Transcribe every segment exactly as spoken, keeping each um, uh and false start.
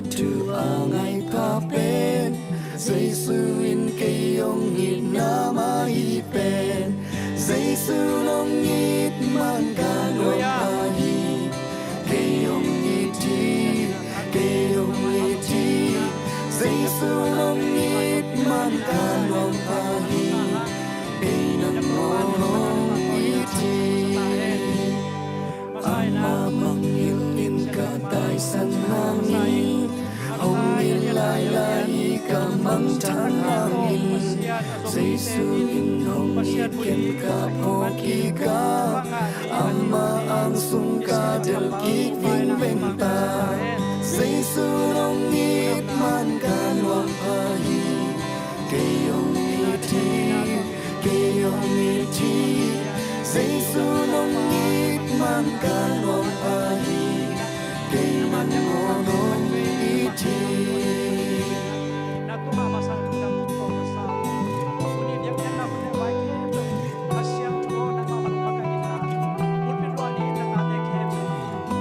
Thu a ngaih pha pen Jesu in kei hong itna mah hi pen. Jesu hong it man ka nuam pha hi. Kei hong it hi, kei hong it hi. Jesu hong it man ka nuam pha hi. Kei nang hong it hi. Amah mangngilh in ka taisan hangin, hong ngilh lailai i ka mangthang hangin, Jesu in hong ngilh ken ka phawk kik a, Amah ang sung ka delh kik vingveng ta. Jesu hong it man ka nuam pha hi. Kei hong it hi, kei hong it hi. Jesu hong it man ka nuam pha hi. Kei nang hong it hi. Na tungah masa lungdam ko masa. Tuni biakpiakna hun le vai khempeuh Kha Siangtho nangmah bang bang ka itna, pulpit rual ni in na tate khempeuh,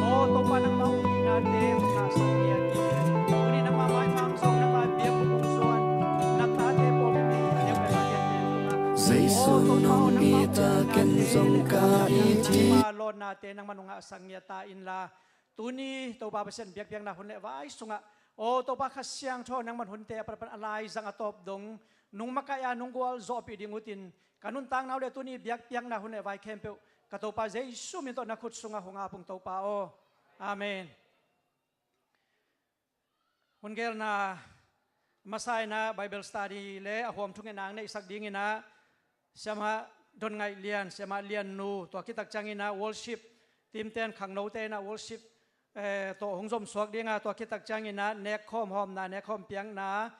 aw Topa, nangmah hong itnate hong ngahsak ngiat in. Tuni nangmah maimang zong, nangmah biakbuk hong zuan na tate pawlkhat in na neu pai tate tungah, Jesu aw Topa, nong nangmah it a, ken zong ka it hi. Nangmah lawnate nangmah hong ngahsak ngiat ta inla, tuni Topa Pasian biakpiakna hun le vai sungah, aw Topa, Kha Siangtho nangman hunte a pan a pan a laizang a tawp dong nong makaih a nong gualzawhpih ding utin, ka nuntakna uh le tuni biakpiakna hun le vai khempeuh ka Topa Jesu min tawh na khut sungah hong ap ung Topa aw. Amen. Hun gelna masa in ah Bible study le a huam thungetna hong neihsak dingin ah Siamah Don Ngaih Lian, Siamah Lian Nu, tua khit tak ciangin ah worship team ten, khangnote in ah worship, eh, tawh hong zomsuak ding a, tua khit tak ciangin ah nekkhawm hawmna, nekkhawm piakna,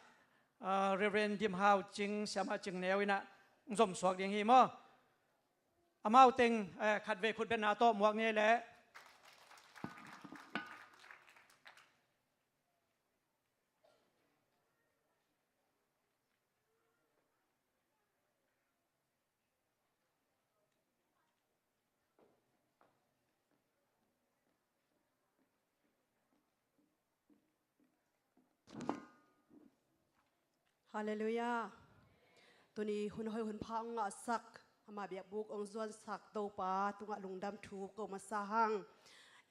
ah, Reverend Dim Hau Cing, Siamah Cing Neu in ah hong zomsuak ding hi maw. Amau teng, eh, khatvei khutbetna tawh muak ni leh. Halleluiah. Tuni hun hoih hun pha hong ngahsak, ama biakbuk hong zuansak Topa tungah lungdam thu ko masa hang.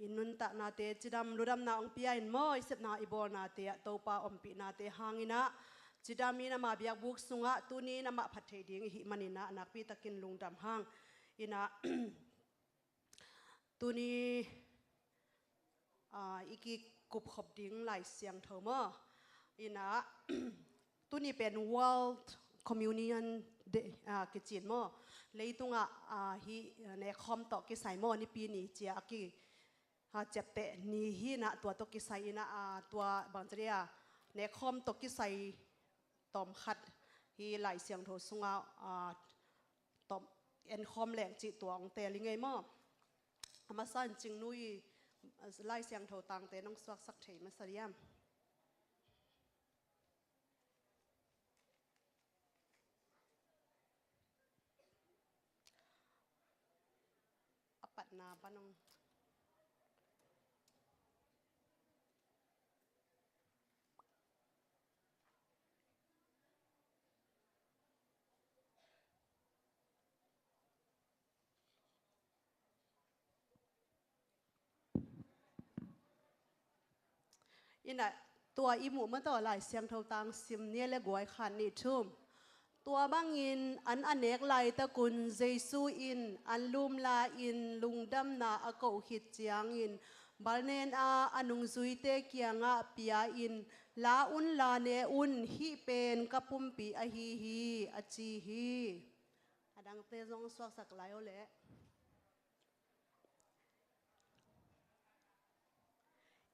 I nuntaknate cidam ludamna hong pia in maw, i sepna i bawlnate ah Topa ompihnate hangin ah cidam in ama biakbuk sungah tuni in amah phat thei ding i hih manin ah nakpi takin lungdam hang. In ah tuni, ah, i kikupkhop ding Lai Siangtho maw? In ah tuni pen World Communion Day, ah, kici in maw? Leitungah, ah, hih, ah, nekkhawm tawh kisai maw, Nipi ni ci a ki, ah, ciapteh ni hi in ah, tua tawh kisai in ah, ah, tua bangci dia, nekkhawm tawh kisai tawmkhat hih Lai Siangtho sungah, ah, tawm enkhawm leng cih tua hong teel i ngei maw? A masa in Cing Nu i, ah, Lai Siangtho tangte nong suaksak thei masa diam? A patna pan hong In ah tua i muh mah tawh Lai Siangtho tang sim ni le guai, khat nih thum. Tua bangin an a nek laitakun Jesu in an lumla-in lungdamna a koh khit ciangin bal nen a a nungzuite kiangah pia-in, "La un la, ne un, hih pen ka pumpi ahi hi," a ci hi. A dangte zong suaksak lai aw leh.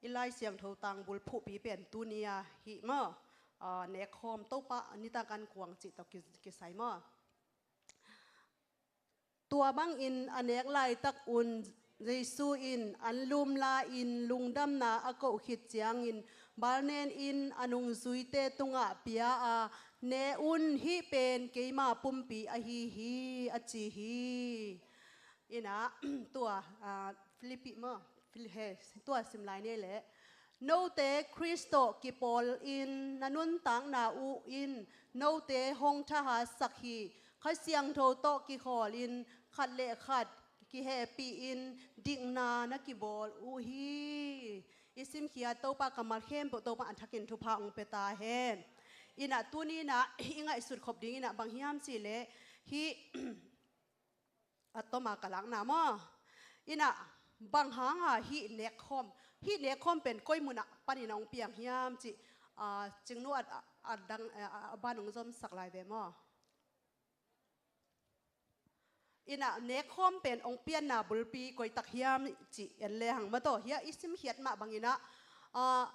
I Lai Siangtho tangbul phuhpi pen tuni a hih maw, ah, nekkhawm Topa nitak an kuang cih tawh ki-, kisai maw? Tua bangin a nek laitak un Jesu in an lumla-in lungdamna a koh khit ciangin bal nen in a nungzuite tungah pia a, "Ne un, hih pen keima pumpi ahi hi," a ci hi. In ah tua, ah, Philippi maw, Phil-, he, tua sim lai ni leh. Note Khrist tawh kipawlin na nuntakna uh in note hong thahatsak hi. Kha Siangtho tawh kikhawlin khat le khat kihehpihin dikna na kibawl uh hi. I simkhiat Topa kammal khempeuh Topa a thakin thupha hong pia ta hen. Inah tuninah i ngaihsut khop dinginah bang hiam cihleh hih a toma ka lakna maw? Inah bang hanga hih nekkhawm, hih nekkhawm pen koi munah panin a hong piang hiam cih, ah, Cingnu a, a, a dang, a, a ban hong zomsak lai ve maw? Inah nekkhawm pen hong pianna bulpi koitak hiam cih en lehang maw taw. Hiah i simkhiat mah banginah, ah,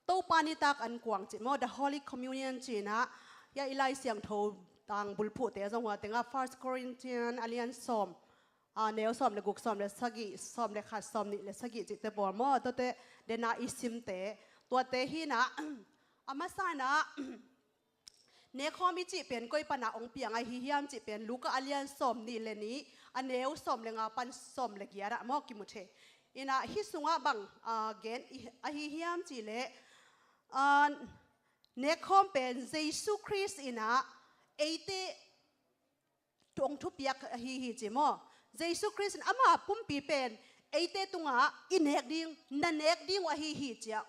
Topa nitak an kuang cih maw, the Holy Communion cihinah, hiah i Lai Siangtho tang bulphuhte zong hua tengah First Corinthian a lian sawm, ah, neu sawm le guk, sawm le sagih, sawm le khat, sawm nih le sagih cihte pawl maw, tuate dena i simte, tuate hinah, a masa inah, nekkhawm i cih pen koi pana hong piang ahi hiam cih pen Luka a lian sawm nih le nih, a neu sawm le nga pan sawm le giatah maw kimu thei. Inah hih sungah bang, ah, gen i, ahi hiam cihleh, ah, nekkhawm pen Jesu Khrist inah eite hong thupiak ahi hi ci maw? Jesu Khrist in ama pumpi pen eite tungah i nek ding, na nek ding uh ahi hi ciah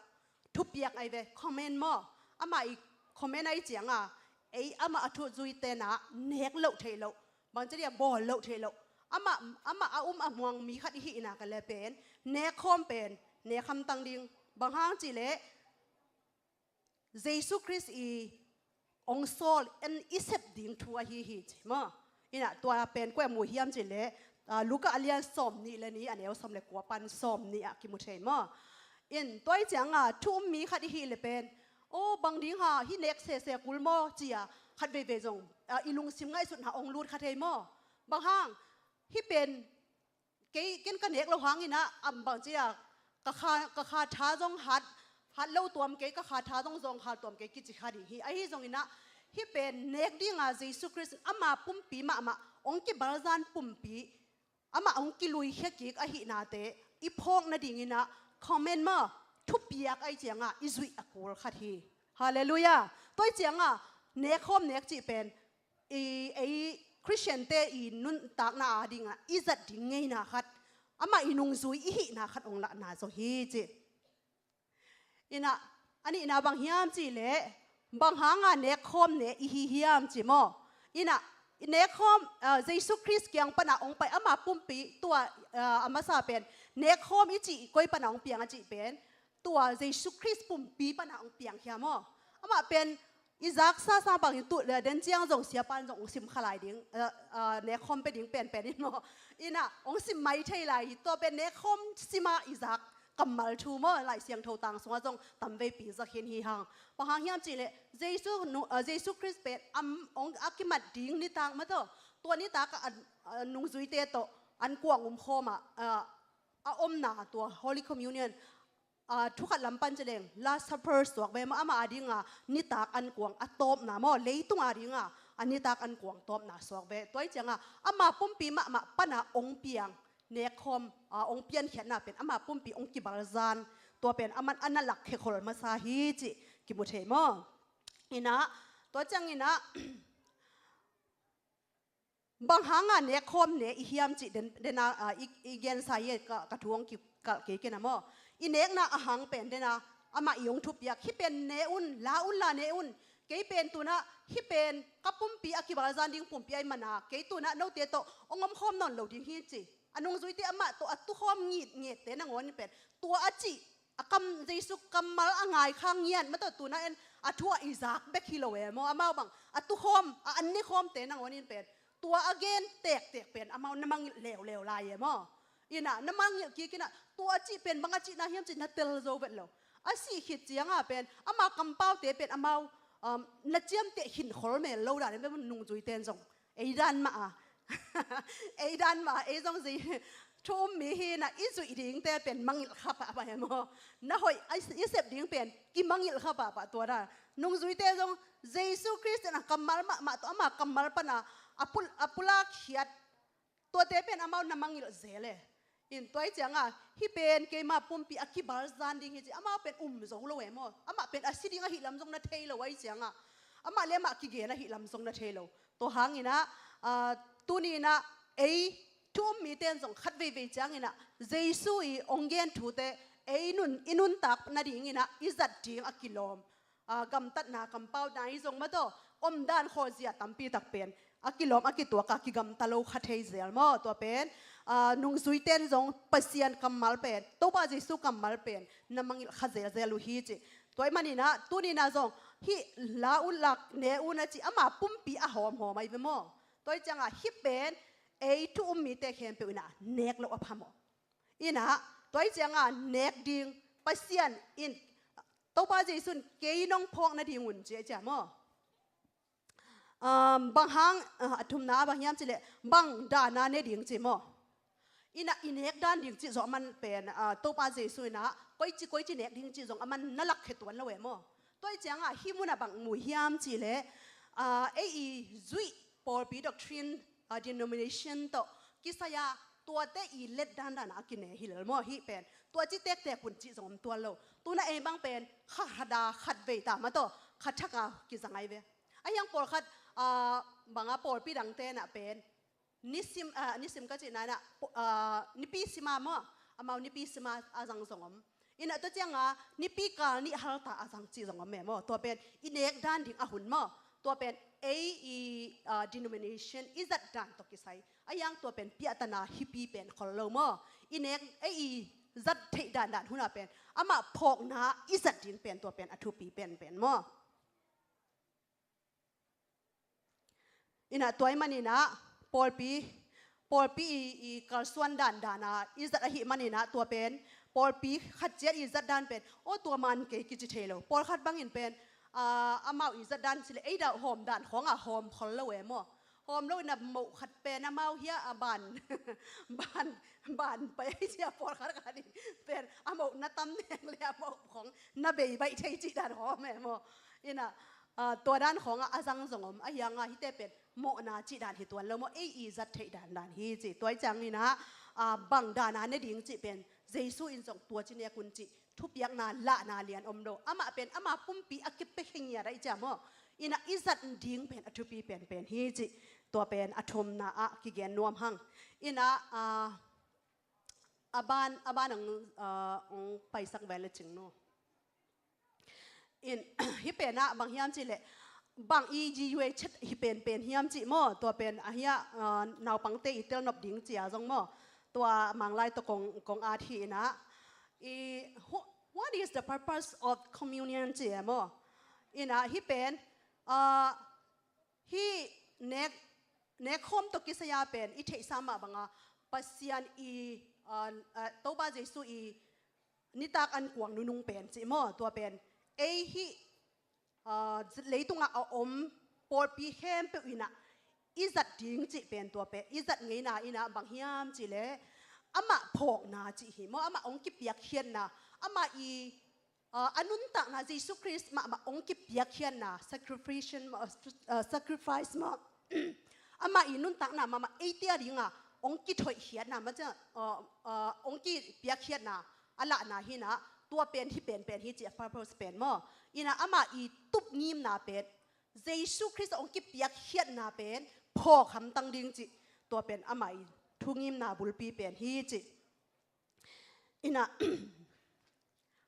thupiak ahi ve, command maw? Ama i command ahi cianga ei ama a thuzui tenah nek loh theih loh, bangci dia bawl loh theih loh, ama, ama a um a muang mi khat i hihna ka le pen nekkhawm pen nek hamtang ding. Bang hang cihleh Jesu Khrist i hong sawl en i sep ding thu ahi hi ci maw? Inah tua pen koi a mu hiam cihleh, ah, Luka a lian sawm nih le nih, a neu sawm le kua pan sawm nih ah kimu thei maw? In tua i cianga thu um mi khat i hih le pen, aw bang ding ha hih nek sese kul maw cia khat veivei zong, ah, i lungsim ngaihsutna hong lut kha thei maw? Bang hang hih pen kei ken ka nek lo hanginah am bang cia ka kha, ka kha tha zong hat, hat lo tuam kei, ka kha tha zong zawngkhal tuam kei kici kha ding hi. Ahi zonginah hih pen nek dinga Jesu Khrist in ama pumpi mahmah hong kibalzan pumpi, amah hong kiluikhia kik ahihnate i phawk nadinginah command maw, thupiak ahi cianga i zuih a kul khat hi. Halleluiah. Tua i cianga nekkhawm nek cih pen i, ei Khristiante i nuntakna a dinga i zat ding ngeina khat, amah i nungzui i hihna khat hong lahna zong hi ci. Inah a nihna bang hiam cihleh bang hanga nekkhawm ne i hi hiam ci maw? Inah i nekkhawm, ah, Jesu Khrist kiang pana hong pai ama pumpi tua, ah, a masa pen nekkhawm i cih koi pana hong piang a cih pen tua Jesu Khrist pumpi pana hong piangkhia maw? Amah pen i zaksa sa bangin tu, eh, den ciang zong siapan zong hong sim kha lai ding, eh, eh, nekkhawm pia ding penpen in maw? Inah hong sim mai thei lai hi. Tua pen nekkhawm sima i zak kammal thu maw? Lai Siangtho tang sungah zong tamveipi za khin hi hang. Bang hang hiam cihleh Jesu nu, eh, Jesu Khrist pen am, hong a kimat ding nitak maw taw? Tua nitak a, a nungzuite tawh an kuang umkhawm ah, eh, a omna tua Holy Communion, ah, thukhat lam pan cileng Last Supper suak ve maw, ama a dinga nitak an kuang a tawpna maw, leitung a dinga a nitak an kuang tawpna suak ve. Tua i cianga ama pumpi mahmah pana hong piang nekkhawm, ah, hong piankhiatna pen ama pumpi hong kibalzan, tua pen aman a na lakkhia khol masa hi cih kimu thei maw? Inah tua cianginah bang hanga nekkhawm ne i hiam cih den, dena, ah, i, i gensa hi ka, ka thu hong kikalh kei kina maw? I nekna a hang pen dena amah i hong thupiak, hih pen ne un, la un la ne un. Kei pen tunah hih pen ka pumpi a kibalzan ding pumpi ahi mana kei tunah note tawh hong omkhawm nawn lo ding hi ci. A nungzuite amah tawh a tukhawm ngitngette nangawnin pen tua a cih a kam, Jesu kammal a ngaikhang ngiat mataw tuna en a thu ah i zak bek hi lo e maw? Amau bang a tukhawm a an nikhawmte nangawnin pen tua a gen tektek pen amau na mangilh leuleu lai e maw? Inah na mangilh kik inah tua a cih pen bang a cihna hiam cih na tel zo vet lo. A sih khit cianga pen ama kampaute pen amau, um, na ciamteh khin khol mel lo dan in pen nungzuite in zong ei dan mah a ei dan mah a ei zong zi thu um mi hi na i zuih dingte pen mangilh kha pahpah e maw? Na hoih a i sep ding pen kimangilh kha pahpah tua dan. Nungzuite zong Jesu Khrist in a kammal mahmah tawh ama kammal pana a pul, a pulak khiat tuate pen amau na mangilh zel e. In tua ahih ciangah, hih pen keima pumpi a kibalzan ding hi ci, amah pen um zo lo e maw. Amah pen a si ding ahih lam zong na thei lo ahih ciangah, amah le amah kigen ahih lam zong na thei lo. Tua hanginah, ah, tuninah ei thu um mite in zong khat veivei cianginah Jesu i hong gen thute ei nun, i nuntak nadinginah i zat ding a kilawm, ah, gamtatna, kampauna i zong mataw, omdan khawlzia tampi tak pen a kilawm, a kituak a kigamta lo kha thei zel maw. Tua pen, ah, nungzuite in zong Pasian kammal pen, Topa Jesu kammal pen na mangngilh kha zelzel uh hi ci. Tua ahih maninah tuninah zong hih la un la, ne un a ci, ama pumpi a hawmhawm ahi ve maw. Tua ahih ciangah hih pen ei thu um mite khempeuh inah nek loh a pha maw. Inah tua ahih ciangah nek ding, Pasian in, Topa Jesu in kei nong phawk nadingun ci ahih ciang maw. Um, bang hang, ah, a thumna ah bang hiam cih leh, bang dana ne ding ci maw. Inah i nek dan ding cih zong a man pen, ah, Topa Jesu inah koici koici nek ding cih zong a man na lakkhia tuan lo e maw. Tua ahih ciangah hih munah bang mu hiam cih leh, ah, ei i zuih pawlpi doctrine, ah, denomination tawh kisai-a tuate i let dandan a kine hi lel maw hih pen. Tua ci tektek un cih zong om tuan lo. Tunah ei bang pen kha khat a khat vei ta mataw, kha thak a kizang ahi ve. Ahi hang pawlkhat, ah, banga pawlpi dangte inah pen nisim, ah, nisim ka cihna inah, ah, nipi sima maw, amau nipi sima a zang zong om. Inah tua cianga nipi kal nih halta a zang cih zong om e maw. Tua pen i nek dan ding a hun maw. Tua pen ei i, ah, denomination i zat dan tawh kisai. Ahi hang tua pen piahtana hipi pen khol lo maw. I nek ei i zat theih dandan huna pen amah phawkna i zat ding pen tua pen a thupi penpen maw. Inah tua ahih maninah pawlpi, pawlpi i, i kalsuan dandana i zat ahih maninah tua pen pawlpi khat ciat i zat dan pen, aw, tua man kei kici thei lo. Pawlkhat bangin pen, ah, amau i zat dan cih leh ei dauh hawm dan khawngah hawm khol lo e maw. Hawm lo inah moh khat pen amau hiah a ban, ban, ban pai ahi cia pawlkhat khat in pen a moh na tam neng le a moh khawng na bei baih thei cih dan hawm e maw. Inah, ah, tua dan khawngah a zang zong om, ahi hanga hihte pen mawhna cih dan hi tuan lo maw, ei i zat theih dandan hi ci. Tua ahih cianginah, ah, bang dana ne ding cih pen Jesu in zong tua ci nek un cih thupiakna lahna lian om lo. Amah pen ama pumpi a kipia khe ngiat ahih cia maw. Inah i zat ding pen a thupi penpen hi cih tua pen a thumna ah kigen nuam hang. Inah, ah, a ban, a ban ang, ah, ang paisak vel le cing nu. In, hih penah bang hiam cih leh, bang i G U A chat hih penpen hiam cih maw, tua pen a hiah, ah, naupangte i telnop ding cia zong maw, tua Manglai tawh kong, kong at hi inah. I, who, what is the purpose of communion cih e maw. Inah hih pen, ah, hih nek, nek khawm tawh kisai-a pen i theihsa mah banga Pasian i, ah, ah, Topa Jesu i nitak an kuang nunung pen cih maw, tua pen ei hih, ah, leitungah a om pawlpi khempeuh inah i zat ding cih pen tua pen i zat ngeina inah bang hiam cih leh amah phawkna cih hi maw, amah hong kipiakkhiatna, amah i, ah, a nuntakna Jesu Khrist mahmah hong kipiakkhiatna, sacrifice maw, ah, sacrifice maw, amah i nuntakna mahmah eite a dinga hong kithoihkhiatna mah ciang, ah, ah, hong kipiakkhiatna a lahna hinah, tua pen hih penpen hi cih a purpose pen maw. Inah amah i tupngimna pen Jesu Khrist hong kipiakkhiatna pen phawk hamtang ding cih, tua pen amah i thungimna bulpi pen hi cih. Inah,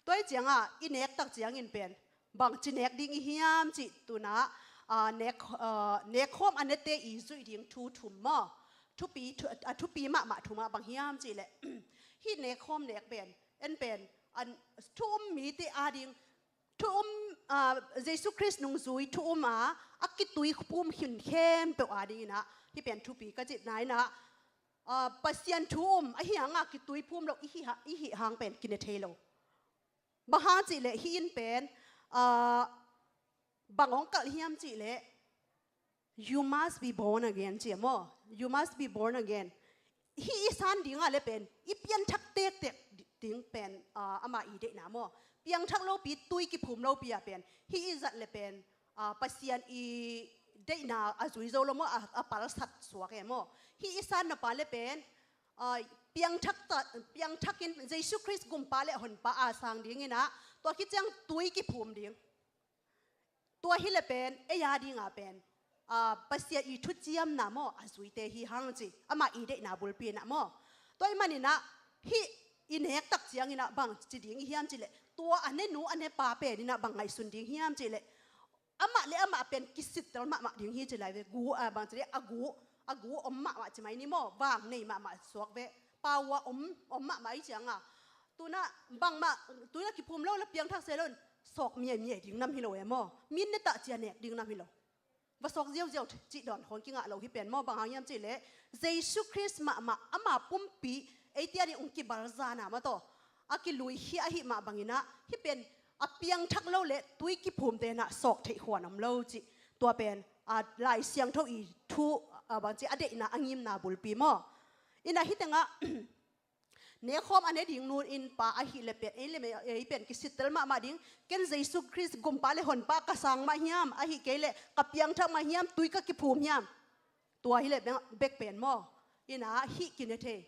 tua ahih ciangah i nek tak ciangin pen bangci nek ding i hiam cih tunah, ah, nek, ah, nek khawm a nete i zuih ding thu thum maw. Thupi, thu, a thupi mahmah thumah bang hiam cih leh, hih nek khawm nek pen, en pen, an, thu um mite a ding, thu um, ah, Jesu Khrist nungzui thu um a, a kituiphum khin khempeuh a dinginah hih pen thupi ka cihna inah, ah, Pasian thu um ahi hanga kituiphum lo i hih ha-, i hih hang pen kine thei lo. Bang hang cih leh hih in pen, ah, bang hong kalh hiam cih leh, you must be born again ci a maw. You must be born again. Hih i san dingah le pen i pianthak tektek ding pen, ah, amah i deihna maw. Piangthak lopi, tui kiphum lopi ah pen hih i zat le pen, ah, Pasian i deihna a zui zo lo maw, a, a palsat suak e maw. Hih i san napa le pen, ah, piangthak ta, piangthakin Jesu Khrist gumpa le honpa a sang dingin ah, tua khit ciang tui kiphum ding. Tua hi le pen, ei a dingah pen, ah, Pasian i thuciamna maw, a zuite hi hang ci, amah i deihna bulpi inah maw. Tua i maninah, hih i nek tak cianginah bang ci ding i hiam ci leh, tua a ne nu a ne pa pen inah bang ngaihsun ding hiam ci leh, amah le amah pen kisittel mahmah ding hi ci lai ve. Gu, ah, bang ci leh, a gu, a gu om mahmah ci mai ni maw, vang nei mahmah suak ve. Pau a om, om mahmah i cianga, tunah bangmah, tunah kiphum lo la piangthak se lo in, sawk miaimiai ding nam hi lo e maw. Min ne tah cia nek ding nam hi lo. Va sawk ziauziau cih dawn khawng kingah lo hi pen maw. Bang hang hiam cih leh, Jesu Khrist mahmah ama pumpi eite a ding ung kibalzana mah tawh a kiluikhia ahi mah banginah, hi pen a piangthak lo le tui kiphum tenah sawk theih khuan om lo cih, tua pen, a, Lai Siangtho i thu, a, bang ci a deihna a ngimna bulpi maw. Inah hi tengah, nekhawm a ne ding nu in pa ahi le pen, ei le me, ei pen kisittel mahmah ding, ken Jesu Khrist gumpa le honpa ka sang mah hiam, ahi kei le ka piangthak mah hiam, tui ka kiphum hiam. Tua hi le bek, bek pen maw. Inah hih kine thei.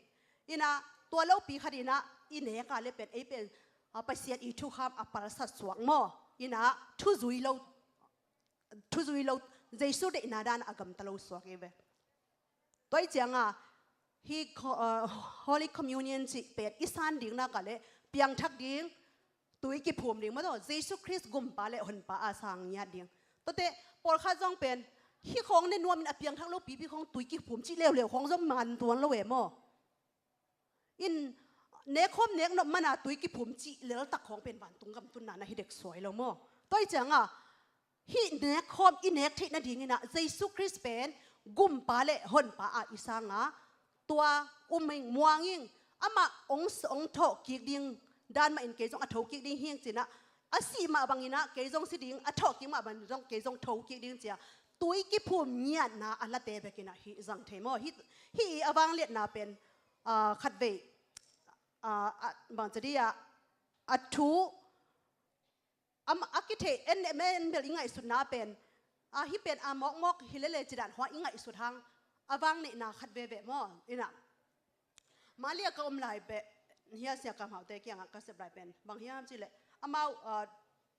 Inah tua lopi khat inah i neka le pen, ei pen, a, Pasian i thukham a palsat suak maw. Inah thuzui lo, thuzui lo, Jesu deihna dan a gamta lo suak i ve. Tua i cianga, hi kho-, uh, Holy Communion cih pen i san ding nak a le piangthak ding, tui kiphum ding mah tawh, Jesu Khrist gumpa le honpa a sang ngiat ding. Tuate, pawlkhat zong pen, hi khawng ne nuamin a piangthak lo pipi khawng tui kiphum cih leuleu khawng zong man tuan lo e maw. In, nekhawm nek nop mana tui kiphum cih leltak khawng pen vantung gamtunna na hi dek suai lo maw. Tua i cianga, hih nekhawm i nek theih nadinginah Jesu Khrist pen gumpa le honpa a i sanga, tua um ing, muang ing, amah ong, ong thawh kik ding dan mahin kei zong a tho kik ding hing cinah, a sih mah banginah kei zong si ding, a thawh kik mah bangin zong kei zong tho kik ding cia, tui kiphum ngiatna a late bekinah hih zang thei maw. Hih, hih i a vangliatna pen, ah, khatvei, ah, ah, bang ci dih ah, a thu, am, a kitheih en, en bel i ngaihsutna pen, ah, hih pen a mawkmawk hi lele ci dan hua i ngaihsut hang, a vangneihna khat veve maw. Inah Malia ka om lai peh, hia Sia Kam Haute kiangah ka sep lai pen bang hiam cih leh, amau, ah,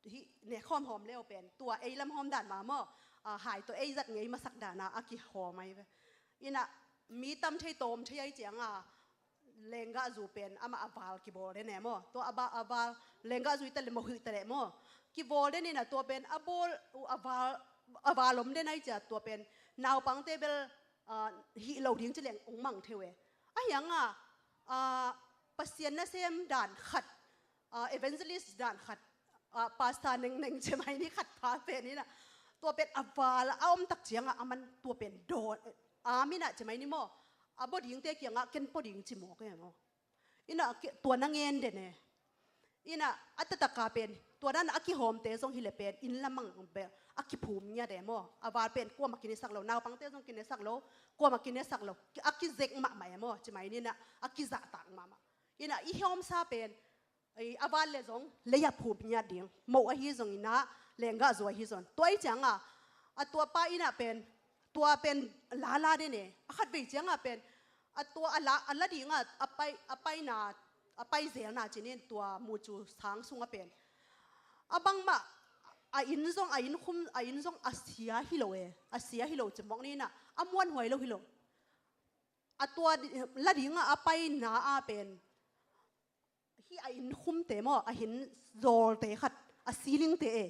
hih nekhawm hawm leu pen tua ei lam hawm dan mah maw, ah, hai tawh ei zat ngei masak dana a kihawm ai ve. Inah mi tam thei tawm thei ai cianga, lenggah zu pen amah a val kibawl den e maw. Tua a ba, a val, lenggah zu i ta le maw, huih ta le maw, kibawl den inah tua pen a bawl uh a val, a val om den ai cia tua pen naupangte bel, ah, hih lo ding ci leng ong mang theu e. A hianga, ah, Pasian nasem dan khat, ah, evangelist dan khat, ah, pastor nengneng ci mai ni khat pha pen inah, tua pen a val a om tak cianga a man tua pen dawn, ah, minah ci mai ni maw, a baw dingte kiangah ken paw ding ci mawk e maw. Inah tua na ngen den e. Inah a tataka pen tua dan a kihawmte zong hi le pen inn lamang bel a kiphum ngiat e maw. A val pen kuamah kinesak lo, naupangte zong kinesak lo, kuamah kinesak lo, a kizek mahmah e maw. Ci mai ninah a kizahtak mahmah. Inah i hawmsa pen, ei, a val le zong lei a phum ngiat ding, moh ahi zong inah, lenggah zu ahi zong. Tua i cianga, a tua pa inah pen, tua pen lala den e. A khatvei cianga pen, a tua a la, a la dinga a pai, a paina, a pai zelna cinin tua mucu sang sunga pen, a bangmah, a inn zong, a inn khum, a inn zong a sia hi lo e. A sia hi lo ci mawk ninah, a muanhuai lo hi lo. A tua di, la dinga a paina a pen, hih a inn khumte maw, a hin zawlte khat, a ceilingte e,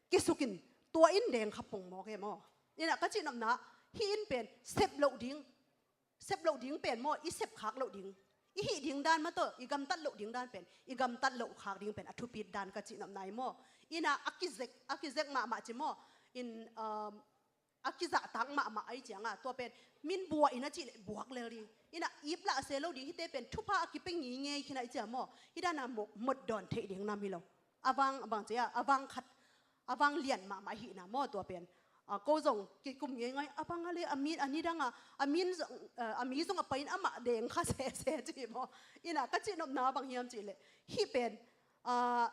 kisukin tua in deng kha pong mawk e maw. Inah ka cihnopna, hih inn pen sep loh ding, sep loh ding pen maw, i sep khak loh ding, i hih ding dan mah tawh i gamtat loh ding dan pen, i gamtat loh khak ding pen a thupit dan ka cihnopna i maw. Inah a kizek, a kizek mahmah ci maw. In, um, a kizahtak mahmah ai cianga, tua pen min buah in a cih leh buak lel ding. Inah ip lah a se lo ding, hihte pen thupha a kipe ngingei khin ai cia maw. Hih dana mot, mot dawn theih ding nam hi lo. A vang, a bang cia, a vang khat, a vang lian mahmah hihna maw tua pen. A, ko zong kikum ngeingai, a bang a le, a min, a nidanga, a min zong, a, a mi zong a pain amah deng kha sese ci maw. Inah ka cihnopna bang hiam cih leh, hih pen, a,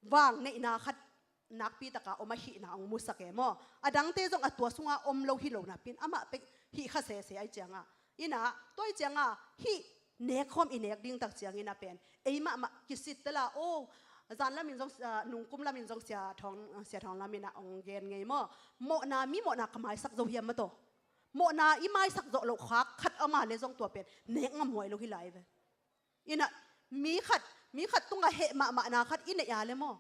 vang neihna khat nakpi taka om ahihna hong musak e maw. A dangte zong a tua sunga om lo hi lo napin amah pek hih kha sese ai cianga. Inah tua ai cianga hih nekkhawm i nek ding tak ciangin a pen ei mahmah kisit tela, o, zan lamin zong, ah, nungkum lamin zong sia thawng, sia thawng lamin a ong gen ngei maw? Mawhna, mi mawhna ka maisak zo hiam maw taw? Mawhna i maisak zawh loh khak khat ama le zong tua pen nek ngamhuai lo hi lai ve. Ina, mi khat, mi khat tungah heh mahmahna khat i neih a le maw?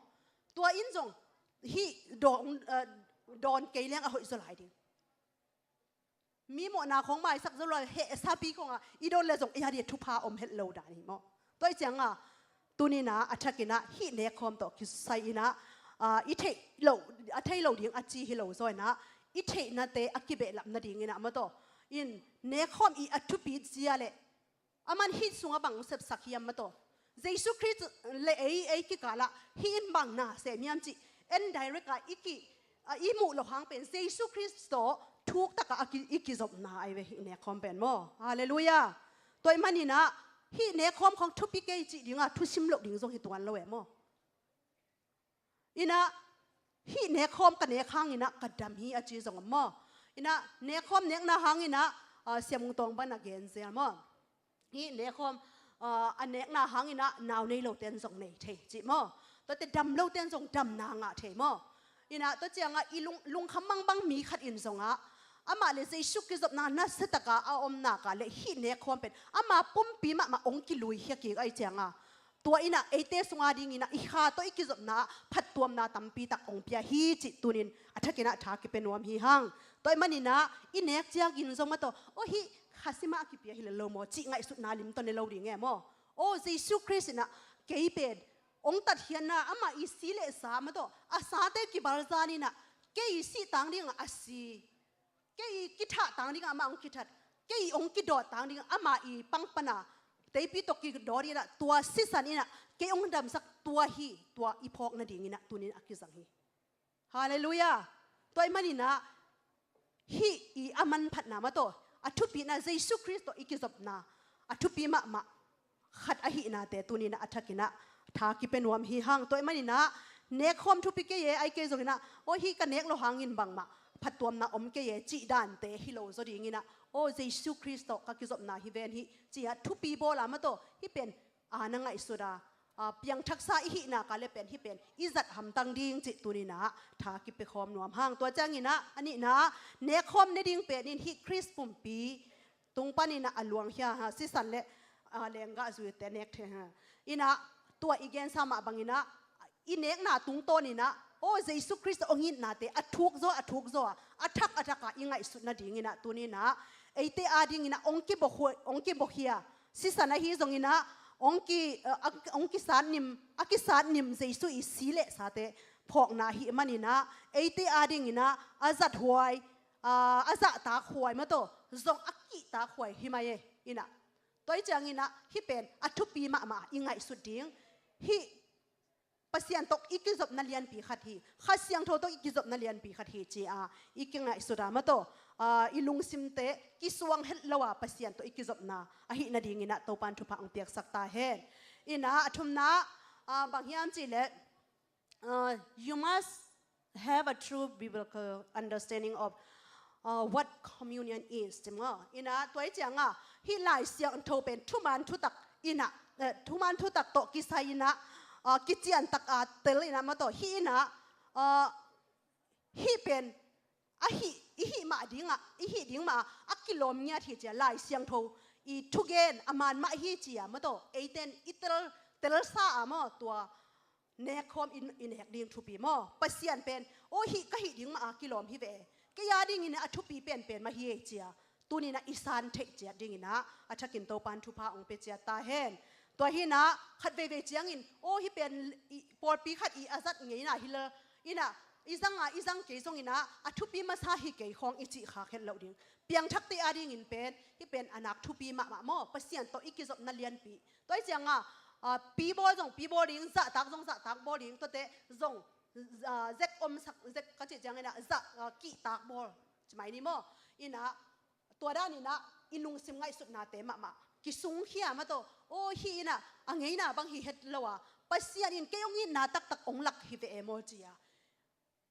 Tua in zong hih dawn, eh, dawn kei leng a hoih zaw lai ding. Mi mawhna khong maisak zaw lai, heh sapi khongah i dawn le zong ei a dia thupha om het lo dan hi maw? Tua i cianga, tunina a thakinah hih nekkhawm tawh kisai inah, ah, i theih lo, a thei lo ding a ci hi lo zaw inah, i theihnate a kibehlap nadinginah maw taw? In nekkhawm i a thupi zia le aman hih sungah bang sepsak hiam maw taw? Jesu Khrist le ei, ei kikalah hih in bang na sem hiam cih en direct ah i ki, a, i muh loh hang pen Jesu Khrist tawh thuktakah a ki, i kizopna ai ve hih nekkhawm pen maw? Halleluiah. Tua i maninah hih nekkhawm khong thupi kei cih dingah thusim loh ding zong hi tuan lo e maw? Inah hih nekkhawm ka nek hanginah ka dam hi a ci zong om maw? Inah nekkhawm nekna hanginah, ah, Sia Mung Tawng bang a gen zel maw? Hih nekkhawm, ah, a nekna hanginah nau nei lote in zong nei thei cih maw? Tuate dam lote in zong damna ngah thei maw? Inah tua ciangah i lung, lungkham mangbang mi khat in zongah amah le Jesu kizopna nasiataka a om nakah le hih nekkhawm pen ama pumpi mahmah ong kiluikhia kik ai cianga, tua inah eite sunga dinginah i kha tawh i kizopna ah phattuamna tampi tak ong pia hi cih tunin a thakinah tha kipia nuam hi hang. Tua i maninah i nek ciangin zong maw taw, o, hih kha simah a kipia hi le lo maw cih ngaihsutna lim tawh ne lo ding e maw? O, Jesu Khrist inah kei pen ong tatkhiatna amah i si le sa maw taw, a sate kibalzan inah kei i sih tang dingah a si, kei i kithah tang dingah amah ong kithat, kei i ong kidawt tang dingah amah i pangpana teipi tawh kidawt inah tua sisan inah kei ong damsak tua hi, tua i phawk nadinginah tunin a kizang hi. Halleluiah. Tua i maninah hih i a manphatna maw taw, a thupina Jesu Khrist tawh i kizopna a thupi mahmah khat ahihnate tuninah a thakinah tha kipia nuam hi hang. Tua i maninah nekkhawm thupi kei e, ai kei zonginah, o, hih ka nek loh hangin bangmah phattuamna om kei e cih dante hi lo zaw dinginah, o, Jesu Khrist tawh ka kizopna hi ven hih ci-ah thupi bawl a maw taw, hih pen a na ngaihsut a, a, piangthaksa i hih nakah le pen hih pen i zat hamtang ding cih tuninah tha kipia khawm nuam hang. Tua cianginah a nihna, nekkhawm ne ding pen in hih Khrist pumpi tung paninah a luangkhia ha, sisan le, a, lenggah zuite nek thei ha. Inah tua i gensa mah banginah i nekna tungtawninah, o, Jesu Khrist ong itnate a thuk zaw, a thuk zaw a, a thak, a thak a i ngaihsut nadinginah tuninah eite a dinginah ong kibawkhia, ong kibawkhia, sisan ahi zonginah ong ki, a, a, ong kisatnim, a kisatnim Jesu i si le sate phawkna ahi maninah eite a dinginah a zathuai, a, a zahtakhuai maw taw, zong a kihtakhuai hi mai e. Inah tua i cianginah hih pen a thupi mahmah i ngaihsut ding, hih Pasian tawh i kizopna lianpi khat hi, Kha Siangtho tawh i kizopna lianpi khat hi ci-a i kingaihsut a maw taw, a, i lungsimte kisuang het lo a Pasian tawh i kizopna ahi nadinginah Topan thupha ong piaksak ta hen. Inah a thumna, a, bang hiam cih leh, a, you must have a true biblical understanding of, uh, what communion is, ci maw? Inah tua i cianga hih Lai Siangtho pen thuman thutak inah, eh, thuman thutak tawh kisai inah, uh, kiciantak a tel inah maw taw, hih inah, uh, hih pen a hih, i hih mah dingah, i hih ding mah a kilawm ngiat hi cia, Lai Siangtho i thugen a man mah hi cia maw taw, eiten i tel, telsa a maw tua nekkhawm in, i nek ding thupi maw? Pasian pen, o, hih ka hih ding mah a kilawm hi ve. Kei a dingin a thupi penpen mah hi ei cia. Tuninah i san theih ciat dinginah a thakin Topan thupha ong pia ciat ta hen. Tua hinah khat veivei ciangin, o, hih pen i, pawlpi khat i a zat ngeina hi lo. Inah i zanga i zang kei zonginah a thupi masa hi kei khawng i cih khak het loh ding. Piangthakte a dingin pen hih pen a nak thupi mahmah maw? Pasian tawh i kizopna lianpi. Tua i cianga, ah, pi bawl zong pi bawl ding, zahtak zong zahtak bawl ding, tuate zong, ah, zek omsak, zek ka cih ciangin ah, zah, ah, kihtak bawl. Ci mai ni maw? Inah, tua daninah, i lungsim ngaihsutnate mahmah kisungkhia mah tawh, aw, hih inah, a ngeina bang hi het lo a, Pasian in kei hong itna taktak hong lak hi ve e maw cia.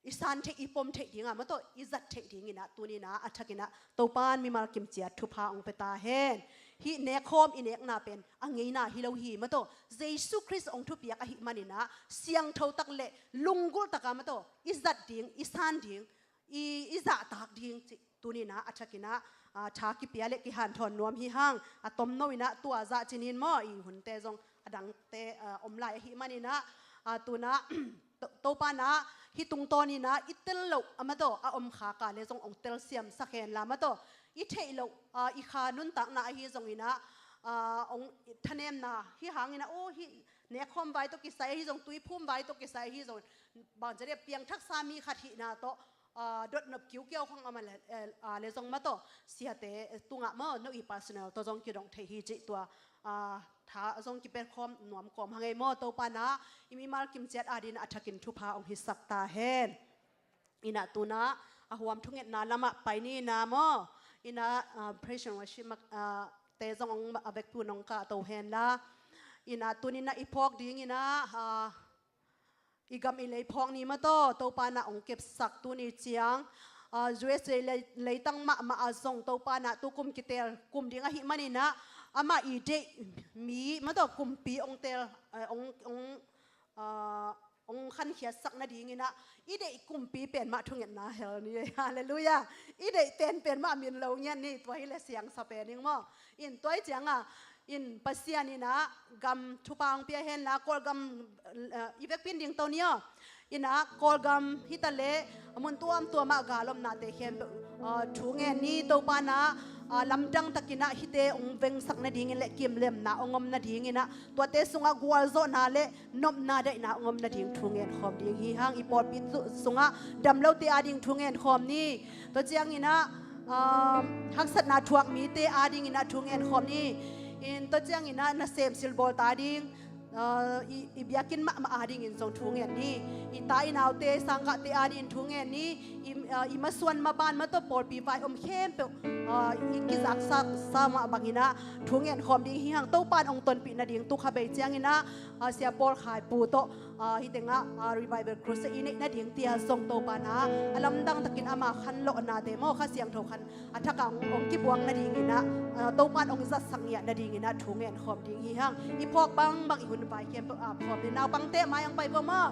I san theih, i pom theih dinga mah tawh, i zat theih dinginah, tuninah, a thakinah, Topan mimal kimciat thupha hong pia ta hen. hih nekkhawm i nekna pen a ngeina hi lo hi mataw. Jesu Khrist hong thupiak ahih maninah siangtho tak le lunggulh taka mataw i zat ding, i san ding, i, i zahtak ding cih tuninah a thakinah, ah, tha kipia le kihanthawn nuam hi hang. A tomno inah tua zah cinin maw, i hunte zong a dangte, ah, om lai ahih maninah, ah, tunah To-, Topa inah hih tungtawninah i tel loh a mataw a om khaka le zong hong telsiamsak henla mataw, i theih loh, ah, i kha nuntakna ahi zonginah, ah, hong thanemna hi hanginah, aw, hih nekkhawm vai tawh kisai ahi zong, tuiphum vai tawh kisai ahi zong, bangzia dia piangthaksa mi khat hihna tawh, ah, dotnop kiukiau khong a man le, eh, ah, le zong mataw siate, eh, tungah maw no i personal tawh zong kidong thei hi cih tua, ah, tha zong kipetkhawm nuam kawm hang ei maw. Topa inah i mimal kimciat adin a thakin thupha hong hisak ta hen. Inah tunah a huam thungetna lamah pai ni inah maw. Inah, ah, praise and worship mak, ah, te zong hong a vekpi un hong kahto henla. Inah tuninah i phawk dinginah, ah, i gam i lei phawk ni mataw, Topa inah hong kepsak tuni ciang, ah, U S A lei, leitang mahmah ah zong Topa inah tukum kiteel kum ding ahih maninah amah i deih mi mataw kumpi hong teel, eh, hong, hong, ah, hong khankhiatsak nadinginah i deih kumpi pen mah thungetna hel ni. Halleluiah. I deih ten pen mah min lo ngian ni, tua hi le siangsa pen ing maw. In tua hi cianga in Pasian inah gam thupha hong pia henla, Kawlgam, eh, i vekpi in dingto ni aw. Inah Kawlgam hita le mun tuamtuamah galomnate khempeuh, ah, thu ngen ni. Topa inah, ah, lamdang takinah hihte hong vengsak nadingin le kimlemna hong om nadinginah tuate sungah gualzawhna le nopna daihna hong om nading thu ngen khawm ding hi hang. I pawlpi tu-, sungah damlote ading thu ngen khawm ni. Tua cianginah, um, haksatna thuak mite adinginah thu ngen khawm ni. In tua cianginah nasem silbawlte ading, uh, i, i biakinn mahmah adingin zong thu ngen ni. I ta i naute, sangkahte adingin thu ngen ni. I, uh, i masuan maban mataw pawlpi vai om khempeuh, uh, i kizaksa sa mah banginah thu ngen khawm ding hi hang. Topa in hong tonpih nading tu kha bei cianginah, ah, Sia Paul Khai Pu tawh, ah, hih tengah, ah, Revival Crusade i neih nading tia zong Topa inah a lamdang takin ama khanlawhnate maw, Kha Siangtho khan a thakah hong, hong kibuak nadinginah, ah, Topa in hong zatsak ngiat nadinginah thu ngen khawm ding hi hang. I phawk bangbang i hun vai khempeuh ap khawm ni. Naupangte mai hong pai vo maw.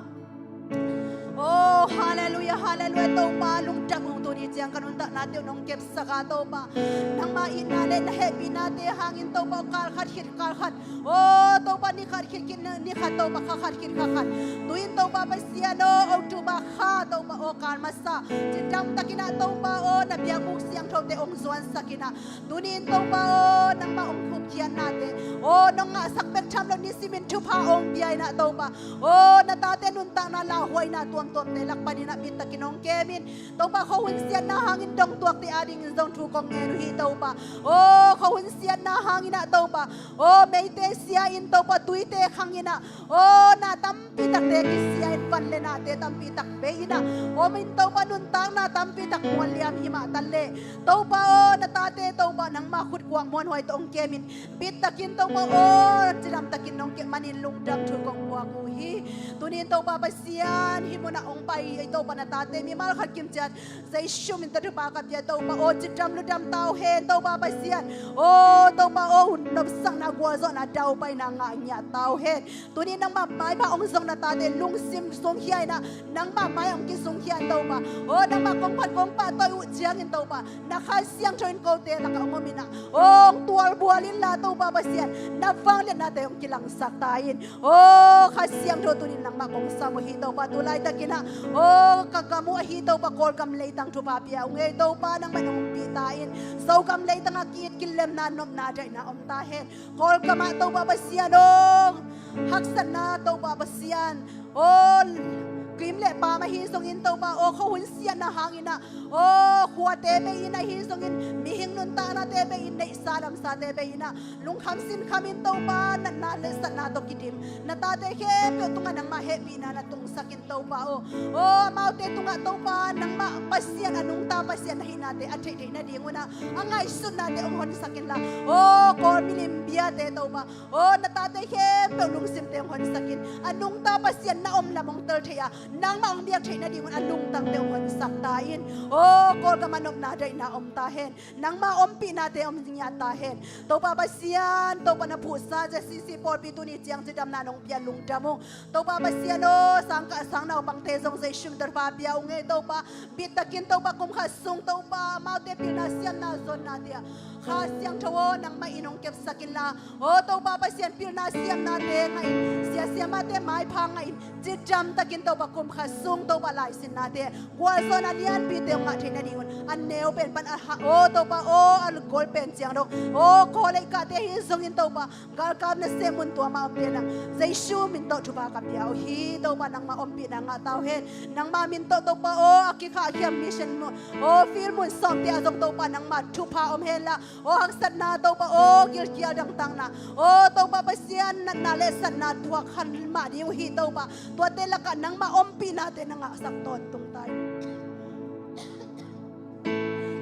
Oh, halleluiah, halleluiah. Topa lungdam ung, tuni ciang ka nuntaknate uh nong kepsak a Topa. Nangma itna le na hehpihnate hangin Topa kal khat khit kal khat, oh, Topa, ni khat khit khit ni khat, Topa, kha khat khit kha khat. Tu-in Topa Pasian aw, October kha, Topa aw, kal masa cidam takinah, Topa aw, na biakbuk siangthote hong zuansakinah, tuni-in Topa aw, nangmah hong khupkhiatnate aw, nong ngahsak bek tham lo nisimin thupha hong pia inah, Topa aw, na tate nuntakna lauhuaina tuamtuamte lak paninah bittakin hong kemin. Topa, khuahun siatna hangin dongtuakte adingin zong thu kong ngen uh hi, Topa aw, khuahun siatna hanginah, Topa aw, meite sia in, Topa, tuite khanginah aw, na tampi takte kisia in, van le nate tampi tak bei inah om in, Topa, nuntakna tampi tak muanliam hi mah ta leh, Topa aw, na tate, Topa, nangma khutkuak muanhuai tawh hong kemin, bittakin, Topa aw, cidam takin nong kep manin lungdam thu kong puak uh hi. Tuni-in Topa Pasian, hih munah hong pai ei, Topa, na tate mimal khat kimciat Jesu min tawh thupha ka pia, Topa aw, cidam ludam ta uh hen, Topa Pasian aw, Topa aw, hun nopsakna, gualzawhna, daupaina ngah ngiat ta uh hen. Tuni nangmah maimah hong zong na tate lungsim sungkhia inah, nangmah mai hong kisungkhia in, Topa aw, nangmah kongphat kongpah toi uh ciangin, Topa, na Kha Siangtho in kote lakah hong om inah, aw, hong tualbual inla, Topa Pasian, na vangliatnate hong kilangsak ta in. Aw, Kha Siangtho, tunin nangmah kong sam uh hi, Topa, tu laitakinah aw, ka gam uh ahi, Topa, Kawlgam leitang thupha pia ung ei, Topa, nangmah in hong pih ta in. Zogam leitangah ki-it kilemna, nopna daihna om ta hen. Kawlgamah, Topa Pasian aw, haksatna, Topa Pasian aw, kim le pam ahi zongin, Topa aw, khuahun siatna hanginah aw, khuate bei in ahi zongin, mihing nuntaknate bei in, neihsa lamsate bei inah lungkham sinkhamin, Topa, natna le satna tawh kidim, na tate khempeuh tungah nangmah hehpihna na tungsakin, Topa aw, aw, amaute tungah, Topa, nangmah Pasian, a nungta Pasian na hihnate a theihtheih nadingunah a ngaihsutnate hong honsak inla, aw, Kawl milim biate, Topa aw, na tate khempeuh lungsimte hong honsakin, a nungta Pasian na om lam hong tel thei a, nangmah hong biak theih nadingun a lungtangte hong honsak. ta in. O Kawlgam ah nopna daihna om ta hen. Nangma ompihnate om ngiat ta hen. Topa Pasian, Topa na phuhsa ZCC pawlpi tuni ciang cidamna nong pia lungdam ung. Topa Pasian aw, sangkah sang naupangte zong Jesu min tawh thupha pia ung ei Topa. Bittakin Topa kum khat sung Topa amaute pilna siamna zonnate ah Kha Siangtho aw nangmah in hong kepsak inla. O Topa Pasian pilna siamnate ngah in, sia siamahte maipha ngah in, cidamtakin Topa kum khat sung Topa laisinnate gualzawhna lianpite hong ngah theih nadingun a neu pen pan a ha, o Topa aw a gol pen ciang dong, o khawlei kahte hi zongin Topa galkap nasem mun tua mah omte nang Jesu min tawh thupha ka pia uh hi. Topa nangma ompihna ngah ta uh hen. Nangma min tawh Topa aw a kikhahkhia mission mun, o field mun sawmte ah zong Topa nangma thupha om henla, o haksatna Topa aw gilkial dangtakna, o Topa Pasian natna le satna thuak khan mah ding uh hi Topa. Tuate lakah nangma ompihnate na ngahsak tawntung ta in.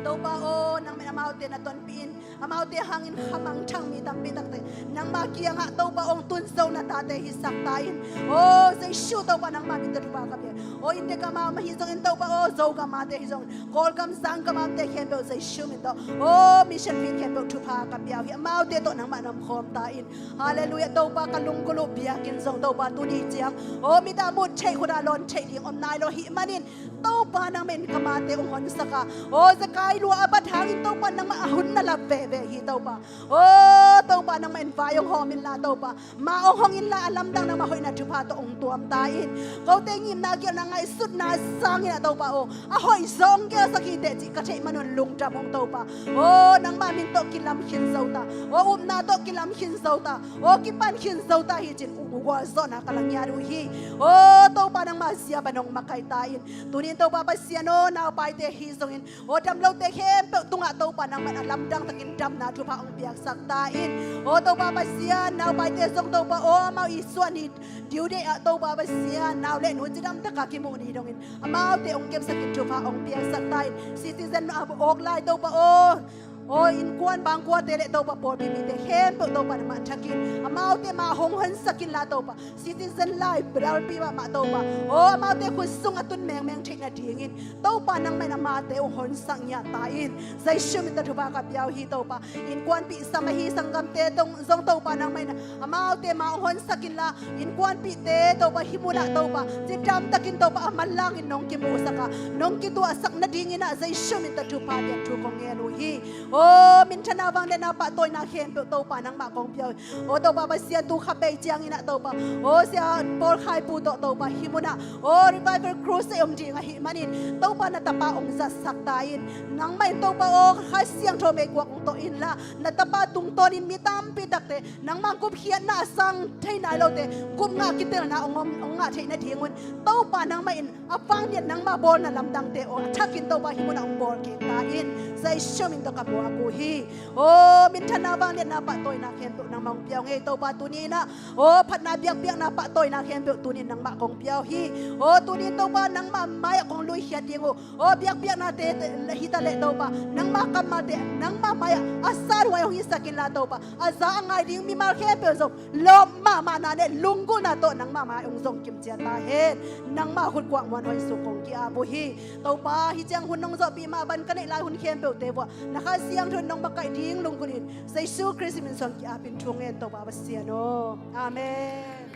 Topa aw nangmah in amaute na tonpih in. Amaute hangin khamangthang mi tampi takte nangma kiangah Topa hong tun zo na tate hisak ta in. O Jesu Topa nangma min tawh thupha ka pia. O India gam ah om ahi zongin Topa aw Zogam ate hi zongin Kawlgam Zanggam amte khempeuh Jesu min tawh, o mission field khempeuh thupha ka pia uh hi. Amaute tawh nangmah na omkhawm ta in. Halleluiah. Topa ka lunggulh uh biakinn zong Topa tuni ciang, o mit a muh theih khut a lawn theih ding om nai lo ahih manin Topa nangmah in ka mate hong honsak a, o zekai lua a bat hangin Topa nangmah a hun na lap veve hi Topa. O Topa nangmah in vai hong hawm inla Topa, ma hong hong inla a lamdang nangmah hoihna thupha tawh hong tuam ta in. Kote ngimna gelna ngaihsutna sangin ah Topa aw a hoih zaw hong gelsak hi teh cih ka theih manun lungdam ung Topa. O nangmah min tawh kilam khin zo ta, o upna tawh kilam khin zo ta, o kipan khin zo ta hi cin gualzawhna ka la ngiat uh hi. O Topa nangmah zia ban hong makaih ta in. Tunin Topa Pasian aw naupaite hi zongin, o damlote khempeuh tungah Topa nangmah in a lamdang takin damna thupha hong piaksak ta in. O Topa Pasian naupaite zong Topa aw amau i suah ni due date ah Topa Pasian nau le nu cidam taka kimuh ni dongin amaute hong kepsakin thupha hong piaksak ta in. Citizen a awk lai Topa aw, o innkuan bangkuate le Topa pawlpi mite khempeuh Topa nangmah thakin amaute mah hong honsak inla Topa. Citizen lai belalpi mahmah Topa aw amaute khut sung a tun mengmeng theih nadingin Topa nangmah in amaute hong honsak ngiat ta in. Jesu min tawh thupha ka pia uh hi Topa. Innkuanpih sam ahi sanggamte tong zong Topa nangmah in amaute mah hong honsak inla, innkuanpihte Topa hih munah Topa cidamtakin Topa a manlangin nong kimuhsak a nong kituahsak nadingin ah Jesu min tawh thupha pian thu kong ngen uh hi. O minthanna vangliatna pahtawina khempeuh Topa nangmah kong pia uh hi. O Topa Pasian tu kha bei ciangin ah Topa, o sia Paul Khai Pu tawh Topa hih munah o revival crusade om ding ahih manin Topa na tapa hong zatsak ta in. Nangmah in Topa aw Kha Siangtho meikuak hong tawh inla na tapa tungtawnin mi tampi takte nangmah gupkhiatna a sang thei nai lote gupngah kitelna hong om hong ngah theih nadingun Topa nangmah in a vangliat nangmah bawlna lamdangte aw a thakin Topa hih munah hong bawl kik ta in. Jesu min tawh ka muak uh hi. O minthanna vangliatna pahtawina khempeuh nangmah hong pia uh hi Topa. Tuni in ah o phatna biakpiakna pahtawina khempeuh tunin nangmah kong pia uh hi. O tunin Topa nangmah mai-ah kong luikhiat ding uh. O biakpiaknate hi ta leh Topa nangmah kammalte nangmah mai-ah a sathuai hong hisak inla Topa a za a ngai ding mimal khempeuh zong lawp mahmahna le lunggulhna tawh nangmah mai hong zong kimcia ta hen. Nangmah khut kuak muan hoih suk kong ki-ap uh hi. Topa hih ciang hun nong zawhpih mah bang ka neih lai hun khempeuhte vuah na Kha Siangtho in nong makaih ding lunggulhin Jesu Khrist min suang ki-apin thu ngen Topa Pasian aw. Amen.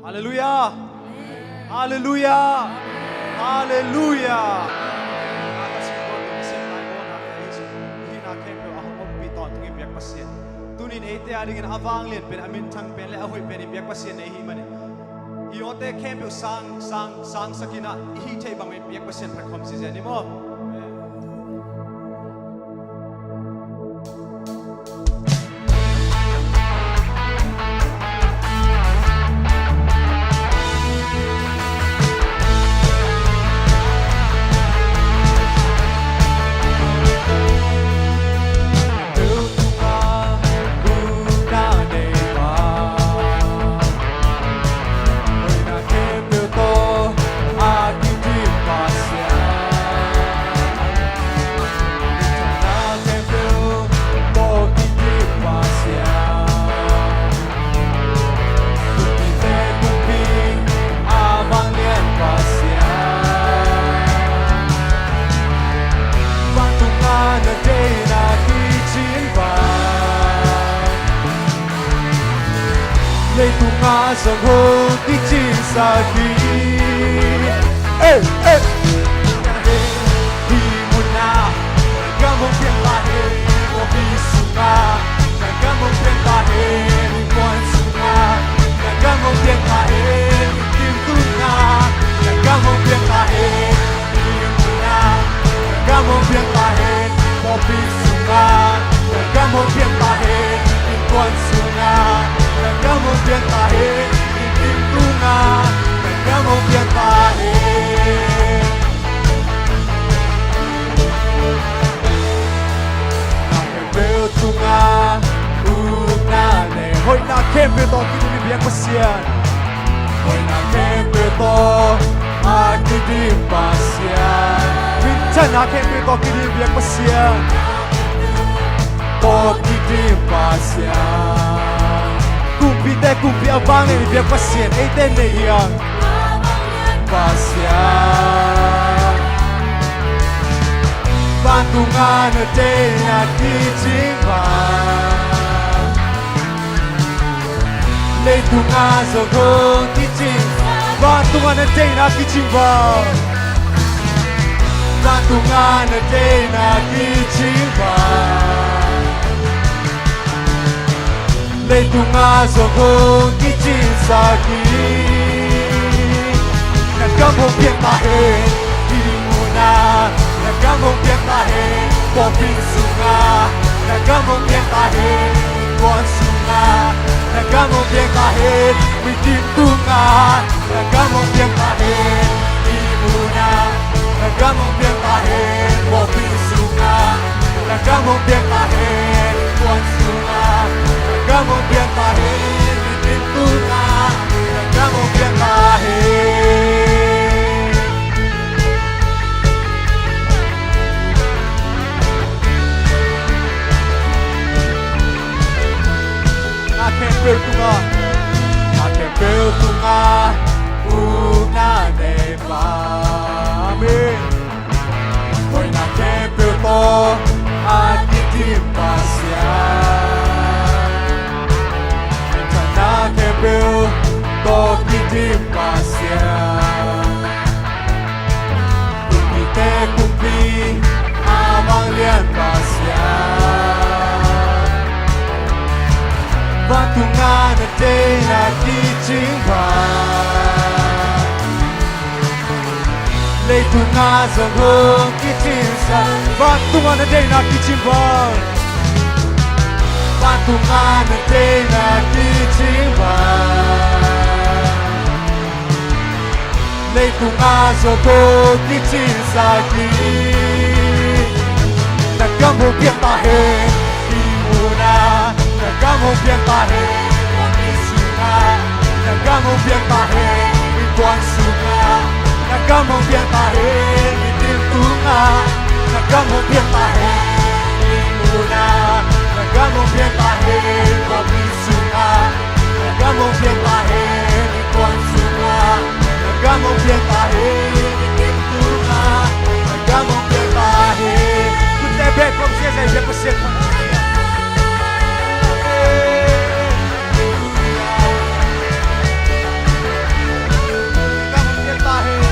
Halleluiah. Halleluiah. Halleluiah. Tunin eite adingin a vanglian pen, a minthang pen le a hoih pen i biak Pasian nei hi manin i awte khempeuh sang sang sangsakin ah i hih theih bangin biak Pasian phat khawm si zen ni maw. Zong hong kicingsak hi. Ei, ei. Hih munah na gam hong piang ta hen, pawlpi sungah na gam hong piang ta hen, innkuan sungah na gam hong piang ta hen, mikim tungah na gam hong piang ta hen. Hih munah na gam hong piang ta hen, pawlpi sungah na gam hong piang ta hen, innkuan sungah na gam hong piang ta hen, mikim tungah na gam hong piang ta hen. Na khempeuh tungah upna nei. Hoihna khempeuh tawh kidim i biak Pasian. Hoihna khempeuh tawh a kidim Pasian. Minthanna khempeuh tawh kidim i biak Pasian. Tawh kidim Pasian. Kumpite kumpi a vanglian i biak Pasian, eite nei hiam? Pasian. Vantungah na deihna kicing bang, leitungah zong hong kicing. Vantungah na deihna kicing bang, vantungah na deihna kicing bang, leitungah zong hong kicingsak hi. Na gam hong piang ta hen, hih munah na gam hong piang ta hen, pawlpi sungah na gam hong piang ta hen, innkuan sungah na gam hong piang ta hen, mikim tungah na gam hong piang ta hen. Hih munah na gam hong piang ta hen, pawlpi sungah na gam hong piang ta hen, innkuan sungah na gam hong piang ta hen, mikim tungah na gam hong piang ta hen. Na khempeuh tungah, na khempeuh tungah upna nei pa. Amen. Hoihna khempeuh tawh a kidim Pasian. Minthanna khempeuh tawh kidim Pasian. Kumpite kumpi a vanglian Pasian. Vantungah na deihna kicing bang, leitungah zong hong kicingsak. Vantungah na deihna kicing bang, vantungah na deihna kicing bang, leitungah zong hong kicingsak hi. Na gam hong piang ta hen, hih munah na gam hong piang ta hen, pawlpi sungah na gam hong piang ta hen, innkuan sungah na gam hong piang ta hen, mikim tungah na gam hong piang ta hen. Hih munah na gam hong piang ta hen, pawlpi sungah na gam hong piang ta hen, innkuan sungah na gam hong piang ta hen, mikim tungah na gam hong piang ta hen. Kumpite bek kawm ziahziah i biak Pasian. Na gam hong piang ta hen.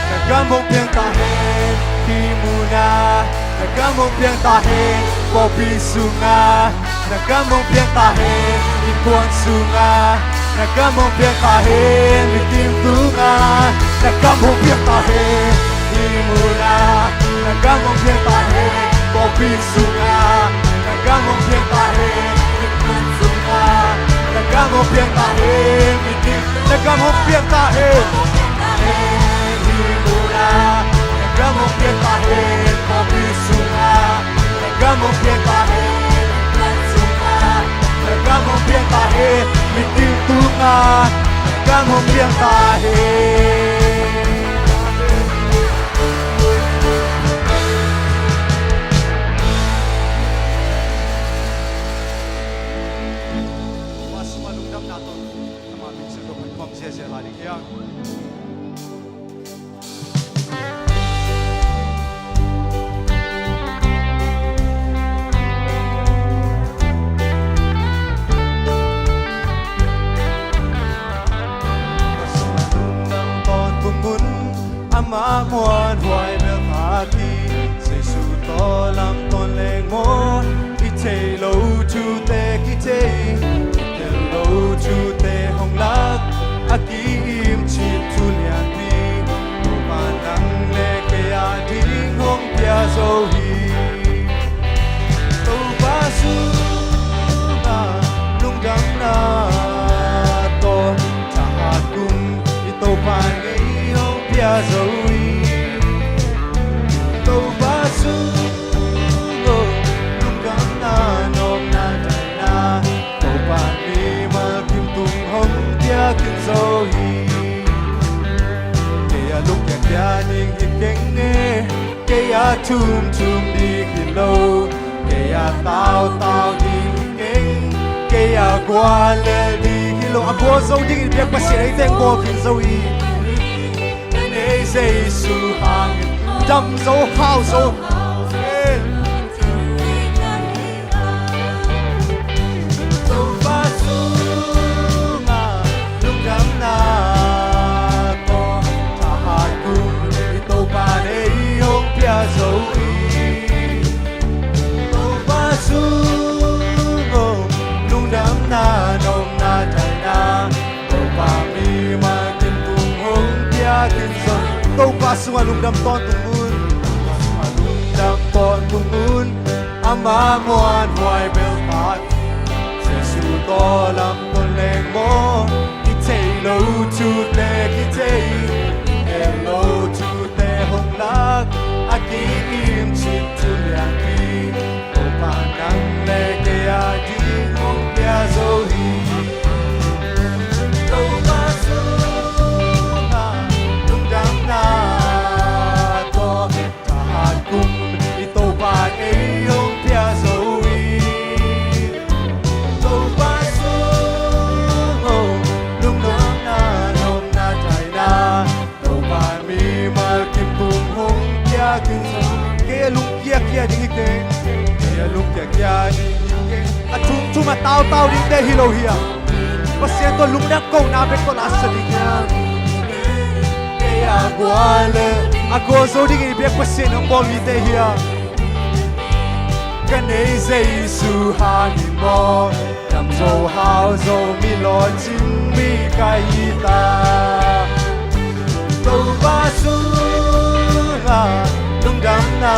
Na gam hong piang ta hen, hih munah na gam hong piang ta hen, pawlpi sungah na gam hong piang ta hen, innkuan sungah na gam hong piang ta hen, mikim tungah na gam hong piang ta hen. Hih munah na gam hong piang ta hen, pawlpi sungah na gam hong piang ta hen, innkuan sungah na gam hong piang ta hen, mikim na gam hong piang ta hen. Hih munah na gam hong piang ta hen, pawlpi sungah na gam hong piang ta hen, innkuan sungah na gam hong piang ta hen, mikim tungah na gam hong piang ta hen. Tua sungah lungdamna tawh ama min sung tawh kan khawm ziahziah lai ding hiam? A muanhuai bel kha ki, Jesu tawh lamtawn leng maw. I thei lo thute kithei, i tel lo thute hong lak, a ki-im cih thu lianpi, Topa nang le kei a ding hong pia zo hi. Topa sungah lungdamna tawh thahat kum, i Topa ngei hong pia zo hi. Topa sungah lungdamna, nopna, daihna, Topa mimal kim tung hong pia khin zo hi. Kei a lungkiakia ding hi keng e, kei a thumthum ding hi lo. Kei a tautau ding hi keng, kei a guallel ding hi lo. A gualzo dingin biak Pasian ei teng bawl khin zo hi. Ka nei Jesu hangin dam zo, hau zo. Topa sungah lungdamna tawh thahat kum, i Topa nei hong pia zo hi. Topa sungah lungdamna, nopna, daihna, Topa mimal kim tung hong pia khin zo. Topa sungah lungdam tawntung un. Topa sungah lungdam tawntung un. Ama muanhuai bel kha ki, Jesu tawh lamtawn leng maw. I thei lo thute kithei, i tel lo thute hong lak, a ki-im cih thu lianpi, Topa nang le kei a ding hong pia zo hi. Topa sungah lungdamna tawh thahat kum, i Topa ei hong pia zo hi. Topa sungah lungdamna, nopna, daihna, Topa mimal kim tung hong pia khin zo. Kei a lungkiakia ding hi keng, kei a lungkiakia ding hi keng. A thumthum a tautau dingte hi lo hiam? Pasian tawh lungdam kohna bek tawh la sa ding hiam? Kei a guallel, a gualzo dingin biak Pasian hong bawl mite hiam? Ka nei Jesu hangin maw, dam zo, hau zo, mi lawhcing mi ka hi ta. Topa sungah lungdamna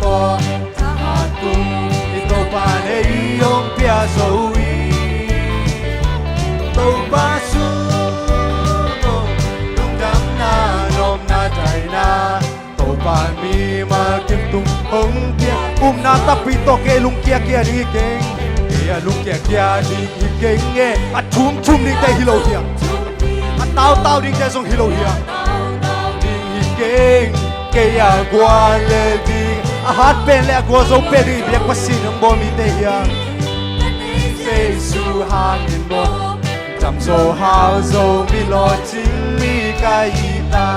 tawh thahat kum, i Topa nei hong pia zo hi. Topa sungah lungdamna, nopna, daihna, Topa mimal kim tung hong pia. Upna takpi tawh kei lungkiakia ding hi keng, kei a lungkiakia ding hi keng e. A thumthum dingte hi lo hiam? A tautau dingte zong hi lo hiam? Ding hi keng, kei a guallel ding, a hat pen le a gualzo pen ding biak Pasian hong bawl mite hiam? Jesu hangin maw, dam zo, hau zo, mi lawhcing mi ka hi ta.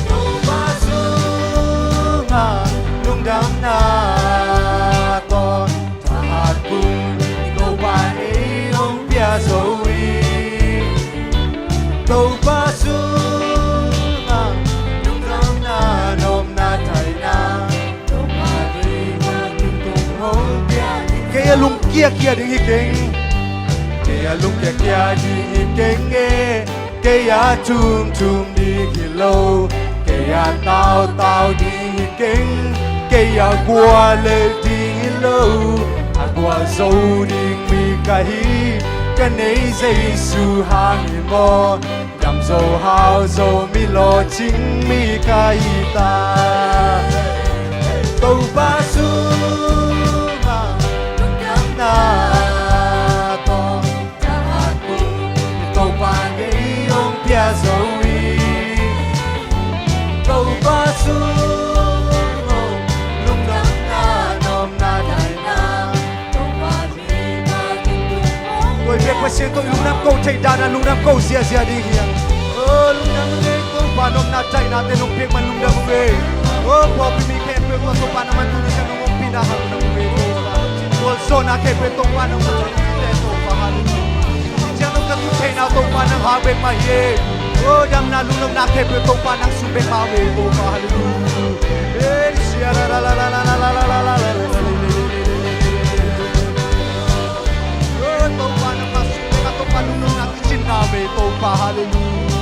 Topa sungah lungdamna tawh thahat kum, i Topa ei hong pia zo hi. Topa sungah lungdamna, nopna, daihna, Topa mimal kim tung hong pia. Kei a lungkiakia ding hi keng, kei a lungkiakia ding hi keng e. Kei a thumthum ding hi lo, kei a tautau ding hi keng, kei a guallel ding hi lo, a gualzo ding mi ka hi. Ka nei Jesu hangin maw, dam zo, hau zo, mi lawhcing mi ka hi ta. Topa sungah lungdamna tawh thahat kum, i Topa ngei hong pia zo hi. Topa sungah lungdamna, nopna, daihna, Topa mimal kim tung hong pia. Tua i biak Pasian tawh i lungdam ko theih dan a lungdam ko ziahziah ding hi hang. O lungdam ung ei, Topa nopna daihnate nong piak man lungdam ung ei. O pawlpi mi khempeuh tawh Topa nangman tuni ciang nong ompihna hang lungdam ung ei Topa. Gualzawhna khempeuh Topa nangman tuni ciang Topa hang lungdam ung ei. Tuni ciang nong ka tun theihna Topa nang hang bek mah hi ei. O damna lungnopna khempeuh Topa nang sung bek mah ve Topa. Halleluia. O Topa nang sung bek a Topa lungnopna kicinna ve Topa. Halleluia.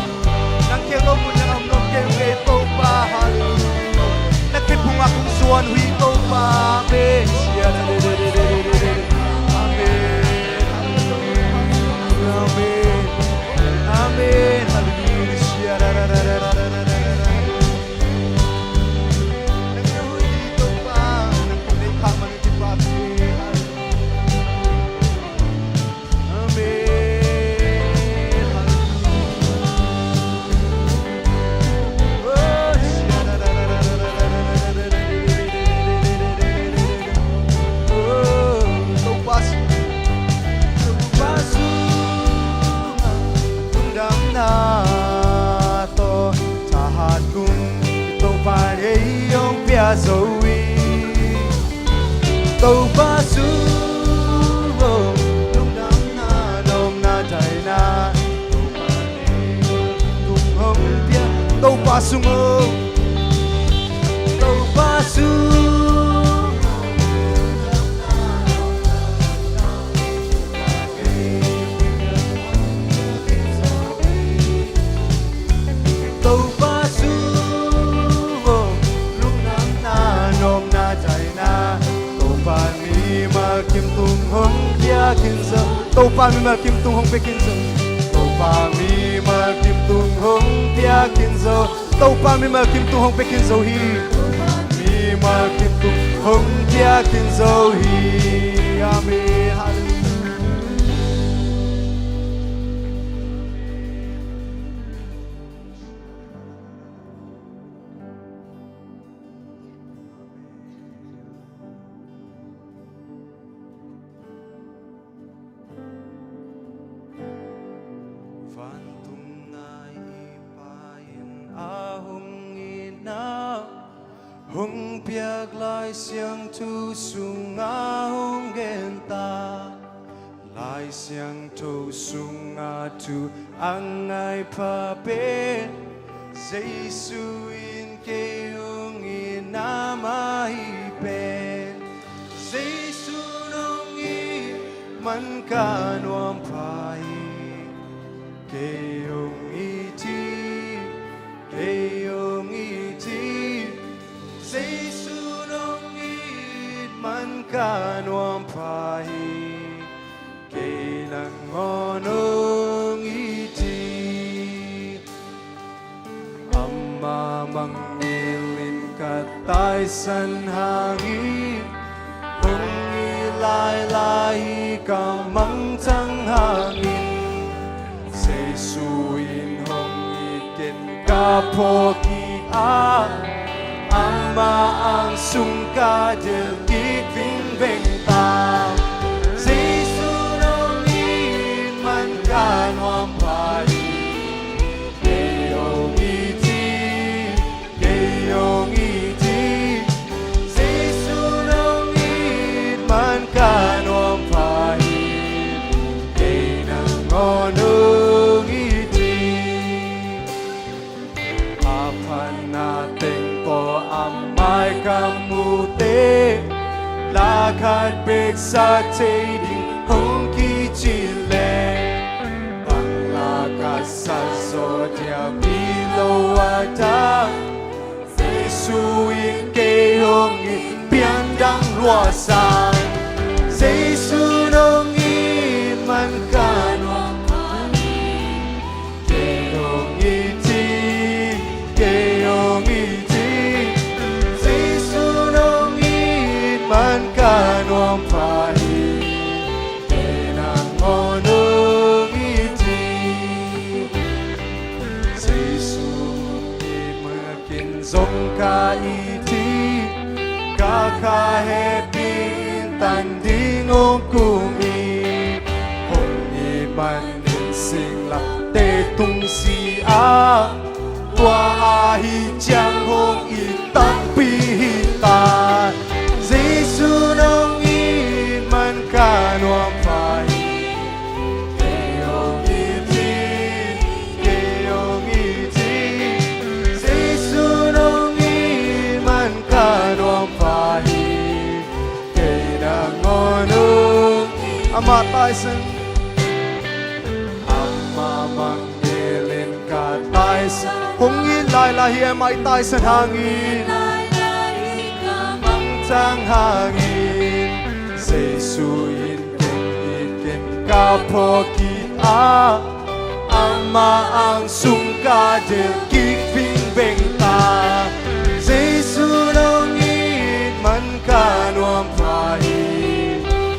Nang khel lo mun nang om lo kei ve Topa. Halleluia. Na khe phung a kong suan uh hi Topa. Amen. Amen. Amen. Halleluia. Amen. Halleluia. Oh, Topa sung, Topa sung, lungdamna tawh thahat kung, Topa ei hong pia zo hi. Topa sung, oh, lungdamna, lawmna, daihna, Topa ei tung hong pia. Topa sung, oh, Topa sung, Topa sung, oh, lungdamna, lawmna, daihna, Topa mimal kim tung hong pia khin zo. Topa mimal kim tung hong pia khin zo. Topa mimal kim tung hong pia khin zo. Topa mimal kim tung hong pia khin zo hi. Mimal kim tung hong pia khin zo hi. Amen. Halleluia. Vantung nai i Pa in a hong itna hong piak Lai Siangtho sungah hong gen ta. Lai Siangtho sungah thu a ngai pha pen Jesu in kei hong itna mah hi pen. Jesu in hong it man ka nuam pha hi. Kei hong it hi, kei hong it hi. Jesu in hong it man ka nuam pha hi. Kei nangawn hong it hi. Amah mangngilh in ka taisan hangin, hong it lailai hi ka mangthang hangin. Jesu in hong it ken ka phawk hi a, amah ang sung ka delh kik vingveng ta. Jesu in hong it man ka nuam pha hi. Kei hong it hi, kei hong it hi. Jesu in hong it man ka nuam pha hi. Kei nangawn hong it hi. A phatna teng pawl a mai ka mute, la khat bek sa thei ding hong kici leh, bang la ka sa zaw diak hi lo a, Jesu in kei hong it pian dang lua sa. Jesu in hong it man ka nuam pha hi. Kei hong it hi, kei hong it hi. Jesu in hong it man ka nuam pha hi. Kei nangawn hong it hi. Jesu in it man ken zong ka it hi. Ka kha hehpih in tan ding hong kum hi. Hong it man in singlamteh tung si a, tua ahi ciang hong it tampi hi ta. Jesu in hong it man ka nuam pha hi. Kei hong it hi, kei hong Amah taisan. Amah mangngilh in ka taisan. Hong it lailai hi, amah i taisan hangin. Mangthang hangin. Jesu in ken it, ken ka phawk kik a, amah ang sung ka delh kik vingveng ta. Jesu nong it man ka nuam pha hi.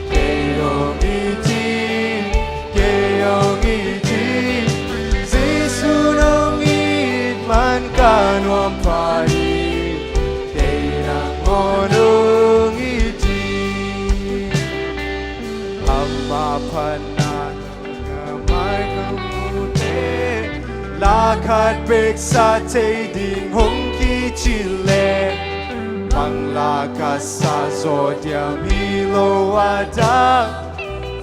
Kei hong it hi, kei hong it hi. Jesu nong it man ka nuam pha hi. Kei nangawn hong it hi. Amah phatna ka mai ka mute, la khat bek sa thei ding hong kicih leh, bang la ka sa zaw diam hi lo a dang.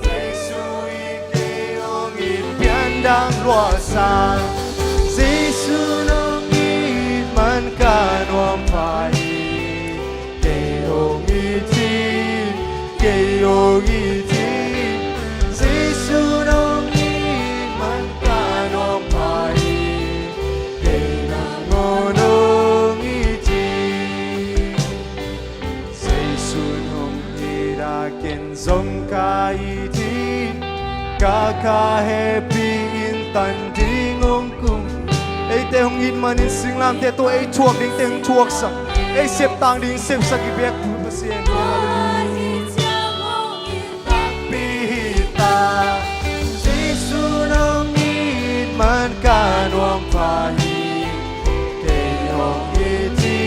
Jesu in kei hong it pian dang lua sa. Jesu nong it man ka nuam pha hi. Kei hong it hi, kei hong it hi. Jesu nong it man ka nuam pha hi. Kei nangawn hong it hi. Jesu nong it a ken zong ka it hi. Ka kha hehpih in tan ding hong kum. Eite hong it manin singlamteh tawh ei thuak dingte hong thuaksak, ei septang ding sepsak i biak Pasian. Takpi hi ta. Jesu nong it man ka nuam pha hi. Kei hong it hi,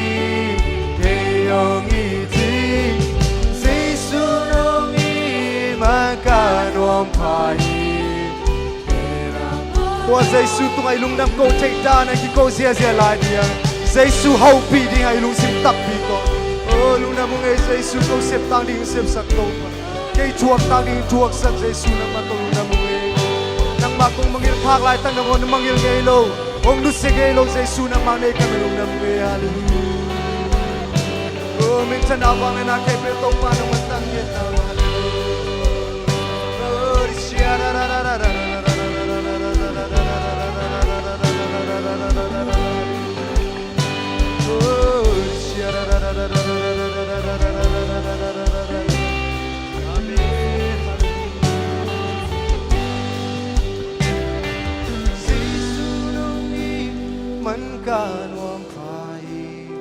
kei hong it hi. Jesu nong it man ka nuam pha hi. Tua Jesu tungah i lungdam ko theih dan a kiko ziazia lai ding a, Jesu hopih ding a i lungsim takpi ko. O lungdam ung ei Jesu, ko septang ding sepsak ko. Kei thuaktak ding thuaksak Jesu, nangmah ko lungdam ung ei. Nangmah kong mangngilh phak laitak nangawn na mangngilh ngei lo, hong nusia ngei lo Jesu, nangmah nei ka lungdam ung ei. Halleluiah. O minthanna vangliatna khempeuh Topa nangmah tang ngiat ta. Man ka nuam pha hi,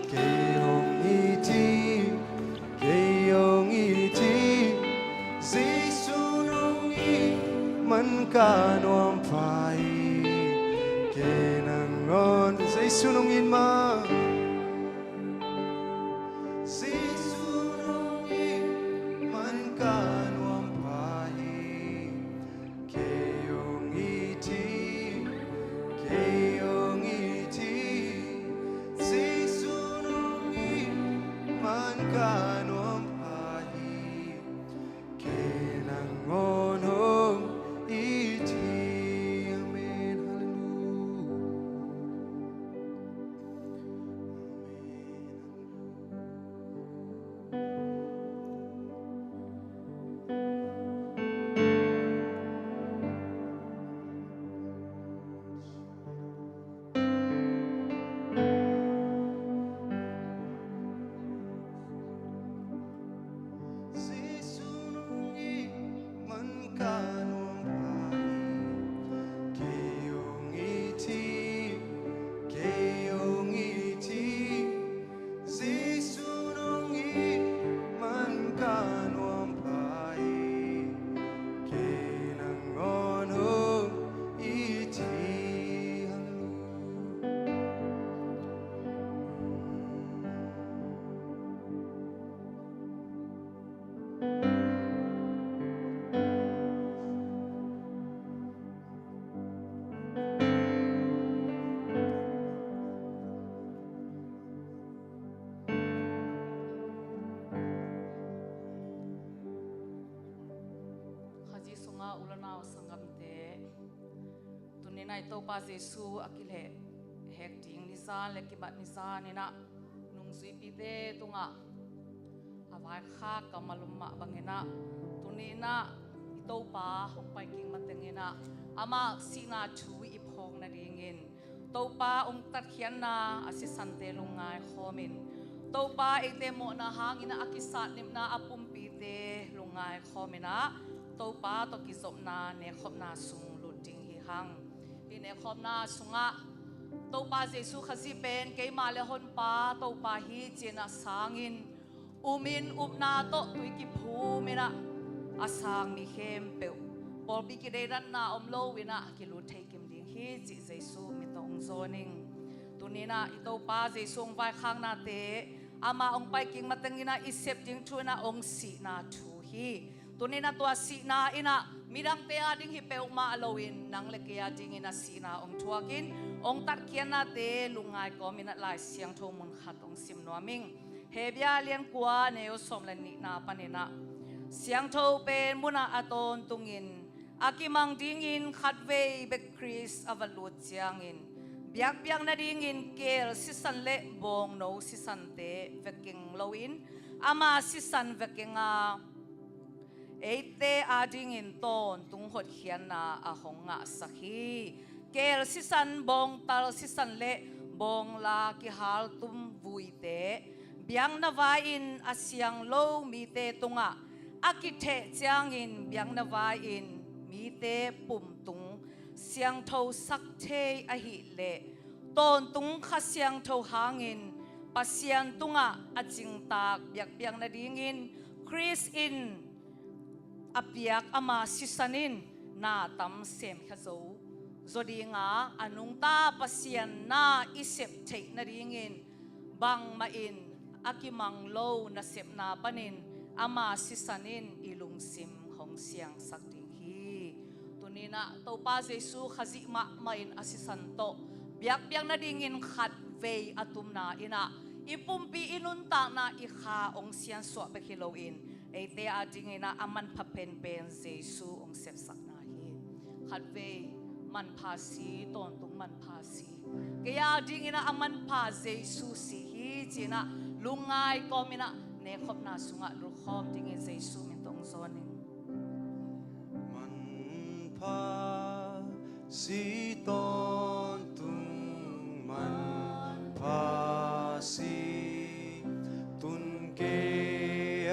kei hong it hi. Kei hong it hi, Jesu nong it man ka nuam pha hi. Kei nangawn Jesu nong it man. Jesu nong it man ka nuam pha hi. Kei hong it hi, kei hong it hi, Jesu nong it man ka nuam pha hi, kei nangawn hong it hi. Amen. Halleluiah. Jesu nong it man ka nuam pha hi, kei nangawn hong it hi. Halleluiah. Khazih sungah u le nau sanggamte, tuni-in ah i Topa Jesu a kilehhek ding nizan le kimat nizan in ah nungzuipite tungah a Vaikhak kammal um mah bangin ah, tuni in ah i Topa hong pai kik matengin ah, amah sihna thu i phawk nadingin, Topa hong tatkhiatna a sisante lungngai khawmin, Topa eite mawhna hangin ah a kisatnipna a pumpite lungngai khawmin ah, Topa tawh kizopna nekhopna sung lut ding hi hang. Hih nekhopna sungah Topa Jesu Khazih pen keima le Honpa Topa hi ci-in a sangin, umin upna tawh tui kiphumin ah a sang mi khempeuh pawlpi kideidanna om loin ah kilut thei kim ding hi cih Jesu mit tawh hong zawn ing. Tuni in ah i Topa Jesu hong vaikhaknate, amah hong pai kik matengin ah i sep ding thu in ah hong sihna thu hi. Tuni in ah tua sihna in ah midangte ading hi peuhmah loin nang le kei adingin a sihna hong thuakin, hong tatkhiatnate lungngai kawmin ah Lai Siangtho mun khat hong sim nuam ing. Hebru lian kua neu sawm le nihna panin ah, siangtho pen munah a tawntungin a kimang dingin khatvei bek Khrist a va lut ciangin, biakpiak nadingin keel sisan le bawngno sisante vekeng loin, ama sisan vekeng a, eite adingin tawntung hotkhiatna a hong ngahsak hi. Keel sisan, bawngtal sisan le bawngla kihaltum vuite, biakna vai-in a siang lo mite tungah a kitheh ciangin, biakna vai-in mite pumtung siangthosak thei ahih leh, tawntung Kha Siangtho hangin Pasian tungah a cingtak biakpiak nadingin Khrist in a piak ama sisan in na tam semkhia zo zaw ding a, a nungta Pasian na i sep theih nadingin bangmah in a kimang lo nasepna panin ama sisan in i lungsim hong siangsak ding hi. Tuni in ah Topa Jesu Khazih mahmah in a sisan tawh biakpiak nadingin khatvei a tumna in ah, i pumpi i nuntakna i kha hong siansuah bek hi loin, eite adingin ah a manpha penpen Jesu hong sepsakna hi. Khatvei manpha si, tawntung manpha si, kei adingin ah a manpha Jesu si hi ci-in ah lungngai kawmin ah nekhopna sungah lutkhawm dingin Jesu min tawh hong zawn ing. Manpha si, tawntung manpha si, tun kei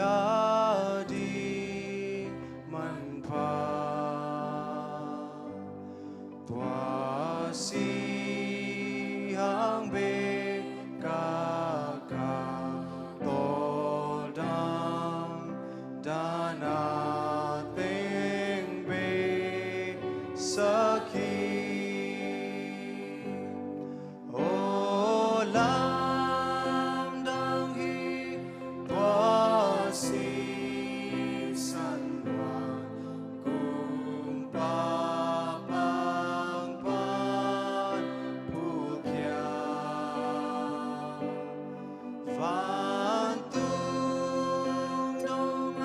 ading manpha. Tua si hang bek ka, ka tawldam dan a teng bei sak hi. Aw lamdang hi tua sisan, tua kumpa pangpan pulkhiat. Vantung dong a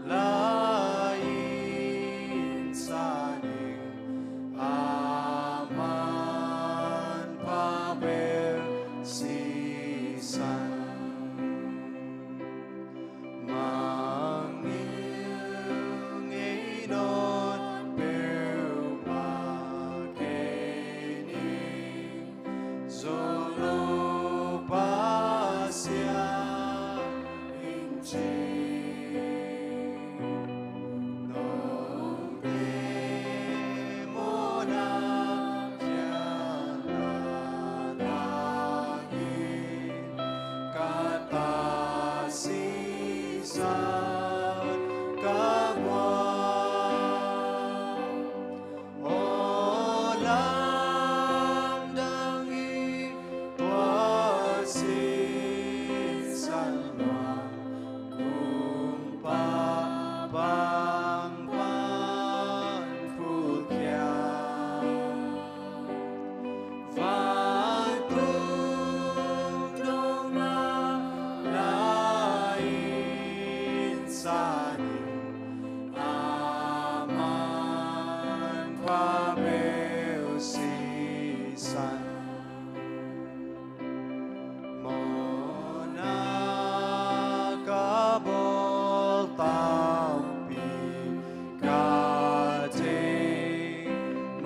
lai-in sa ding a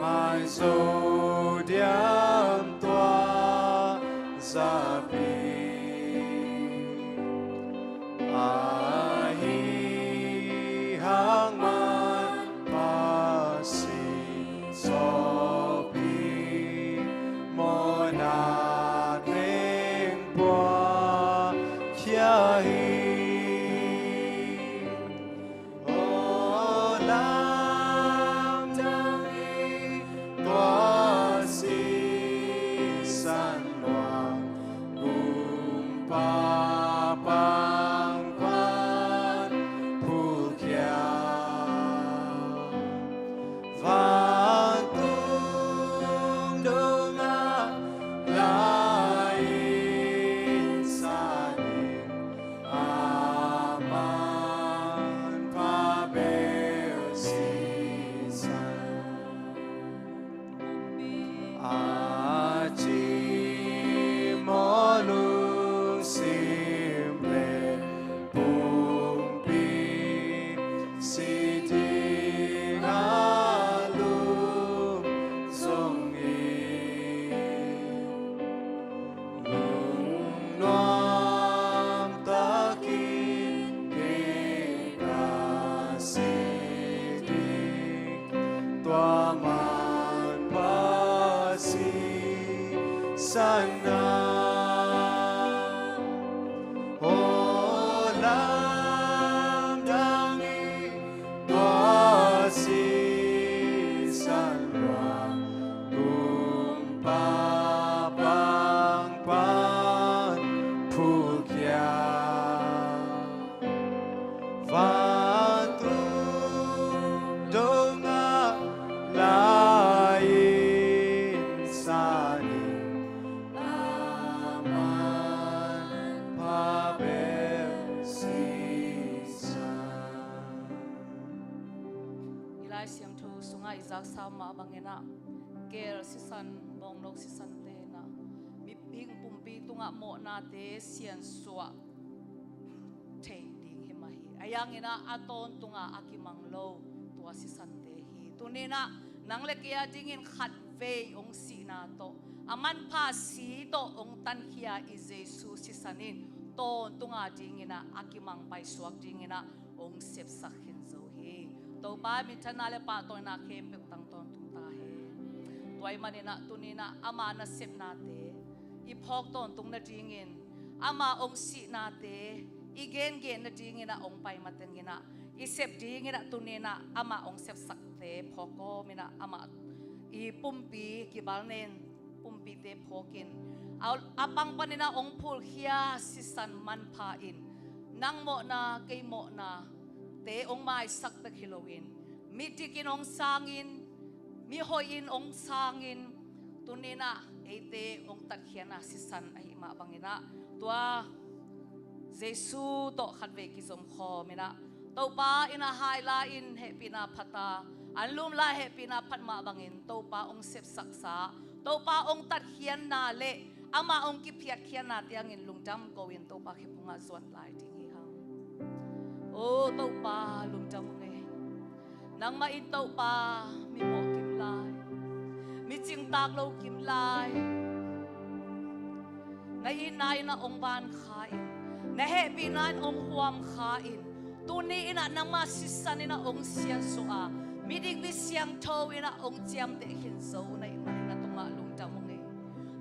Maizo diam tua zapi, ahi hang man Pasian sawpi, mawhna teng pua khia hi. Aw lamdang hi, tua sisan luang, gumpa pangpan phulkhia. Vantung dongah lai-in sa ding, a manpha bel sisan. A cimawh lungsim le pumpi, si ding a lung zong hi. Lungnuam takin kei ka si ding, tua manpha sisan ah. Aw lamdang hi, tua sisan luang, gumpa pangpan phulkhia. Vantung dongah lai-in sa ding, a manpha bel sisan. I Lai Siangtho sungah i zaksa mah bangin ah, keel sisan, bawngnok sisante in ah, mihing pumpi tungah mawhnate siansuah thei ding hi mah hi. Ahi hangin ah a tawntunga a kimang lo tua sisante hi. Tuni in ah nang le kei a dingin khatvei hong sihna tawh, a manpha si tawh hong tankhia i Jesu sisan in tawntunga dingin ah a kimang paisuak dingin ah hong sepsak khin zo hi. Topa minthanna le pahtawina khempeuh tang tawntung ta hen. Tua ahih manin ah tuni in ah ama nasepnate i phawk tawntung nadingin, ama hong sihnate i gengen nadingin ah hong pai matengin ah, i sep dingin ah tuni in ah ama hong sepsakte phawk kawmin ah, ama i pumpi kibalnen pumpite phawkin, a, a pangpanin ah hong phulkhia sisan manpha in, nang mawhna kei mawhnate hong maisak bek hi loin, midikin hong sangin, mihoihin hong sangin, tuni in ah eite hong tatkhiatna sisan ahih mah bangin ah, tua Jesu tawh khatvei kizom khawmin ah, Topa in a hai lai-in hehpihna phat a, an lum lai hehpihna phat mah bangin Topa hong sepsaksa, Topa hong tatkhiatna le ama hong kiphiatkhiatna te hangin lungdam ko-in Topa khephungah zuan lai ding hi hang. O Topa, lungdam ung ei. Nangmah in Topa, mi mawh kim lai, mi cingtak lo kim lai, na itna in ah hong van kha in, na hehpihna in hong huam kha in, tuni in ah nangmah sisan in ah hong siansuah a, miding mi siangtho in ah hong ciamteh khin zo na hih manin na tungah lungdam ung ei.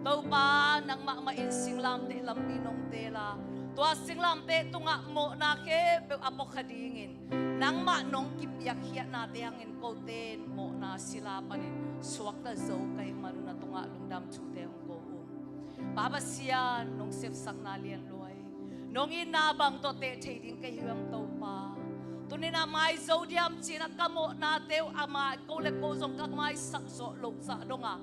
Topa, nangmah mah in singlamteh lampi nong teel a, tua singlamteh tungah mawhna khempeuh a pawkha dingin nangmah nong kipiakkhiatnate hangin kote in mawhna sila panin suakta zo ka hih manun na tungah lungdam thute hong ko ung. Pa Pasian, nong sepsakna lianluai, nong itna bang tawh teh thei ding ka hi hiam Topa? Tuni in ah maizo diam ci-in ah ka mawhnate uh a mai, ko le ko zong ka maisak zawh loh zah dong a,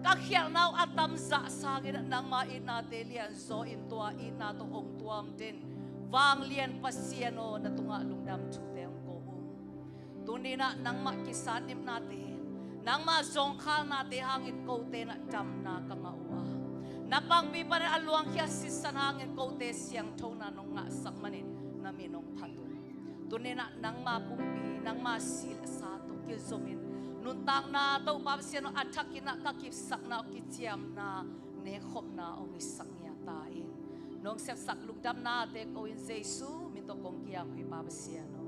ka khialhna uh a tam zah sangin ah nangma itnate lianzaw in tua itna tawh hong tuam den vanglian Pasian aw, na tungah lungdam thute hong ko ung. Tuni in ah nangmah kisatnipnate, nangmah zawngkhalnate hangin kote in ah damna ka ngah uh a, na pangpi panin a luangkhia sisan hangin kote siangthona nong ngahsak manin na min hong phat uh. Tuni in ah nangma pumpi, nangma si le sa tawh kizomin Nuntakna Topa Pasian aw, a thakin ah ka kipsakna aw, kiciamna, nekkhopna hong hisak ngiat ta in. Nong sepsak lungdamnate ko in Jesu min tawh kong kiang uh hi Pa Pasian aw.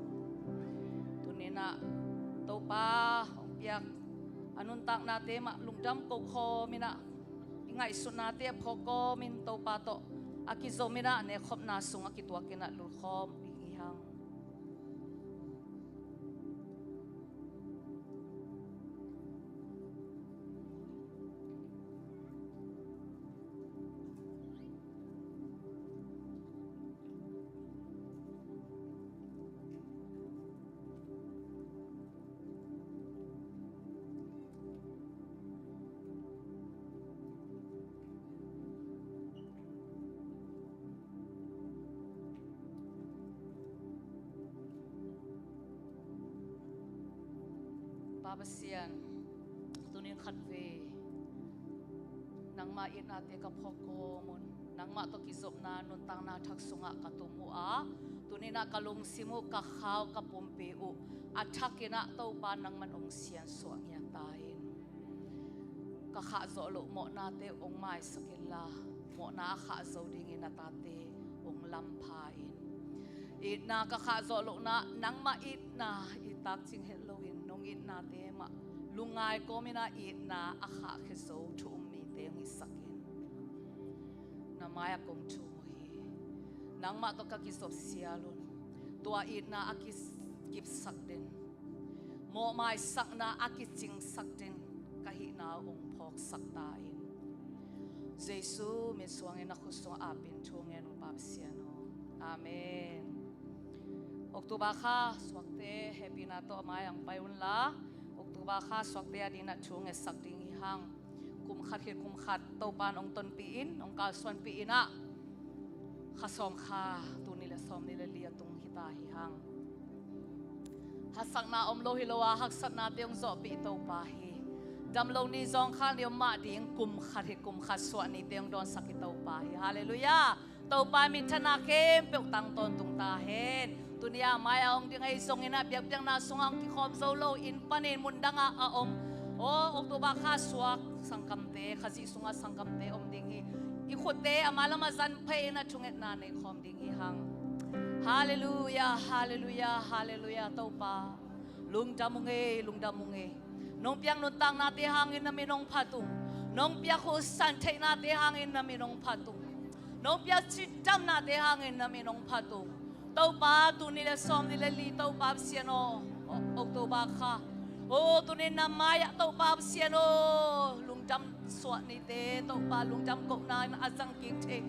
Tuni-in ah Topa hong piak a nuntaknate mah lungdam ko khawm in ah, i ngaihsutnate a phawk kawmin Topa tawh a kizom in ah nekkhopna sungah kituak in ah lutkhawm ding hi hang. Pa Pasian, tuni-in khatvei nangmah itnate ka phawk kawm un. Nangmah tawh kizopna nuntakna thak sungah ka tum uh a, tuni-in ah ka lungsim uh, ka kha uh, ka pumpi uh a thakin ah Topa nangman hong siansuah ngiat ta in. Ka khahzawh loh mawhnate hong maisak inla, mawhna a khah zo dingin na tate hong lampha in. Itna ka khahzawh lohna, nangmah itna i takcing het loin nong itnate mah lungngai kawmin ah itna a khahkhia zo thu um mite hong hisak in. Na mai-ah kong thum uh hi. Nangmah tawh ka kizop sial un. Tua itna a kis-, kipsak den, mawhmaisakna a kicingsak den ka hihna uh hong phawksak ta in. Jesu min suangin na khut sungah apin thu ngen uh Pa Pasian aw. Amen. October kha suakte hehpihna tawh a mai-ah hong pai unla, October kha suakte adingin ah thu ngetsak ding hi hang. Kum khat khit kum khat Topa in hong tonpih in, hong kalsuanpih in ah, kha sawm kha, tul nih le sawmnih le li a tung hi ta hi hang. Haksatna om lo hi lo a, haksatnate hong zawhpih Topa hi. Dam lo ni zawngkhal ni om mah ding, kum khat khit kum khat suah nite hong dawnsak hi Topa hi. Halleluiah. Topa minthanna khempeuh tang tawntung ta hen. Tuni-a mai-ah hong ding ahi zongin ah biakpiakna sungah hong kikhawm zo lo, inn panin mundangah a om, aw, October kha suak sanggamte, Khazih sungah sanggamte om ding hi. I khutte a mailam a zan phei in ah thungetna nei khawm ding hi hang. Halleluiah, halleluiah, halleluiah, Topa. Lungdam ung ei, lungdam ung ei. Nong piak nuntaknate hangin na min hong phat ung. Nong piak khuhsan theihnate hangin na min hong phat ung. Nong piak cidamnate hangin na min hong phat ung. Topa, tul nih le sawmnih le li Topa Pasian aw, October kha. Aw, tuni-in na mai-ah Topa Pasian aw, lungdam suah nite Topa, lungdam kohna in a zang kik thei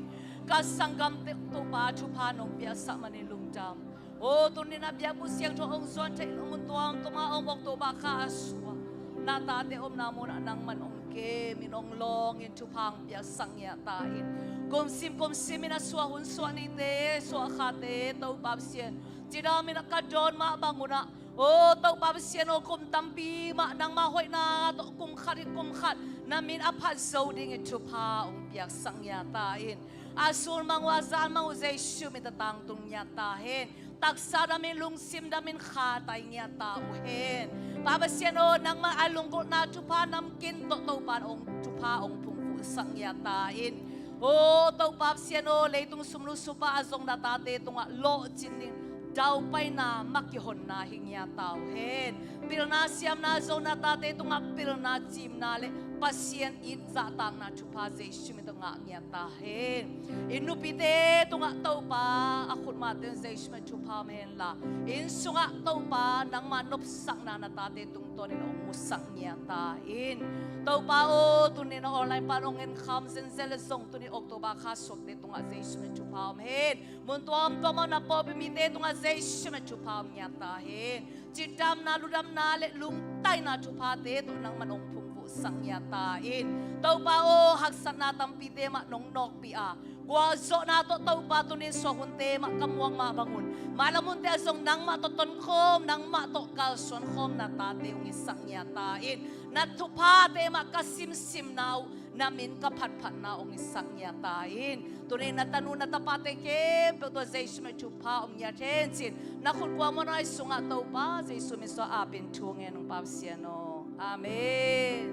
ka sanggamte Topa thupha nong piaksak manin lungdam. Aw, tuni-in a biakbuk siangtho hong zuan theih lo mun tuamtuam ah om October kha a suak na tate omna munah nangman hong kemin hong lawngin thupha hong piaksak ngiat ta in. Kumsim kumsim in a suah hun suah nite, suah khate Topa Pasian, cidam in a ka dawn mah bangun ah, aw Topa Pasian aw, kum tampi mah nangmah hoihna tawh kum khat khit kum khat na min a phat zo dingin thupha hong piaksak ngiat ta in. A sulmang uh, a zalmang uh Jesu min tawh tangtung ngiat ta hen. Taksa damin, lungsim damin khatai ngiat ta uh hen. Pa Pasian aw, nangmah a lunggulhna thupha namkim tawh Topa in hong thupha hong phungvuhsak ngiat ta in. Aw Topa Pasian aw, leitung sumlu supa a zong na tate tungah lawhcin ding daupaina, mah kihonna hi ngiat ta uh hen. Pilna siamna zong na tate tungah pilna, cimna le Pasian it zahtakna thupha Jesu min tawh ngah ngiat ta hen. I nupite tungah Topa a khutmahte un Jesu min thupha om henla, inn sungah Topa nangma nopsakna na tate tungtawnin hong musak ngiat ta in. Topa aw, tuni-in a online pan hong enkham zenzen le zong tuni October kha suakte tungah Jesu min thupha om hen. Mun tuamtuam ah na pawlpi mite tungah Jesu min thupha om ngiat ta hen. Cidamna, ludamna le lungtaina thuphate tawh nangman hong phungvuhsak ngiat ta in. Topa aw, haksatna tampite mah nong nawkpih a, gualzawhna tawh Topa tuni-in suah hunte mah ka muak mah bangun, mailam hunte ah zong nangmah tawh tonkhawm, nangmah tawh kalsuan khawm na tate hong hisak ngiat ta in. Na thuphate mah ka simsimna uh na min ka phatphatna hong hisak ngiat ta in. Tuni-in na tanu na tapate khempeuh tawh Jesu min thupha om ngiat hen ci-in na khut kua muanhuai sungah Topa Jesu min suang apin thu ngen ung Pa Pasian aw. Amen.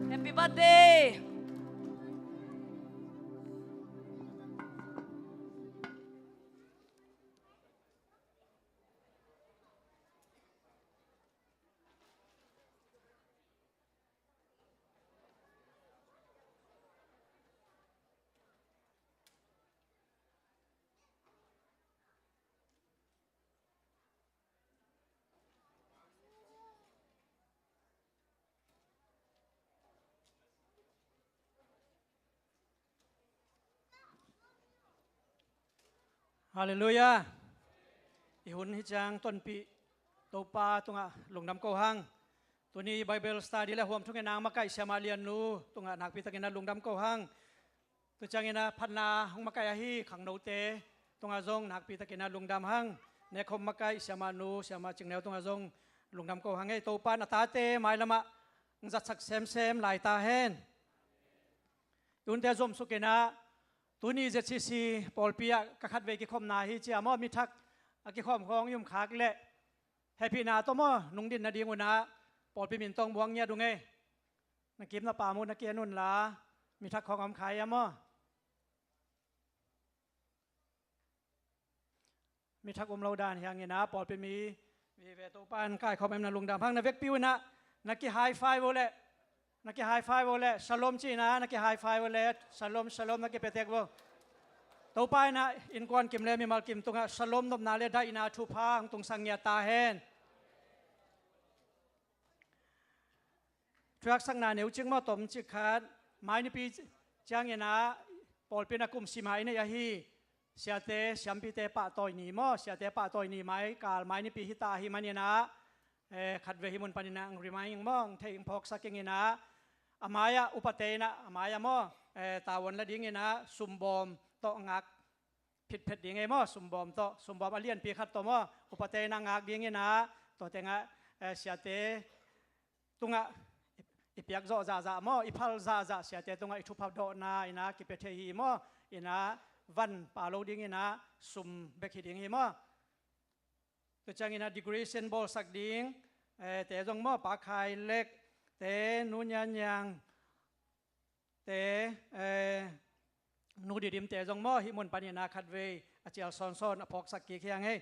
Happy birthday. Halleluiah. I hun hi ciang tonpih Topa tungah lungdam ko hang. Tuni Bible study le huam thungen nang makaih siamah Lian Nu tungah nakpi takin a lungdam ko hang. Tu ciangin a phatna hong makaih ahi khangnote tungah zong nakpi takin a lungdam hang. Nekhom makaih siamah Nu, siamah Cingneu tungah zong lungdam ko hang ei. Topa in a tate mailamah hong zatsak semsem lai ta hen. I hunte zomsuk in a, tuni Z C C pawlpi ah ka khatvei kikhopna hi cia maw, mi thak a kikhawm khawng i um khak leh hehpihna tawh maw, nungdin nading un a pawlpi min tawh muang ngiat ung ei. Na kim na pam uh na kian un la, mi thak khawng a om kha hiam maw? Mi thak um lo dan hi hangin a, pawlpi mi vive Topa in kaikhawm em, na lungdam hang. Na vekpi un a, na ki high five uh leh, na ki high five uh leh, shalom ci in a, na ki high five uh leh, shalom, shalom na kipia tek uh. Topa in a innkuan kim le mimal kim tungah shalom nopna le daihna thupha hong tungsak ngiat ta hen. Thuaksakna neucik maw, tomcik khat. Mai nipi ciangin a pawlpi in a kum sima i neih ahi siate, siampite pahtawi ni maw, siate pahtawi ni mai kal mai nipi hi ta ahi manin a, eh, khatvei hih mun panin a hong remind ing maw, hong thei ing, phawksak ing in a, a mai-ah upate in a, a mai-ah maw, eh, tavuan la dingin a sumbawm tawh ngak phitphet ding ei maw, sumbawm tawh, sumbawm a lianpi khat tawh maw, upate in a ngak dingin a, tua tengah, eh, siate tungah i, i piak zawh zahzah maw, i phal zahzah siate tungah i thupha dawhna in a kipia thei hi maw, in a van pau lo dingin a sum bek hi ding hi maw. Tu ciangin a decoration bawlsak ding, eh, te zong maw, Pa Khai Lek te, Nu Nyan Nyang te, eh, Nu Didim te zong maw, hih mun panin a khatvei a cial sawnsawn a phawksak kik hi hang ei.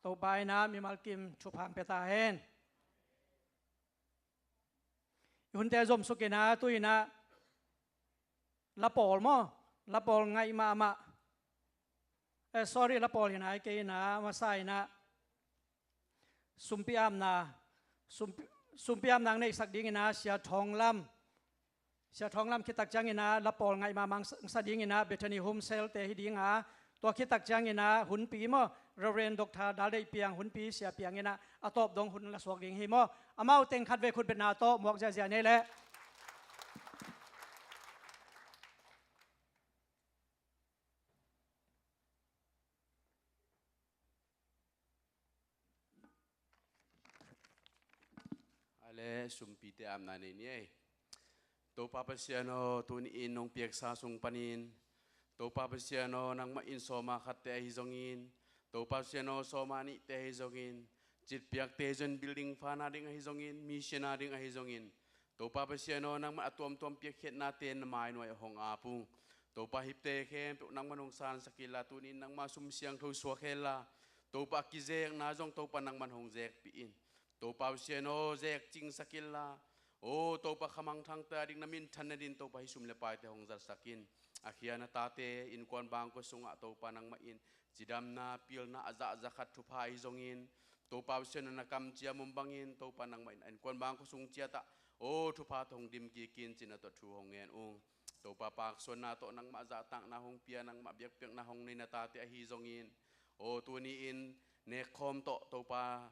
Topa in a mimal kim thupha hong pia ta hen. I hunte zomsuk in a, tu in a lapawl maw, lapawl ngaih mahmah. Eh, sorry, lapawl hi nai kei in a, masa in a sumpi amna, sumpi, sumpi amna hong neihsak dingin a Sia Thawng Lam, Sia Thawng Lam khit tak ciangin a lapawl ngaih mahmah hong sa dingin a Bethany Home Cell te hi ding a, tua khit tak ciangin a hunpi maw, Reverend Doctor Dal Deih Piang, hunpi Sia Piang in a, a tawp dong hun la suak ding hi maw. Amau teng khatvei khutbetna tawh muak ziahziah ni leh. Ale, sumpite amna nei ni ei. Topa Pasian aw, tuni in nong piaksa sung panin, Topa Pasian aw, nangmah in sawma khatte ahi zongin, Topa Pasian aw, sawma nihte ahi zongin, citpiakte zon building fana ding ahi zongin, mission a ding ahi zongin, Topa Pasian aw, nangmah a tuamtuam piakkhiatnate na mainuai ah hong ap ung. Topa hihte khempeuh nangman hong sansak inla, tuni in nangma sum siangtho suak henla, Topa a kizekna zong Topa nangman hong zekpih in. Topa Pasian aw, zek cingsak inla, aw Topa, khamangthangte a ding na minthan nadin Topa hih sum le paite hong zatsak in. A khia na tate innkuan bangkua sungah Topa nangmah in cidamna, pilna a zahzah khat thupha ahi zongin, Topa Pasian aw, na kamciam om bangin Topa nangmah in a innkuan bangkua sung ciatah aw thupha tawh hong dim kik in, cih na tawh thu hong ngen ung. Topa, paksuanna tawh nangmah zahtakna hong pia, nangmah biakpiakna hong nei na tate ahi zongin, aw tuni in nekkhawm tawh Topa,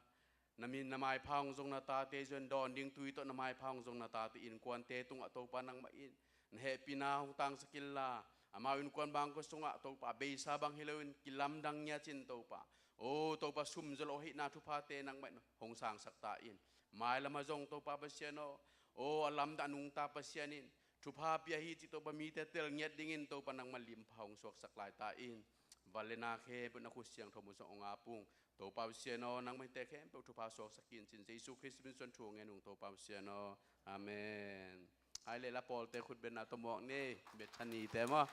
na min na maipha hong zong na tate zon, dawn ding tui tawh na maipha hong zong na tate innkuante tungah Topa nangmah in na hehpihna hong tangsak inla, amau innkuan bangkua sungah Topa beisa bang hi loin kilamdang ngiat in Topa, aw Topa, sum zaw lo ahihna thuphate nangmah in hong sangsak ta in. Mailamah zong Topa Pasian aw, aw a lamdang a nungta Pasian in thupha pia hi cih Topa mite tel ngiat dingin Topa nangmah limpha hong suaksak lai ta in. Van le na khempeuh na khut siangtho mun sungah hong ap ung. Topa Pasian aw, nangmah in te khempeuh thupha suaksak in, cin Jesu Khrist min suan thu ngen ung Topa Pasian aw. Amen. Hai le la pawlte khutbetna tawh muak ni, Bethany te maw.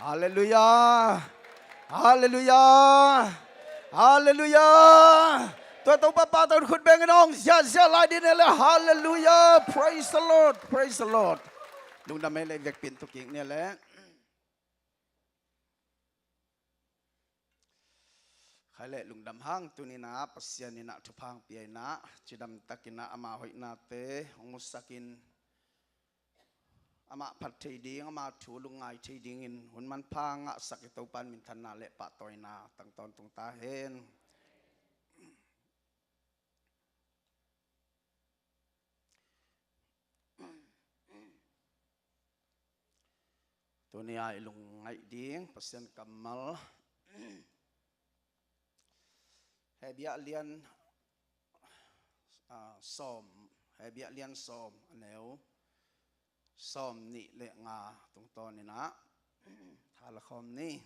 Halleluiah. Halleluiah. Halleluiah. Tua Topa pahtawi khut bengin hong ziahziah lai dih ni le. Halleluiah. Praise the Lord. Praise the Lord. Lungdam ei le, vekpi in tu kik ni le. Khai le lungdam hang, tuni-in ah Pasian in ah thupha hong pia in ah, cidam takin ah ama hoihnate hong musak in, Amah phat thei ding, ama thu lungngai thei dingin hun manpha ngahsak i Topa in minthanna le pahtawina tang tawntung ta hen. Tuni-a i lungngaih ding Pasian kammal Hebrew lian, ah, sawm, Hebrew lian sawm, a neu sawm nih le nga tungtawnin ah thala khawm ni.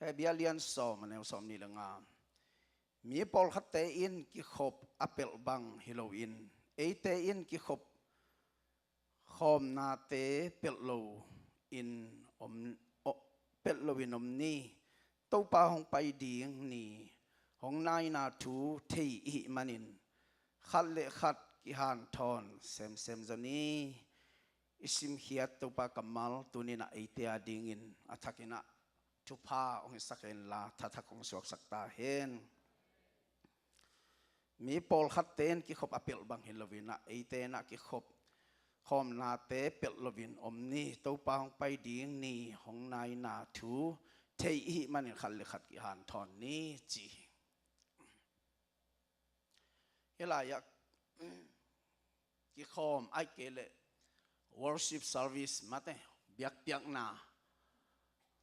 Hebrew lian sawm, a neu sawm nih le nga. Mi pawlkhatte in kikhop a pelh bang hi loin, eite in kikhop khawmnate pelh lo in om, o, pelh loin om ni. Topa hong pai ding ni hong naina thu thei i hih manin khat le khat kihanthawn semsem zaw ni. I simkhiat Topa kammal tuni-in ah eite a dingin a thakin ah thupha hong hisak henla, thathak hong suaksak ta hen. Mi pawlkhatte in kikhop a pelh bang hi loin ah, eite in ah kikhop khawmnate pelh loin om ni. Topa hong pai ding ni hong naina thu thei i hih manin khat le khat kihanthawn ni, ci hi. Hih lai-ah kikhawm, ahih kei leh worship service mate, biakpiakna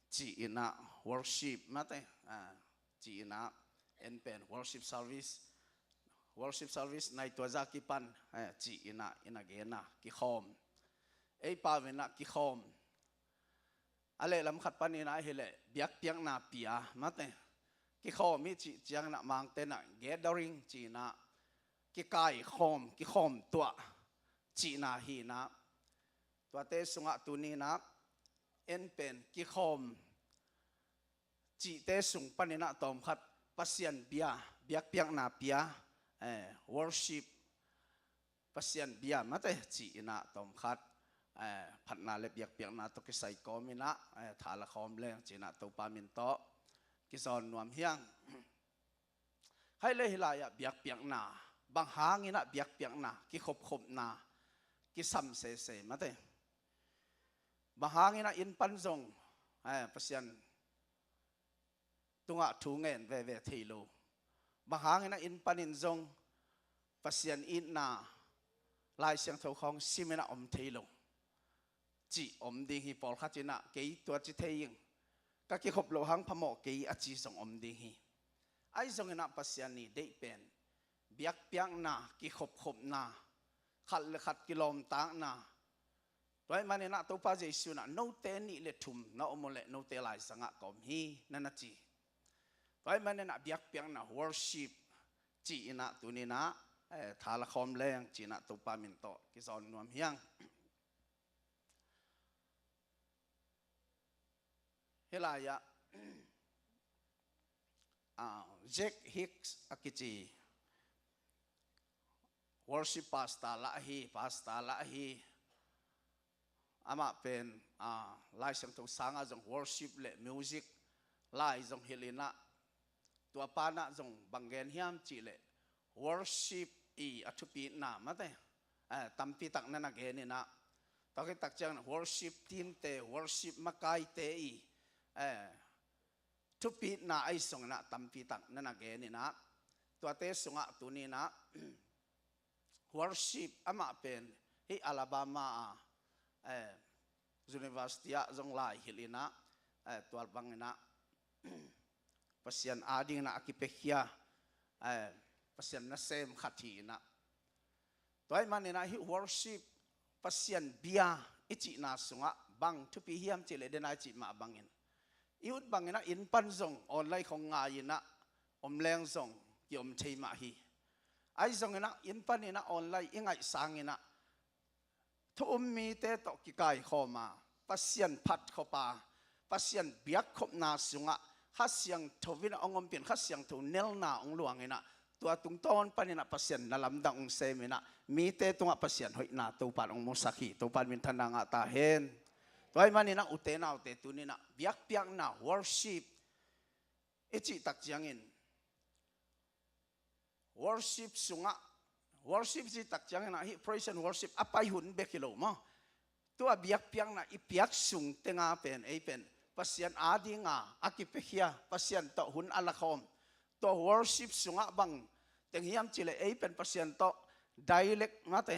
ci-in ah, worship mate, ah, ci-in ah, en pen worship service, worship service nai tua zah kipan, eh, ci-in ah i na gen a, kikhawm. Ei pau in ah kikhawm. A lehlam khat panin ah hi leh biakpiakna pia mate. Kikhawm i cih ciangin ah Mangte in ah gathering ci-in ah, kikaikhawm, kikhawm tuah cihna hi-in ah, tuate sungah tuni-in ah en pen kikhawm cihte sung panin ah tawmkhat Pasian bia, biakpiakna pia, eh, worship, Pasian bia mate ci-in ah tawmkhat, eh, phatna le biakpiakna tawh kisai kawmin ah, eh, thala khawm leng ci-in ah Topa min tawh kizawn nuam hi hang. Khaih le hih lai-ah biakpiakna, bang hangin ah biakpiakna, kikhopkhopna kisam sese mate. Bang hangin ah inn pan zong, eh, Pasian tungah thu ngen veve thei lo. Bang hangin ah inn panin zong Pasian itna Lai Siangtho khawng simin ah om thei lo cih om ding hi. Pawlkhat in ah kei tua ci thei ing, ka kikhop loh hang phamawh kei a ci zong om ding hi. Ahi zongin ah Pasian i deih pen biakpiakna, kikhopkhopna, khat le khat kilawmtatna. Tua ahih manin ah Topa Jesu in ah note nih le thum na om uh leh note laizangah ka om hi na na ci. Tua ahih manin ah biakpiakna, worship ci-in ah tuni-in ah, eh, thala khawm leng ci-in ah Topa min tawh kizawn nuam hi hang. Hih lai-ah, ah, Jack Hicks a kici worship pastor lah hi, pastor lah hi. Amah pen, ah, Lai Siangtho sangah zong worship le music lai zong hilh in ah, tua pa in ah zong bang gen hiam cih leh worship i a thupitna mate, eh, tampi tak na na gen in ah, tua khit tak ciangin worship team-te, worship makaite i, eh, thupitna ahi zongin ah tampi tak na na gen in ah, tuate sungah tuni-in ah worship amah pen hih Alabama ah, eh, university ah zong lai hilh in ah, eh, tua bangin ah Pasian adingin ah a kipiakhia, eh, Pasian nasem khat hi in ah. Tua ahih manin ah hih worship, Pasian bia i cihna sungah bang thupi hiam cih leh, den a i cih mah bangin, i ut bangin ah inn pan zong online khawng ngai-in ah om leng zong kiom thei mah hi. Ahi zongin ah inn panin ah online i ngaih sangin ah thu um mite tawh kikaikhawm a, Pasian phatkhop a, Pasian biakkhopna sungah Kha Siangtho in a hong ompih in, Kha Siangtho nelna hong luang in ah, tua tungtawn panin ah Pasian na lamdang hong sem in ah, mite tungah Pasian hoihna Topa in hong musak hi. Topa in minthanna ngah ta hen. Tua ahih manin ah ute naute, tuni-in ah biakpiakna, worship i cih tak ciangin, worship sungah Worship cih tak ciangin ah hih praise and worship a pai hun bek hi lo maw. Tua biakpiakna i piak sung tenga pen ei pen Pasian adinga a kipiakhia, Pasian tawh hun a lakhawm. Tua worship sungah bang teng hiam cihleh ei pen Pasian tawh dialect mate,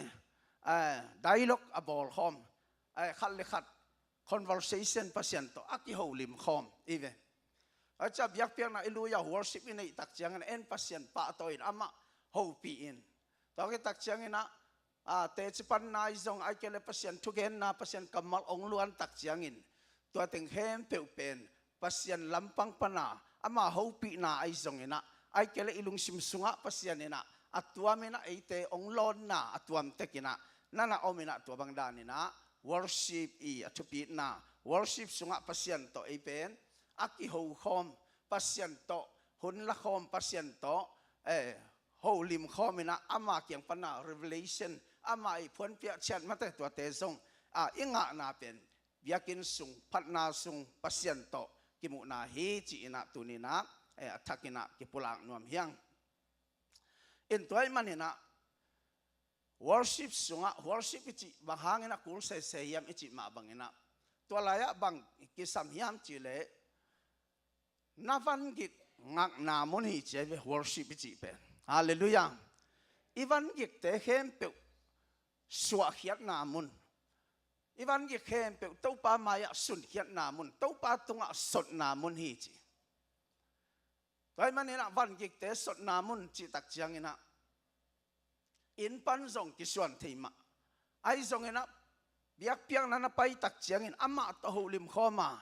eh, dialogue a bawlkhawm, eh, khat le khat conversation Pasian tawh a kiholimkhawm i ve. Acia biakpiakna i lui a worship i neih tak ciangin en Pasian pahtawi in amah hopih in. Tua khit tak ciangin ah, a, teci panna i zong ai kei le Pasian thugenna, Pasian kammal ong luan tak ciangin tua teng khempeuh pen Pasian lampang pana ama hopihna ai zong inah ai kei le i lungsim sungah Pasian inah a tuam inah eite ong lawnna a tuam tek inah nana om inah tua bang dan inah worship i a thupitna worship sungah Pasian tawh ei pen a kihokhawm, Pasian tawh hun lakhawm, Pasian tawh, eh, holimkhawm inah ama kiang pana revelation, ama i phuanpiah ciat mate tuate zong, ah, i ngahna pen biakinn sung, phatna sung Pasian tawh kimuhna hi ci inah tuni inah, eh, a thak inah kipulak nuam hiang. In tua i man inah worship sungah, worship i cih bang hang inah kul sese hiam i cih mah bang inah tua lai-ah bang kisam hiam cihleh na vangik ngakna mun hi ci a hi ve worship i cih pen. Halleluiah. I vangikte khempeuh suahkhiatna mun. I vangik khempeuh Topa mai-ah sunkhiatna mun, Topa tungah sotna mun hi ci. Tua ahih man inah vangikte sotna mun cih tak ciang inah inn pan zong kisuan thei mah. Ahi zong inah biakpiakna na pai tak ciangin amah tawh holimkhawm a,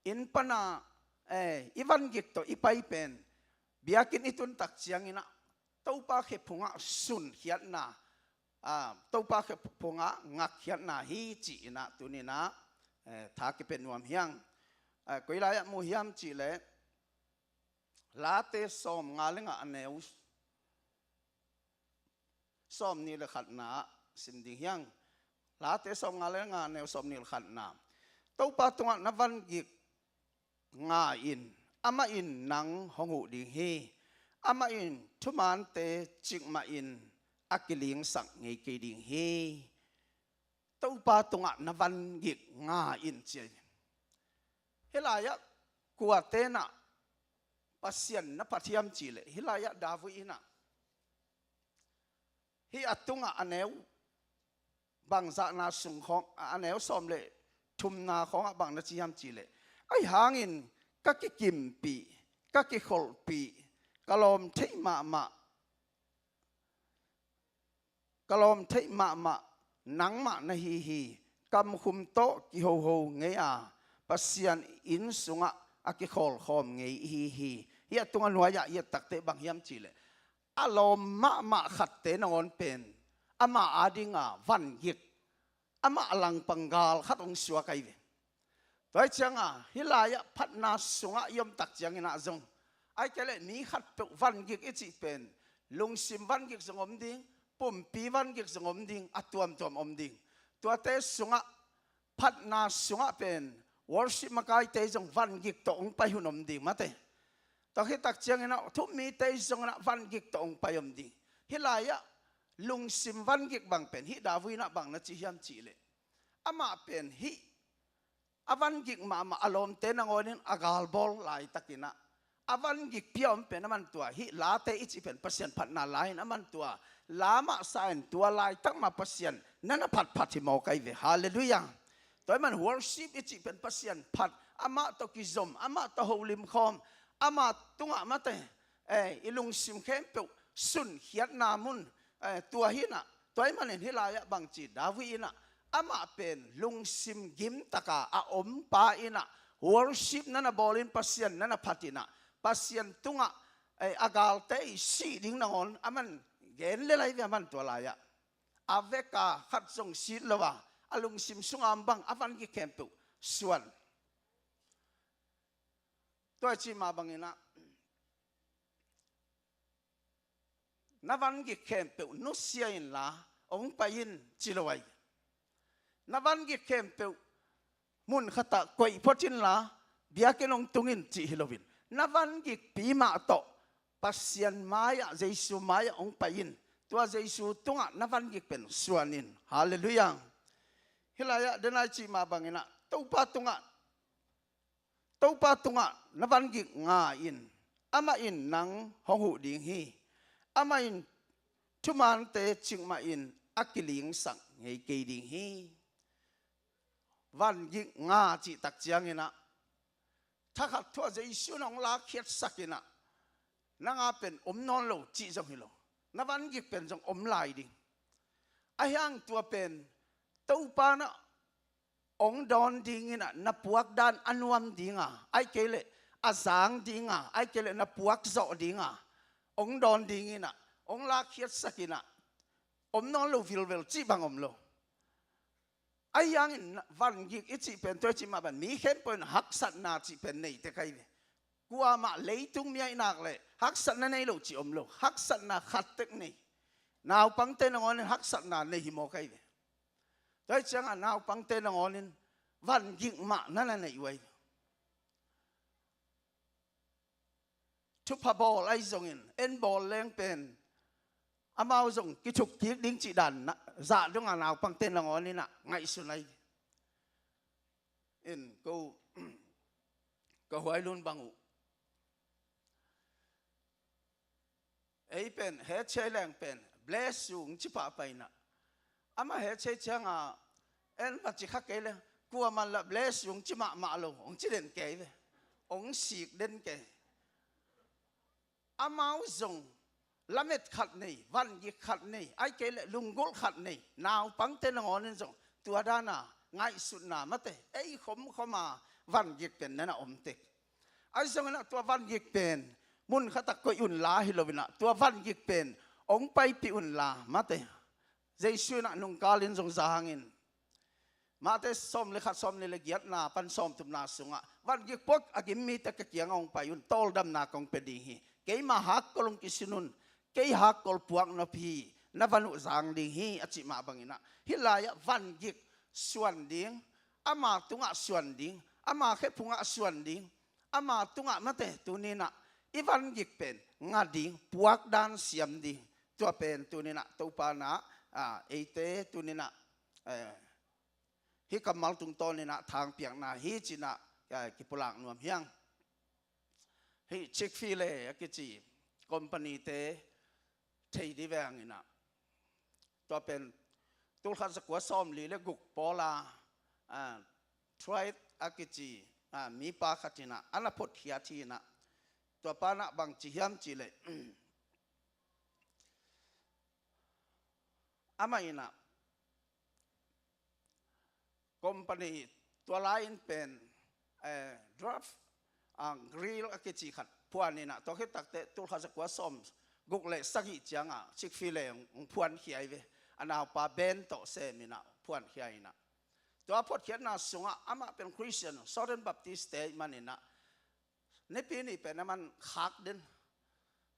inn pana, eh, i vangik tawh i pai pen biakinn i tun tak ciang inah Topa khe phungah sunkhiatna, ah, Topa khe phungah ngakkhiatna hi ci inah tuni inah, eh, tha kipia nuam hiang. Eh, koi lai-ah mu hiam cihleh Late sawmnga le nga a neu sawmnih le khatna ah sim ding hiang. Late sawmnga le nga a neu sawmnih le khatna. Topa tungah na vangik nga in, amah in nang hong huh ding hi. Amah in thumante cikmah in a kilingsak ngei kei ding hi. Topa tungah na vangik nga in ci a hi. Hih lai-ah kuate inah Pasian na phat hiam cihleh hih lai-ah David inah hih a tungah a neu bangzahna sung khawng, a neu sawm le thumna khawngah bang na ci hiam cihleh, ahi hangin ka kikimpih, ka kikholhpih, ka lawm theih mahmah, ka lawm theih mahmah nangmah na hi hi. Kamkhum tawh kihoho ngei a, Pasian inn sungah a kikhawlkhawm ngei i hi hi. Hih a tungah nuai-ah i et takteh bang hiam cihleh a lawm mahmah khatte nangawn pen ama adinga vangik, amah langpang gal khat hong suak ahi ve. Tua hi cianga hih lai-ah phatna sungah i om tak ciang inah zong ai kei leh mi khatpeuh vangik i cih pen lungsim vangik zong om ding, pumpi vangik zong om ding, a tuamtuam om ding. Tuate sungah phatna sungah pen worship makaite zong vangik tawh hong pai hun om ding mate. Tua khit tak ciang inah thumite zong inah vangik tawh hong pai om ding. Hih lai-ah lungsim vangik bang pen hih David inah bang na ci hiam cihleh amah pen hih a vangik mahmah a lawmte nangawn in a galbawl laitak inah a vangikpi a om pen a man tua, hih Late i cih pen Pasian phatna lai in a man tua. La mah sa in tua laitak mah Pasian na na phatphat hi mawk ahi ve. Halleluiah. Tua ahih man worship i cih pen Pasian phat, amah tawh kizom, amah tawh holimkhawm, ama tungah mate, eh, i lungsim khempeuh sunkhiatna mun, eh, tua hi inah, tua ahih manin hih lai-ah bangci David inah amah pen lungsim gimtaka a ompa inah worship na na bawlin Pasian na na phat inah Pasian tungah, eh, a galte i sih ding nangawn a man gen lel ahi ve a man tua lai-ah. A veka khat zong sit lo a, a lungsim sunga om bang a vangik khempeuh suan. Tua i cih mah bang inah na vangik khempeuh nusia inla hong pai in ci lo ahi. Na vangik khempeuh mun khatah koih phot inla biakinn hong tung in cih hi loin na vangikpi mah tawh Pasian mai-ah, Jesu mai-ah hong pai in tua Jesu tungah na vangik pen suan in. Halleluiah. Hih lai-ah denai cih mah bangin ah Topa tungah Topa tungah na vangik nga in, amah in nang hong huh ding hi. Amah in thumante cikmah in a kilingsak ngei kei ding hi. Vangik nga cih tak ciangin ah thakhat thu-ah Jesu in hong lakkhiatsak in ah nang a pen om nawn lo cih zong hi lo. Na vangik pen zong om lai ding. Ahi hang tua pen Topa in ah hong dawn dingin ah na puak dan a nuam dinga, ahih kei leh a zang dinga, ahih kei leh na puak zawh dinga hong dawn dingin ah hong lakkhiatsak in ah om nawn lo vilvel cih bang om lo. Ahi hangin vangik i cih pen tua i cih mah bang mi khempeuh in haksatna cih pen nei tek ahi ve. Kuamah leitung mi ahih nak leh haksatna nei lo cih om lo. Haksatna khat tek nei. Naupangte nangawnin haksatna nei hi mawk ahi ve. Tua hi ciangah naupangte nangawnin vangik mah na na neih uh ahi ve. Thupha bawl ahi zongin en bawl leng pen amau zong kithuk kik ding cih dan na zah dongah naupangte nangawnin ah ngaihsun ahi ve. In ko ka huailun bang uh ei pen hehchei leng pen bless you hong ci pahpah in ah amah hehchei ciangah en va ci kha kei le kuaman lah bless you hong ci mahmah lo, hong ci den kei ve. Hong sik den kei. Amau zong lamet khat nei, vangik khat nei, ahih kei leh lunggulh khat nei naupangte nangawnin zong tua dana ngaihsutna mate ei khomkhoma vangik pen na na om tek. Ahi zongin ah tua vangik pen mun khatah koih unla hi loin ah tua vangik pen hong paipih unla mate. Jesu in ah nungkalin zong za hangin Mate sawm le khat, sawm nih le giatna pan sawm thumna sungah vangik puak a gim mite ka kiangah hong pai un, tawldamna kong pia ding hi. Keima hakkol hong kisin un, kei hakkol puak nop hi, na van uh zang ding hi a cih mah bangin ah hih lai-ah vangik suan ding, ama tungah suan ding, ama khephungah suan ding, ama tungah mate tuninah i vangik pen nga ding, puak dan siam ding. Tua pen tuninah Topa na, ah, eite tuninah, eh, hih kammal tungtawninah thangpiakna hi cinah, eh, kipulak nuam hiang. Hih Chick-fil-A a kici company-te thei dih veng inah tua pen tulkhat zakua sawmli le guk pawla, ah, Dwight a kici, ah, mipa khat inah a na photkhiat hi inah tua panah bangci hiam cihleh amah inah company tua lai-in pen, eh, draft, ah, grill a kici khat phuan inah tua khit takteh tulkhat zakua sawm guk le sagih ciangah Chick-fil-A hong phuankhia hi ve. A naupa Ben tawh sem inah phuankhia inah tua photkhiatna sungah amah pen Christian Southern Baptist-te ahih maninah Nipi ni pen a man khak den.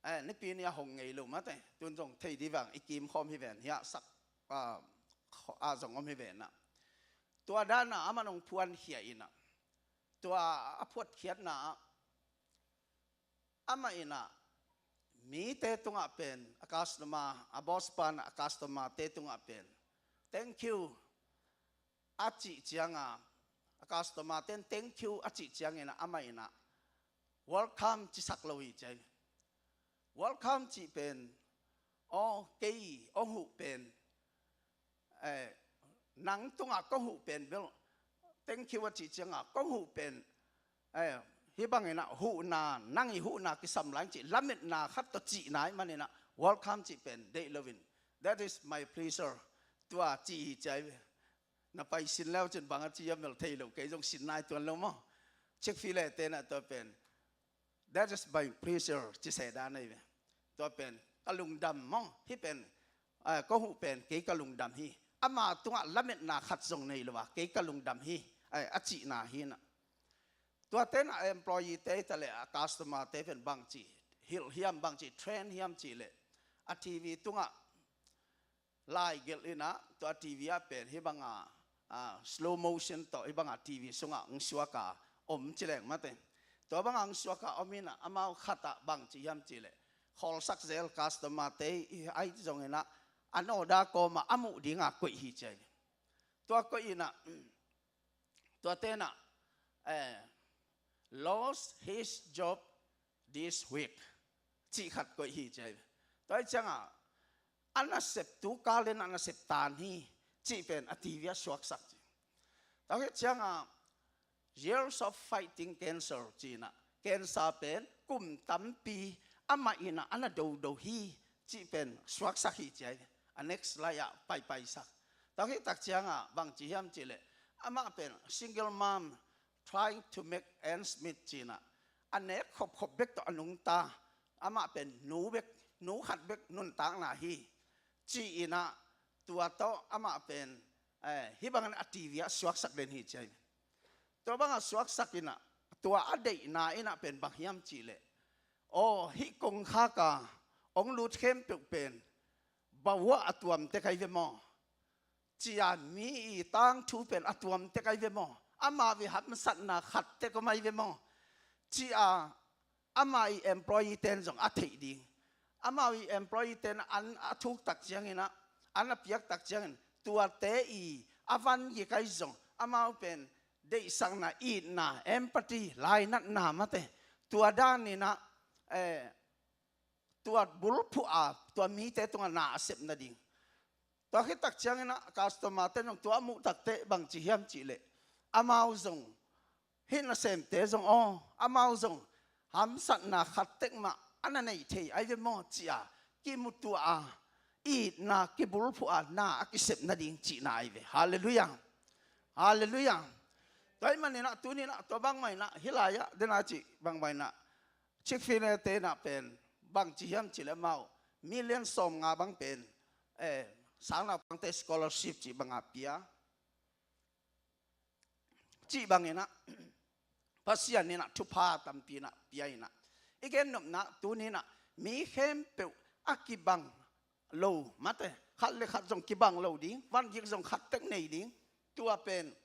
Eh, Nipi ni a hong ngei lo mate. Tun zong thei dih vang i kim khawm hi ven hiah sak, ah, a zong om hi ven ah. Tua dana a man hong phuankhia inah tua a photkhiatna ah amah inah mite tungah pen a customer, a boss pan a customer-te tungah pen thank you a cih cianga, a customer ten thank you a cih ciangin amah inah welcome cisak lo hi ci ahi. Welcome cih pen, aw kei hong huh pen, eh, nang tungah kong huh pen bel thank you a cih cianga kong huh pen, eh, hih bangin ah huhna, nang i huhna kisam lai cih lametna khat tawh cihna ahih maninah welcome cih pen deih loin that is my pleasure tua cih hi ci ahi ve. Na pai sin leu cin bang a ci a mel thei lo, kei zong sin nai tuan lo maw. Chick-fil-A tenah tua pen that is my pleasure ci seh dan ahi ve. Tua pen ka lungdam maw, hih pen, eh, kong huh pen kei ka lungdam hi. Ama tungah lametna khat zong nei lo a kei ka lungdam hi, eh, a cihna hi inah. Tua tenah employee-te hi taleh a customer-te pen bangci hilh hiam, bangci train hiam cihleh a TV tungah lai gelh inah tua TV ah pen hih banga, ah, slow motion tawh hih banga TV sungah hong suaka om ci leng mate. Tua banga hong suaka om inah amau khatah bangci hiam cihleh khawlsak zel customer te i ai zong inah, an order kawmah a muh dinga koih hi ci ai. Tua koih inah, tua tenah, eh, lost his job this week cih khat koih hi ci ai. Tua ai ciangah, a nasep tu kal inah nasep tan hi cih pen a T V ah suaksak ci. Tua khit ciangah, years of fighting cancer ci inah, cancer pen kum tampi amah inah a na dodo hi cih pen suaksak hi ci ai. A next slide ah paipaisak. Tua khit tak ciangah bang ci hiam cih leh, amah pen single mom trying to make ends meet ci inah, a nek khopkhop bek tawh a nungta, amah pen nu bek, nu khat bek nuntakna hi ci inah, tua tawh amah pen, eh, hih bangin a T V ah suaksak den hi ci ai. Tua bangah suaksak inah, tua a deihna inah pen bang hiam cih leh, aw, hih kongkhak a ong lut khempeuh pen bawah a tuam tek ai ve maw? Ci a, mi i tangthu pen a tuam tek ai ve maw? Amau i hamsatna khat tek om ai ve maw? Ci a, amah i employee ten zong a theih ding. Amau i employee ten an a thuk tak ciang inah, an a piak tak ciangin, tuate i a van gik ai zong amau pen deihsakna, itna, empathy, lainatna mate, tua dan inah, eh, tua bulphuh a tua mite tungah na a sep nading. Tua khit tak ciang inah customer te zong tua a muh tak teh bang ci hiam cih leh, amau zong hih nasemte zong aw, amau zong hamsatna khat tek mah a na nei thei ai ve maw ci a, kimutuah a, itna kibulphuh a, na a kisep nading cihna ai ve. Halleluiah. Halleluiah. Tua ahih man inah tuni inah tua bangmah inah hih lai-ah den a cih bangmah inah Chick-fil-A te inah pen bang ci hiam cih leh amau million sawmnga bang pen, eh, sang naupangte scholarship cih banga pia. Cih bang inah Pasian inah thupha tampi inah pia inah, i gennopna tuni inah mi khempeuh a kibang lo mate, khat le khat zong kibang lo ding, van gik zong khat tek nei ding. Tua pen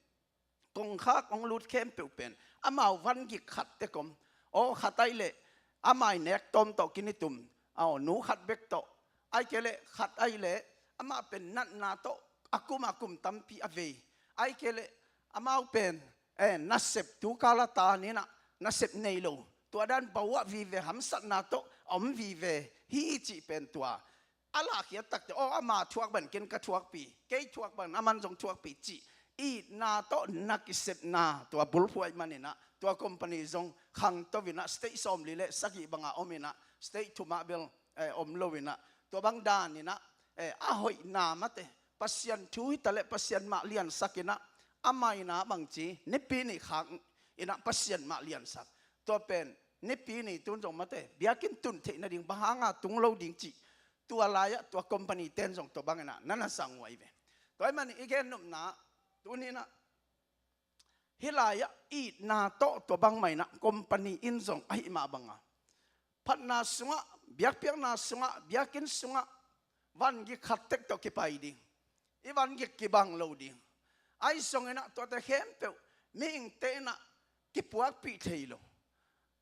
kongkhak ong lut khempeuh pen amau van gik khat tek om. Aw, khat ai leh amah i nek tawm tawh kinitum, aw, nu khat bek tawh. Ai kei leh khat ai leh amah pen natna tawh a kum a kum tampi a vei. Ai kei leh amau pen, eh, nasep tu kal a tan inah nasep nei lo, tua dan bawah vive hamsatna tawh a om vive hi cih pen tua a lahkhiat tak teh, aw, ama thuak bang ken ka thuakpih, kei thuak bang aman zong thuakpih cih itna tawh na kisepna tua bulphuh ahih man inah, tua company zong khangto inah state sawmli le sagih banga om inah, state thum ah bel, eh, om lo inah, tua bang dan inah, eh, a hoihna mate, Pasian thu hi ta leh Pasian mah liansak inah, amah inah bang ci, Nipi ni khak inah Pasian mah liansak. Tua pen Nipi ni tun zong mate, biakinn tun theih nading, bang hanga tung lo ding cih, tua lai-ah tua company ten zong tua bang inah na na zang uh ai ve. Tua ahih man i gennopna tuni inah hih lai-ah itna tawh tua bangmah inah company in zong ahih mah banga phatna sungah, biakpiakna sungah, biakinn sungah van gik khat tek tawh kipai ding. I van gik kibang lo ding. Ahi zong inah tuate khempeuh mihingte inah kipuakpih thei lo.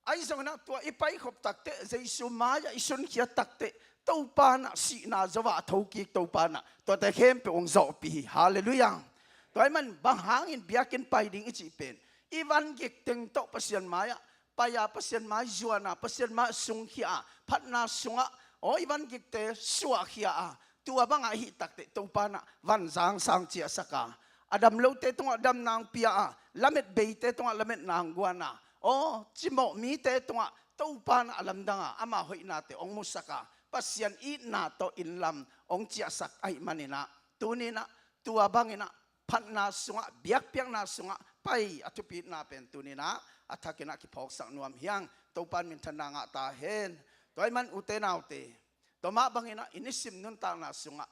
Ahi zong inah tua i paikhop tak teh, Jesu mai-ah i sunkhia tak teh, Topa inah sihna zo-ah a thokik Topa inah tuate khempeuh hong zawhpih hi. Halleluiah. Tua ahih man bang hangin biakinn pai ding i cih pen, i van gik teng tawh Pasian mai-ah pai-a, Pasian mai zuan-a, Pasian mai-ah sungkhia-a, phatna sungah, aw, i van gikte suahkhia-a, tua bangah i hih tak teh Topa inah van zangsang ciahsak-a, a dam lote tungah damna hong pia-a, lamet beite tungah lametna hong guan-a, aw, cimawh mite tungah Topa inah a lamdang-a ama hoihnate hong musak-a, Pasian itna tawh inn lam hong ciahsak ahih man inah, tuni inah tua bang inah phatna sungah, biakpiakna sungah pai a thupitna pen tuni inah a thak inah kiphawksak nuam hi hang. Topa in minthanna ngah ta hen. Tua ahih man ute naute, tua mah bang inah i nisim nuntakna sungah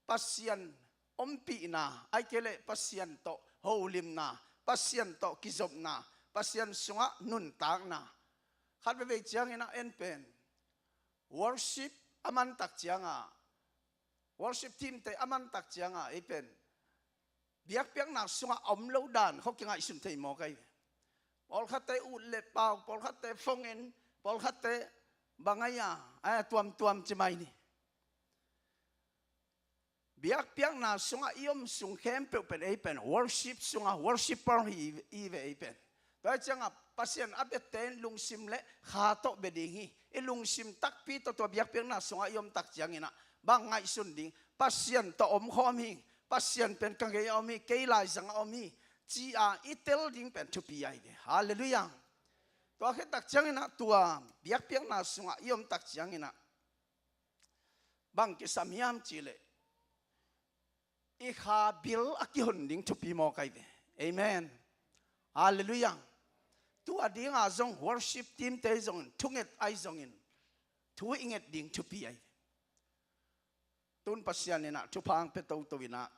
Pasian ompihna, ai kei leh Pasian tawh holimna, Pasian tawh kizopna, Pasian sungah nuntakna. Khat veivei ciang inah en pen worship a man tak cianga, worship team te a man tak cianga ei pen biakpiakna sungah a om lo dan khawng kingaihsun thei mawk ai ve. Pawlkhatte ut le pau, pawlkhatte phone in, pawlkhatte bang ai a, ai a tuamtuam ci mai ni. Biakpiakna sungah i om sung khempeuh pen ei pen worship sungah worshipper hi i ve ei pen. Tua ciangah Pasian a biate in lungsim le kha tawh bia ding hi. I lungsim takpi tawh tua biakpiakna sungah i om tak cianginah bang ngaihsun ding? Pasian tawh omkhawm hi. Pasian pen ka gei a om hi, kei laizang a om hi, ci-a i tel ding pen thupi ahi ve. Halleluiah. Tua khit tak cianginah tua biakpiakna sungah i om tak cianginah bang kisam hiam cihleh i kha bil a kihon ding thupi mawk ahi ve. Amen. Halleluiah. Tua dinga zong worship team te zongin thunget ahi zongin thu i nget ding thupi ahi ve. Tun Pasian inah thupha ang pia toto inah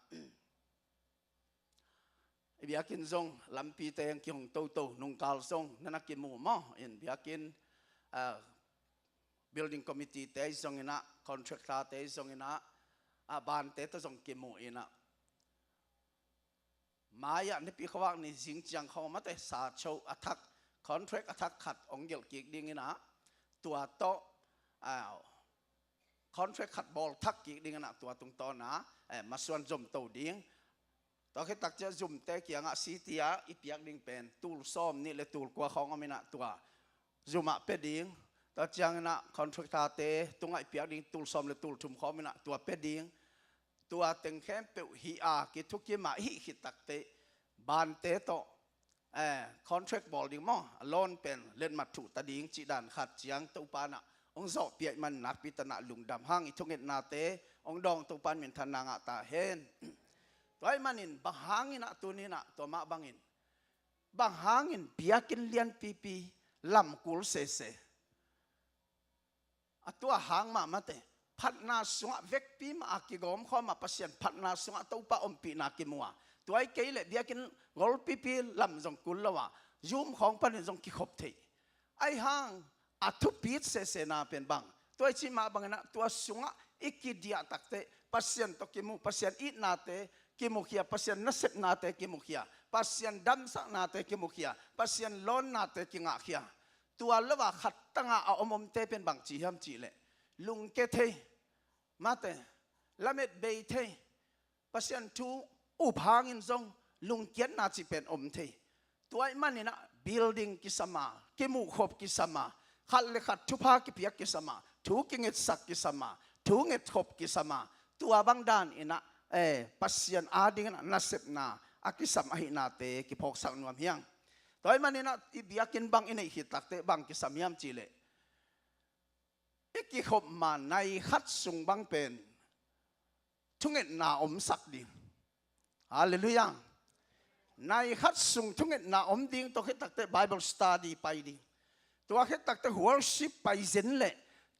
i biakinn zong lampite ang kihong toto, nungkal zong na na kimu maw? In biakinn, ah, building committee te zong inah, contractor te zong inah, ah, bante tawh zong kimu inah. Mai-ah nipi khuavak ni zing ciang khawng mate sa cho a thak, contract a thak khat ong gelh kik ding inah, tua tawh, ah, contract khat bawl thak kik ding inah tua tungtawna, eh, masuan zomto ding. Tua khit tak ciah zumte kiangah city ah i piak ding pen tul sawm nih le tul kua khawng om inah tua zumah pia ding. Tua cianginah contractor te tungah i piak ding tul sawm le tul thum khawng om inah tua pia ding. Tua teng khempeuh hih a kithukim a i hih khit takteh bante tawh, eh, contract bawl ding maw, a loan pen letmat thuh ta ding cih dan khat ciang Topa inah ong zawhpia ih man nakpi tanah lungdam hang i thungetnate ong dawng Topa in minthanna ngah ta hen. Tua ih manin bang hangin ah tuni inah tua mah bangin bang hangin biakinn lianpipi lamkul sese a tua hang mah mate, phatna sungah vekpi mah a kigawmkhawm a Pasian phatna sungah Topa ompihna kimu a, tua ih kei leh biakinn golpipi lam zong kul lo a, Zoom khawng panin zong kikhop thei. Aih hang a thupit sesena pen bang, tua ih cih mah bangin ah tua sungah i kidiah takteh Pasian tawh kimu, Pasian itnate kimukhia, Pasian nasepnate kimukhia, Pasian damsaknate kimukhia, Pasian lawnnate kingahkhia. Tua lo a khat tanga a omomte pen bang ci hiam cihleh lungke thei, mate, lamet bei thei, Pasian thu up hangin zong lungkiatna cih pen om thei. Tua ih maninah building kisam a, kimuhkhop kisam a, khat le khat thupha kipiak kisam a, thu kingetsak kisam a, thu ngetkhop kisam a, tua bang dan inah, eh, Pasian adinginah nasepna a kisam ahihnate kiphawksak nuam hiang. Tua ih maninah i biakinn bang i neih khit takteh bang kisam hiam cihleh i kikhop ma nai khat sung bang pen thungetna omsak ding. Halleluiah. Nai khat sung thungetna om ding, tua khit takteh Bible study pai ding. Tua khit takteh worship pai zen leh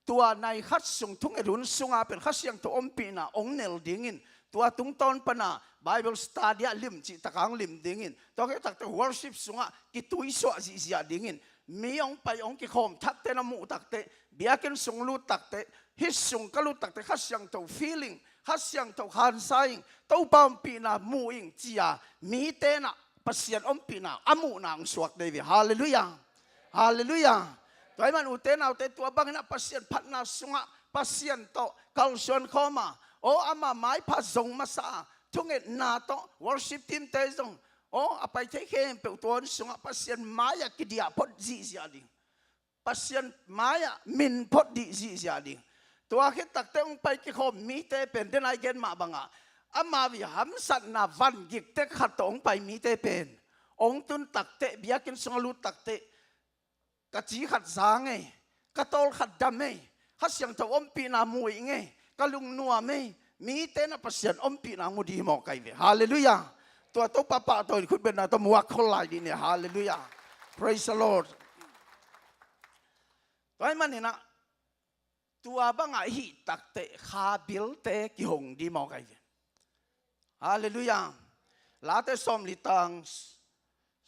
tua nai khat sung thunget hun sunga pen Kha Siangtho ompihna ong nel dingin, tua tungtawn pana Bible study ah lim cih taka ong lim dingin, tua khit takteh worship sungah kituisuah zihziah dingin, mi ong pai ong kikhawm thakte na muh takteh biakinn sung lut takteh, hih sung ka lut takteh Kha Siangtho feeling, Kha Siangtho khansa ing, Topa ompihna mu ing cia mite nah Pasian ompihna a muhna ong suak dei ve. Halleluiah. Halleluiah. Tua ih man ute naute tua banginah Pasian phatna sungah Pasian tawh kalsuan khawm a, aw ama maipha zong masa a, thungetna tawh worship team te zong aw a pai thei khempeuh tua hun sungah Pasian mai-ah kidiah phot zihziah ding. Pasian mai-ah min phot dih zihziah ding. Tua khit takteh ong pai kikhawm mite pen denai gen mah bangah ama vih hamsatna van giktek khat tawh ong pai mite pen ong tun takteh biakinn sungah lut takteh ka ci khat zang ei, ka tawl khat dam ei, Kha Siangtho ompihna mu ing ei, ka lungnuam ei, mite na Pasian ompihna mu dih mawk ahi ve. Halleluiah. Tua Topa pahtawi in khutbetna tawh muak khol lai dih ni. Halleluiah. Praise the Lord. Tua ih maninah tua bangah i hih takteh kha bilte kihong dih mawk ahi ve. Halleluiah. Late sawmli tang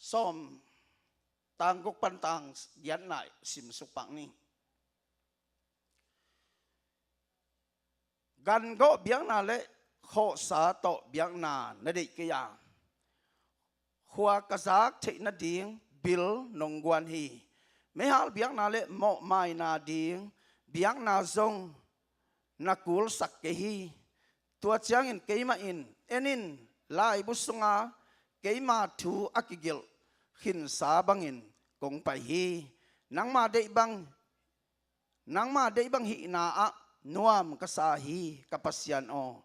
sawm, tang guk pan tang giatna simsuk pak ni. Gangawh biakna le khawhsa tawh biakna na deih kei a, khua ka zak theih nading bil nong guan hi. Meihal biakna le mawhmaina ding biakna zong na kulsak kei hi. Tua ciangin keimah in, en in, laibu sunga keima thu a kigelh khinsa bangin kong pai hi. Nangma deih bang, nangma deih bang hihna ah nuam ka sa hi, ka Pasian aw.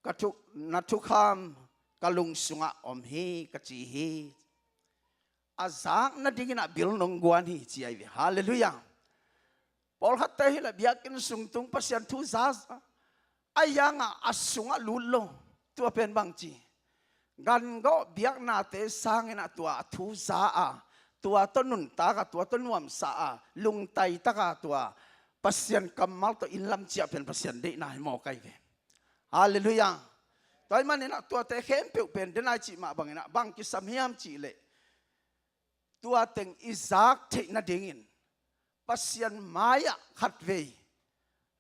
Ka thu, na thukham ka lung sungah om hi, ka ci hi. A zak nadingin ah bil nong guan hi, ci ahi ve. Halleluiah. Pawlkhatte hi leh biakinn sung tung Pasian thu za, a yang ah a sungah lut lo. Tua pen bang ci, gangawh biaknate sangin ah tua a thu za a, tua tawh nuntak a, tua tawh nuamsa a, lungtai tak a tua Pasian kammal tawh inn lam ciah pen Pasian deihna hi mawk ahi ve. Halleluiah. Tua ahih manin ah tuate khempeuh pen den ai cih mah bangin ah bang kisam hiam cih leh, tua teng i zak theih nadingin Pasian mai-ah khatvei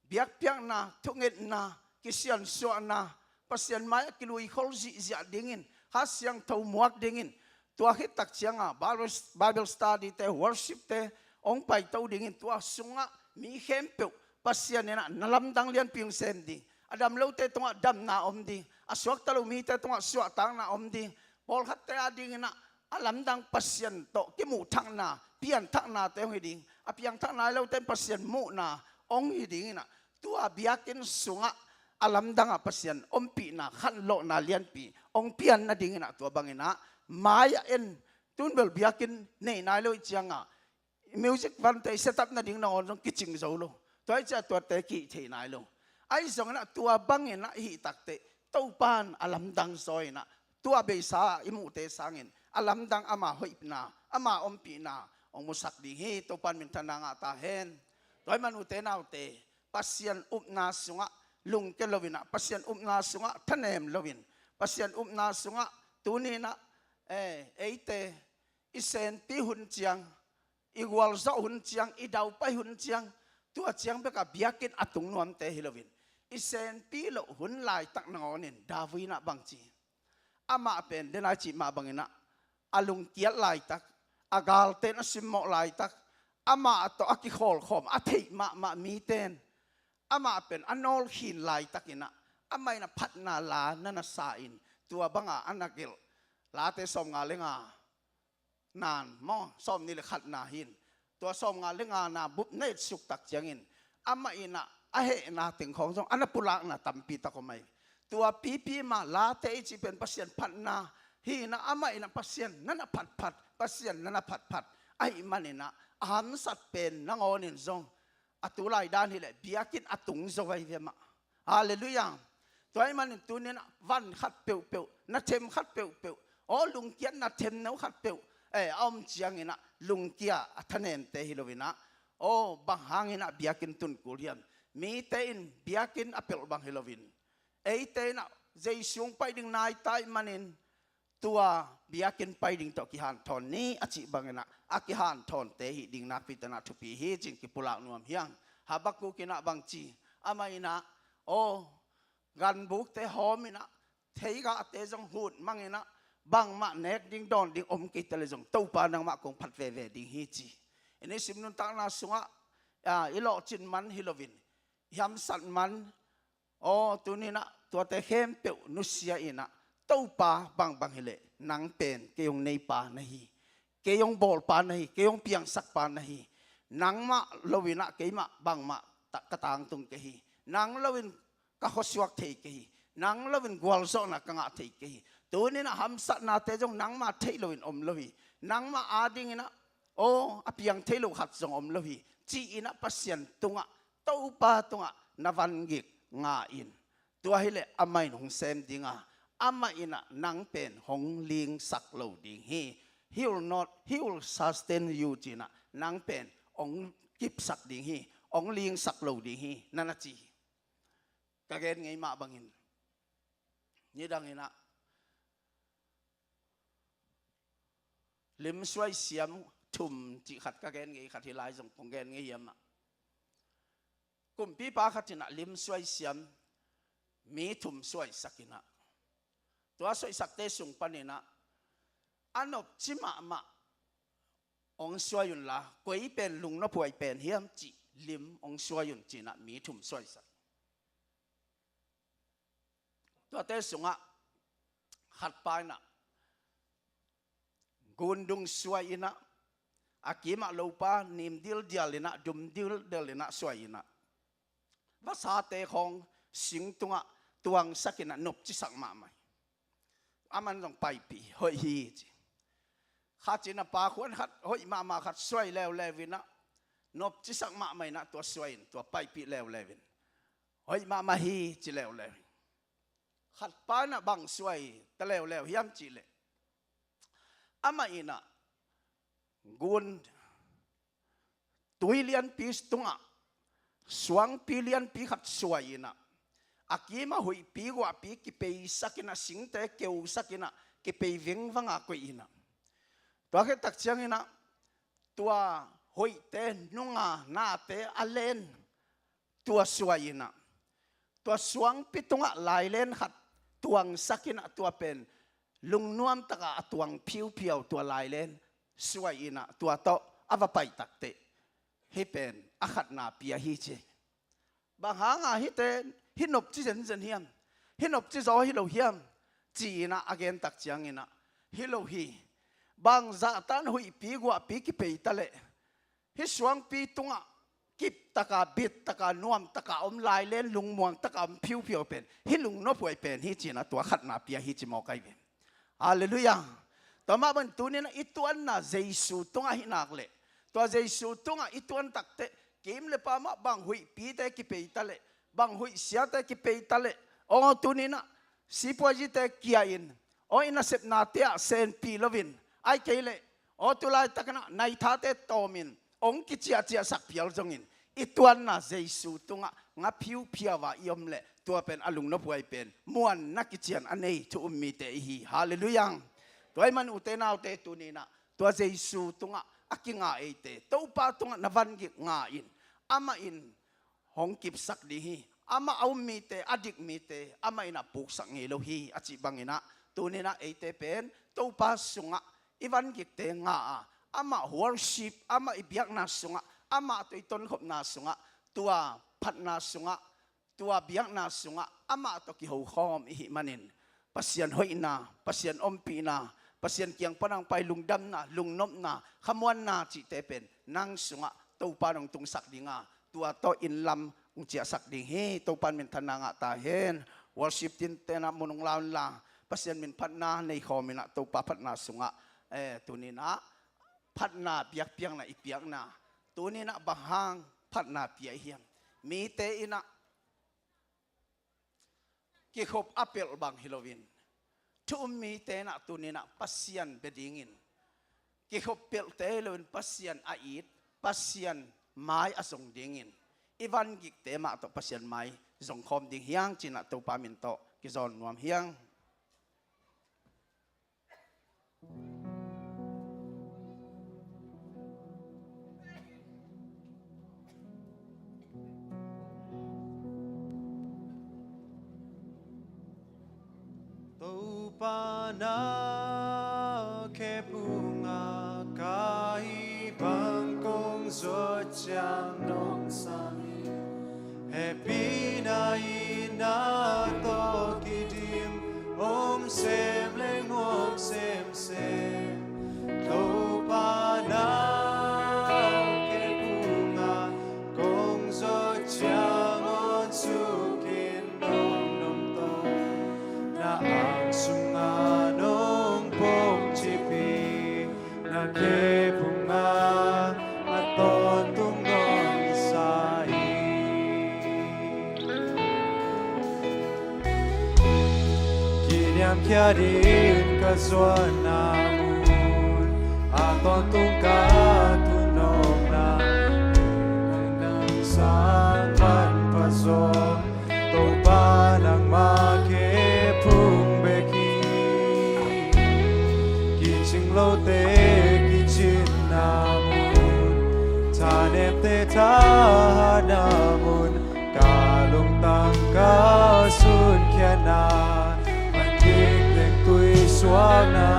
biakpiakna, thungetna, kisiansuahna, Pasian mai-ah kiluikhol zihziah dingin, Kha Siangtho muak dingin, tua khit tak cianga Bible, Bible study te, worship te hong paito dingin, tua sungah mi khempeuh Pasian in ah na lamdang lianpi hong sem ding. A dam lote tungah damna om ding, a suakta lo mite tungah suahtakna om ding. Pawlkhatte a dingin ah a lamdang Pasian tawh kimuhthakna, pianthaknate hong hi ding. A piangthak nai lote in Pasian muhna hong hi dingin ah, tua biakinn sungah a lamdang ah Pasian ompihna, khanlawhna lianpi hong pian nadingin ah, tua bangin ah mai-ah en, tun bel biakinn nei nai lo i cianga music vante i set up nading nangawn zong kicing zo lo. Tua i ciah tuate kihih thei nai lo. Ahi zongin ah tua bangin ah i hih takteh Topa in a lamdang zaw in ah, tua beisa i muhte sangin a lamdang, ama hoihna, ama ompihna hong musak ding hi. Topa in minthanna ngah ta hen. Tua ahih man ute naute, Pasian upna sungah lungkia loin ah, Pasian upna sungah thanem loin, Pasian upna sungah tuni-in ah, eh, eite i senpi hun ciang, i gualzawh hun ciang, i daupai hun ciang, tua ciang bek a biakinn a tung nuamte hi loin, i senpi loh hun laitak nangawnin David in ah bang ci? Amah pen den ai cih mah bangin ah, a lungkiat laitak, a galte in a simmawh laitak, amah tawh a kikhawlkhawm a theih mahmah mite in amah pen a nawlkhin laitakin ah, amah in ah phatna la na na sa in, tua banga a na gelh Late sawmnga le nga nan maw, sawmnih le khatna hi in, tua sawmnga le ngana bup na etsuk tak ciangin amah in ah a hehna teng khawng zong a na pulakna tampi tak om ahi. Tua pipi mah Late i cih pen Pasian phatna hi in ah, amah in ah Pasian na na phatphat, Pasian na na phatphat ahih manin ah, a hamsat pen nangawnin zong a tulai dan hi leh biakinn a tung zo ahi ve mah. Halleluiah. Tua ahih manin tuni-in ah van khat peuhpeuh, na them khat peuhpeuh, aw, lungkiatna themno khat peuh, eh, a om ciangin ah lungkia a thanemte hi loin ah, aw, bang hangin ah biakinn tun kul hiam? Mite in biakinn a pelh bang hi loin, eite in ah Jesu hong pai ding nai ta ahih manin, tua biakinn pai ding tawh kihanthawn ni a cih bangin ah, a kihanthawnte hih ding nakpi takin ah thupi hi ci-in kipulak nuam hi hang. Habakkuk in ah bang ci? Amah in ah, aw, ganbukte hawm in ah, theigahte zong hut mang in ah, bangmah nek ding dawn ding om kei ta leh zong, Topa, nangmah kong phat veve ding hi, ci. I nisim nuntakna sungah, ah, i lawhcin man hi loin, i hamsat man, aw, tuni-in ah tuate khempeuh nusia in ah, Topa, bangbang hi leh nang pen kei hong neipa na hi, kei hong bawlpa na hi, kei hong piangsakpa na hi. Nangmah loin ah keimah bangmah ta-, ka tangtung kei hi. Nang loin ka khuasuak thei kei hi. Nang loin gualzawhna ka ngah thei kei hi. Tuni-in ah hamsatnate zong nangma theih loin om lo hi. Nangmah adingin ah, aw, a piang thei lo khat zong om lo hi, ci-in ah Pasian tungah, Topa tungah na vangik nga in. Tua hi leh amah in hong sem ding a, amah in ah nang pen hong lingsak lo ding hi. He will not, he will sustain you, ci-in ah nang pen hong kipsak ding hi, hong lingsak lo ding hi, na na ci hi. Ka gen ngei mah bangin, nidangin ah limsuai siam thum cih khat ka gen ngei, khat hi lai zong kong gen ngei hiam ah, kumpipa khat in ah limsuai siam mi thum suaisak in ah, tua suaisakte sung panin ah, a nopci mahmah hong suai unla, koi pen lungnophuai pen hiam cih lim hong suai un, ci-in ah mi thum suaisak. Tuate sungah khatpa in ah gundung suai in ah, a kimah lopa nim dildial in ah, dum dildial in ah suai in ah, vasate khawng sing tungah tuangsak in ah nopcisak mahmah hi. Aman zong paipih, hoih hi ci. Khat ci-in ah pakhuan khat hoih mahmah khat suai leuleu in ah, nopcisak mahmah in ah tua suai in, tua paipih leuleu in, hoih mahmah hi ci leuleu hi. Khatpa in ah bang suai ta leuleu hiam cih leh, amah in ah gun tui lianpi tungah suangpi lianpi khat suai in ah, a kimah huihpi guahpi kipeisak in ah, singte keusak in ah, kipei vengvang a koih in ah, tua khit tak ciangin ah tua huihte nunga nate a len, tua suai in ah, tua suangpi tungah lailen khat tuangsak in ah, tua pen lungnuam takah a tuang phiuphiau tua lailen suai in ah, tua tawh a va pai takteh, hih pen a khatna pi ahi ci. Bang hanga hihte hih nopci zenzen hiam, hih nopci zaw hi lo hiam, ci-in ah a gen tak ciangin ah, hi lo hi. Bang zahtan huihpi guahpi kipei ta leh, hih suangpi tungah kip taka, bit taka, nuam taka om, lailen lungmuang taka om phiuphiau pen hih lungnophuai pen hi, ci-in ah tua khatna pi ahi ci mawk ahi ve. Halleluiah. Tua mah bangin tuni-in ah i tuanna Jesu tungah hi nak leh, tua Jesu tungah i tuan takteh, kim le pam ah bang huihpite kipei ta leh, bang huihsiate kipei ta leh, aw, tuni-in ah sipuaizite kia in, aw, i nasepnate ah senpih loin, ahih kei leh, aw, tu laitakin ah naithate tawmin hong kiciahciahsak phial zongin, i tuanna Jesu tungah nga phiuphiau a i om leh, tua pen a lungnophuai pen muanna kician a nei thu-um mite i hi. Halleluiah. Tua ahih manin ute naute, tuni-in ah tua Jesu tungah a kinga eite, Topa tungah na vangik nga in, amah in hong kipsak ding hi. Amah a um mite, a dik mite amah in ah puksak ngei lo hi, a cih bangin ah, tuni-in ah eite pen Topa sungah i vangikte nga a, amah worship, amah i biakna sungah, amah tawh i tonkhopna sungah, tua phatna sungah, tua biakna sungah amah tawh kihokhawm i hih manin, Pasian hoihna, Pasian ompihna, Pasian kiang pan hong pai lungdamna, lungnopna, khamuanna cihte pen nang sungah Topa in hong tungsak ding a, tua tawh inn lam hong ciahsak ding hi. Topa in minthanna ngah ta hen. Worship team te in ah mun hong la unla, Pasian min phatna nei khawm in ah, Topa phatna sungah, eh, tuni-in ah phatna biakpiakna i piakna, tuni-in ah bang hang phatna pia i hiam? Mite in ah kikhop a pelh bang hi loin, thu-um mite in ah tuni-in ah Pasian bia dingin, kikhop pelhte hi loin Pasian a it, Pasian mai a zong dingin, i vangikte mah tawh Pasian mai zongkhawm ding hi hang, ci-in ah Topa min tawh kizawn nuam hi hang. Topa na khephung ah ka hih bang kong zawh ciang nong sam hi. Hehpihna in na tawh kidim, om sem le nuam semsem. Topa na khephung ah kong zawh ciang hong suk in nong nong tawh, na ang sungah nong pongcip hi. Na khephung ah a tawntung nong sa hi. Kiniamkhiat in ka zuanna mun, a tawntung ka thunawmna, nang sang manpha zaw, Topa nangmah khephung bek hi. Kicing lote kicinna mun, thanemte thahatna mun, ka lungtang ka sunkhiatna, man kik teng tui suakna,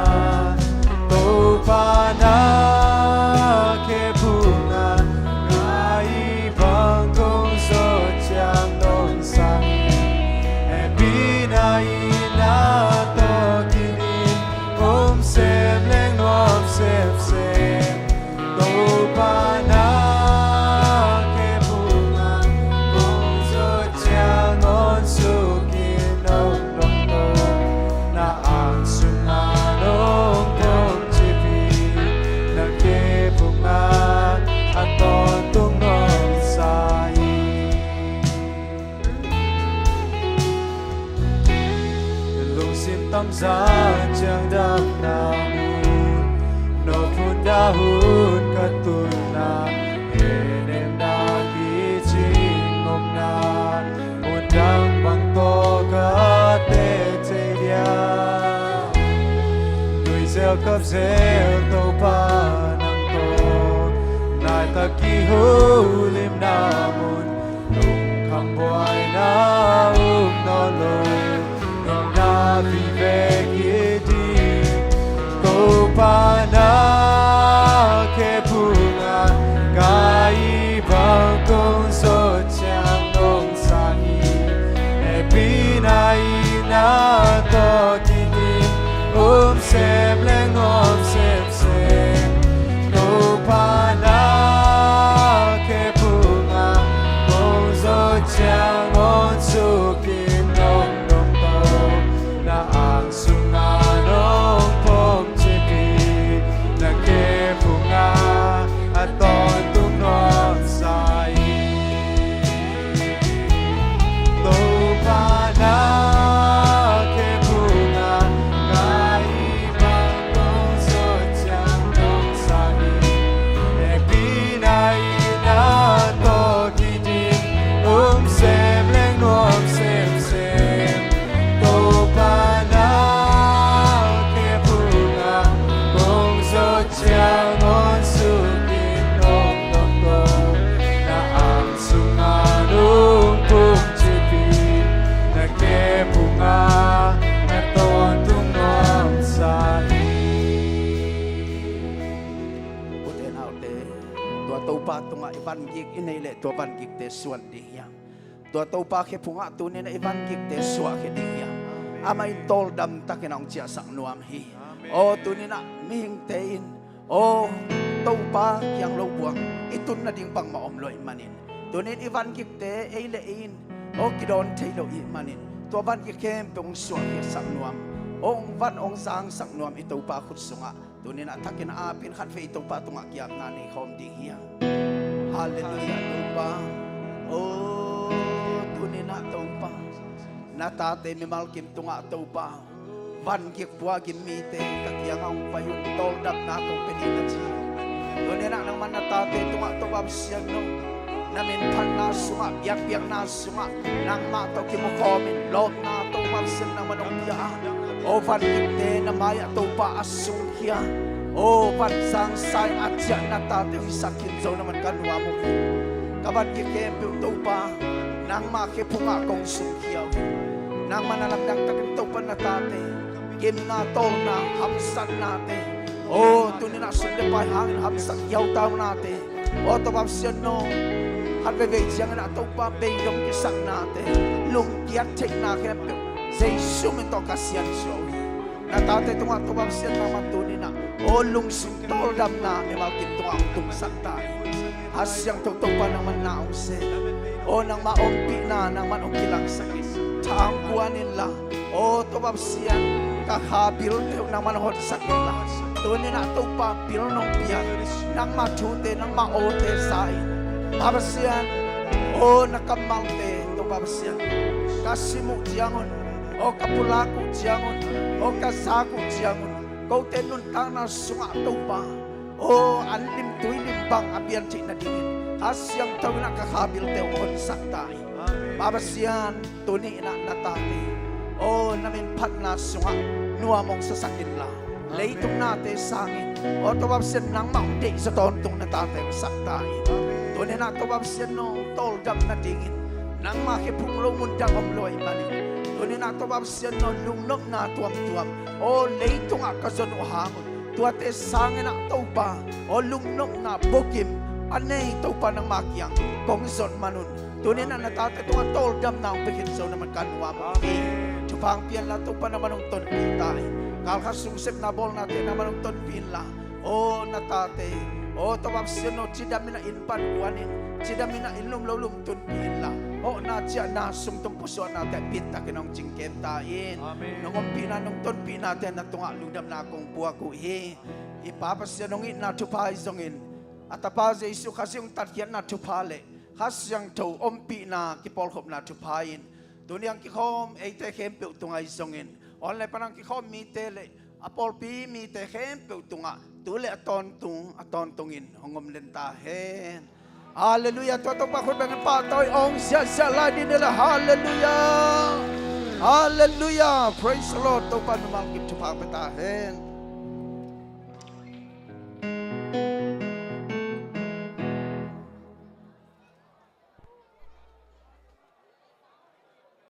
Topa na Lamzan ciang damna mun, nawphun dah hun ka tunna, henemna kicing omna, mundang bang tawh ka teh thei dia. Nuizel kapzel Topa nang tawh, naitak kiholimna mun, lungkham buaina um nawn lo. Nopna vive kiding, Topa na khe phungah ka i bang kong zawh ciang nong sa hi. Hehpihna i na tawh kiding, um sem leng nuam semsem. Topa na khe phungah kong zawh ciang hong suk in nong dong to. Na ang sungah nong phawk cipi, na khe phungah a tawntung nuam sa hi. Topa na khe phungah ka i bang kong zawh ciang nong sa hi. Hehpihna i na tawh kiding, um sem leng nuam semsem. Topa na khe phungah kong zawh ciang hong suk in nong dong to. Na ang sungah nong phawk cipi, na khe phungah a tawntung nuam sa hi. Ute naute, tua Topa tungah i van gik i neih leh tua van gikte suan ding hiam? Tua Topa khe phungah tuni-in ah i van gikte suahkhia ding hiam? Amah in tawldam takin ah hong ciahsak nuam hi. Aw, tuni-in ah mihingte in, aw, Topa kiang lo buang i tun nading bangmah om lo ahih manin, tuni-in i van gikte ei le ei in, aw, kidawn thei lo ahih manin, tua van gik khempeuh hong suahkhiatsak nuam, aw, hong van hong zangsak nuam i Topa khut sungah tuni-in ah thakin a apin khatvei Topa tungah ki-apna nei khawm ding hi hang. Halleluiah Topa. Aw, tuni-in ah Topa, na tate mimal kim tungah Topa, van gik pua gim mite ka kiangah hong pai un, tawldamna kong pia ding ka ci. Tuni-in ah nangmah na tate tungah Topa Pasian aw, na min phatna sungah, biakpiakna sungah nangmah tawh kimu khawmin, lawpna Topa Pasian nangmah nong pia a, aw, van gikte na mai-ah Topa a sungkhia, aw, van zangsa-in a ciah na tate hong hisak khin Zo na man ka nuam uh hi. Ka van gik khempeuh Topa, nangmah khe phungah kong sungkhia uh hi. Nangmah na lamdang takin Topa na tate, gimna, tawlna, hamsatnate, aw, tuni-in ah sum le pai hangin hamsat kihau taunate, aw, Topa Pasian aw, khat veivei ciangin ah Topa beidong kisaknate, lungkiat theihna khempeuh Jesu min tawh ka siansuah uh hi. Na tate tungah Topa Pasian nangmah tuni-in ah, aw, lungsim tawldamna mimal kim tungah hong tungsak ta in. Kha Siangtho Topa nangmah na hong sem, aw, nangmah ompihna nangmah hong kilangsak in, tha hong guan inla, aw, Topa Pasian, ka kha bilte uh nangmah na honsak inla, tuni-in ah Topa bil nong piak, nangmah thute, nangmah awte sa in, Topa Pasian, aw, na kammalte Topa Pasian, ka sim uh ciangun, aw, ka pulak uh ciangun, aw, ka zak uh ciangun, kote nuntakna sungah Topa, aw, an lim tui lim bang a pian theih nadingin Kha Siangtho in ah ka kha bilte hong honsak ta in. Topa Pasian, tuni-in ah na tate, aw, na min phatna sungah nuam hong sasak inla, leitung nate sangin, aw, Topa Pasian, nangmah hong deih zaw tawntung na tate hong sak ta in. Tuni-in ah Topa Pasian aw, tawldam nadingin nangmah khe phung lo mun dang om lo ahih manin, tuni-in ah Topa Pasian aw, lungnopna tuamtuam, aw, leitungah ka zon uh hang un, tuate sangin ah Topa, aw, lungnopna bukim a nei Topa nangmah kiang kong zon man un, tuni-in ah na tate tungah tawldamna hong pia khin Zo na man ka nuam uh hi. Thupha hong pia inla Topa, nangmah hong tonpih ta in. Kal khat sung sepna bawlnate nangmah hong tonpih inla, aw, na tate, aw, Topa Pasian aw, cidam in ah inn pan guan in, cidam in ah inn lum lo lum tunpih inla, hawhna ciahna sung tung pusuahna teh bit takin hong cingkem ta in. Amen. Nong ompihna nong tonpihnate na tungah lungdamna kong puak uh hi. I Pa Pasian, hong itna thupha ahi zongin, a Tapa Jesu Khazih hong tatkhiatna thupha le Kha Siangtho ompihna kipawlkhopna thupha in Tuni ang kikhawm eite khempeuh tungah i zongin, online pan ang kikhawm mite le a pawlpi mite khempeuh tungah tu le a tawntung a tawntungin hong om den ta hen. Halleluiah. Tua Topa khut bengin pahtawi ong siasia lai dih ni le. Halleluiah. Halleluiah. Praise the Lord. Topa mimal kim thupha pia ta hen.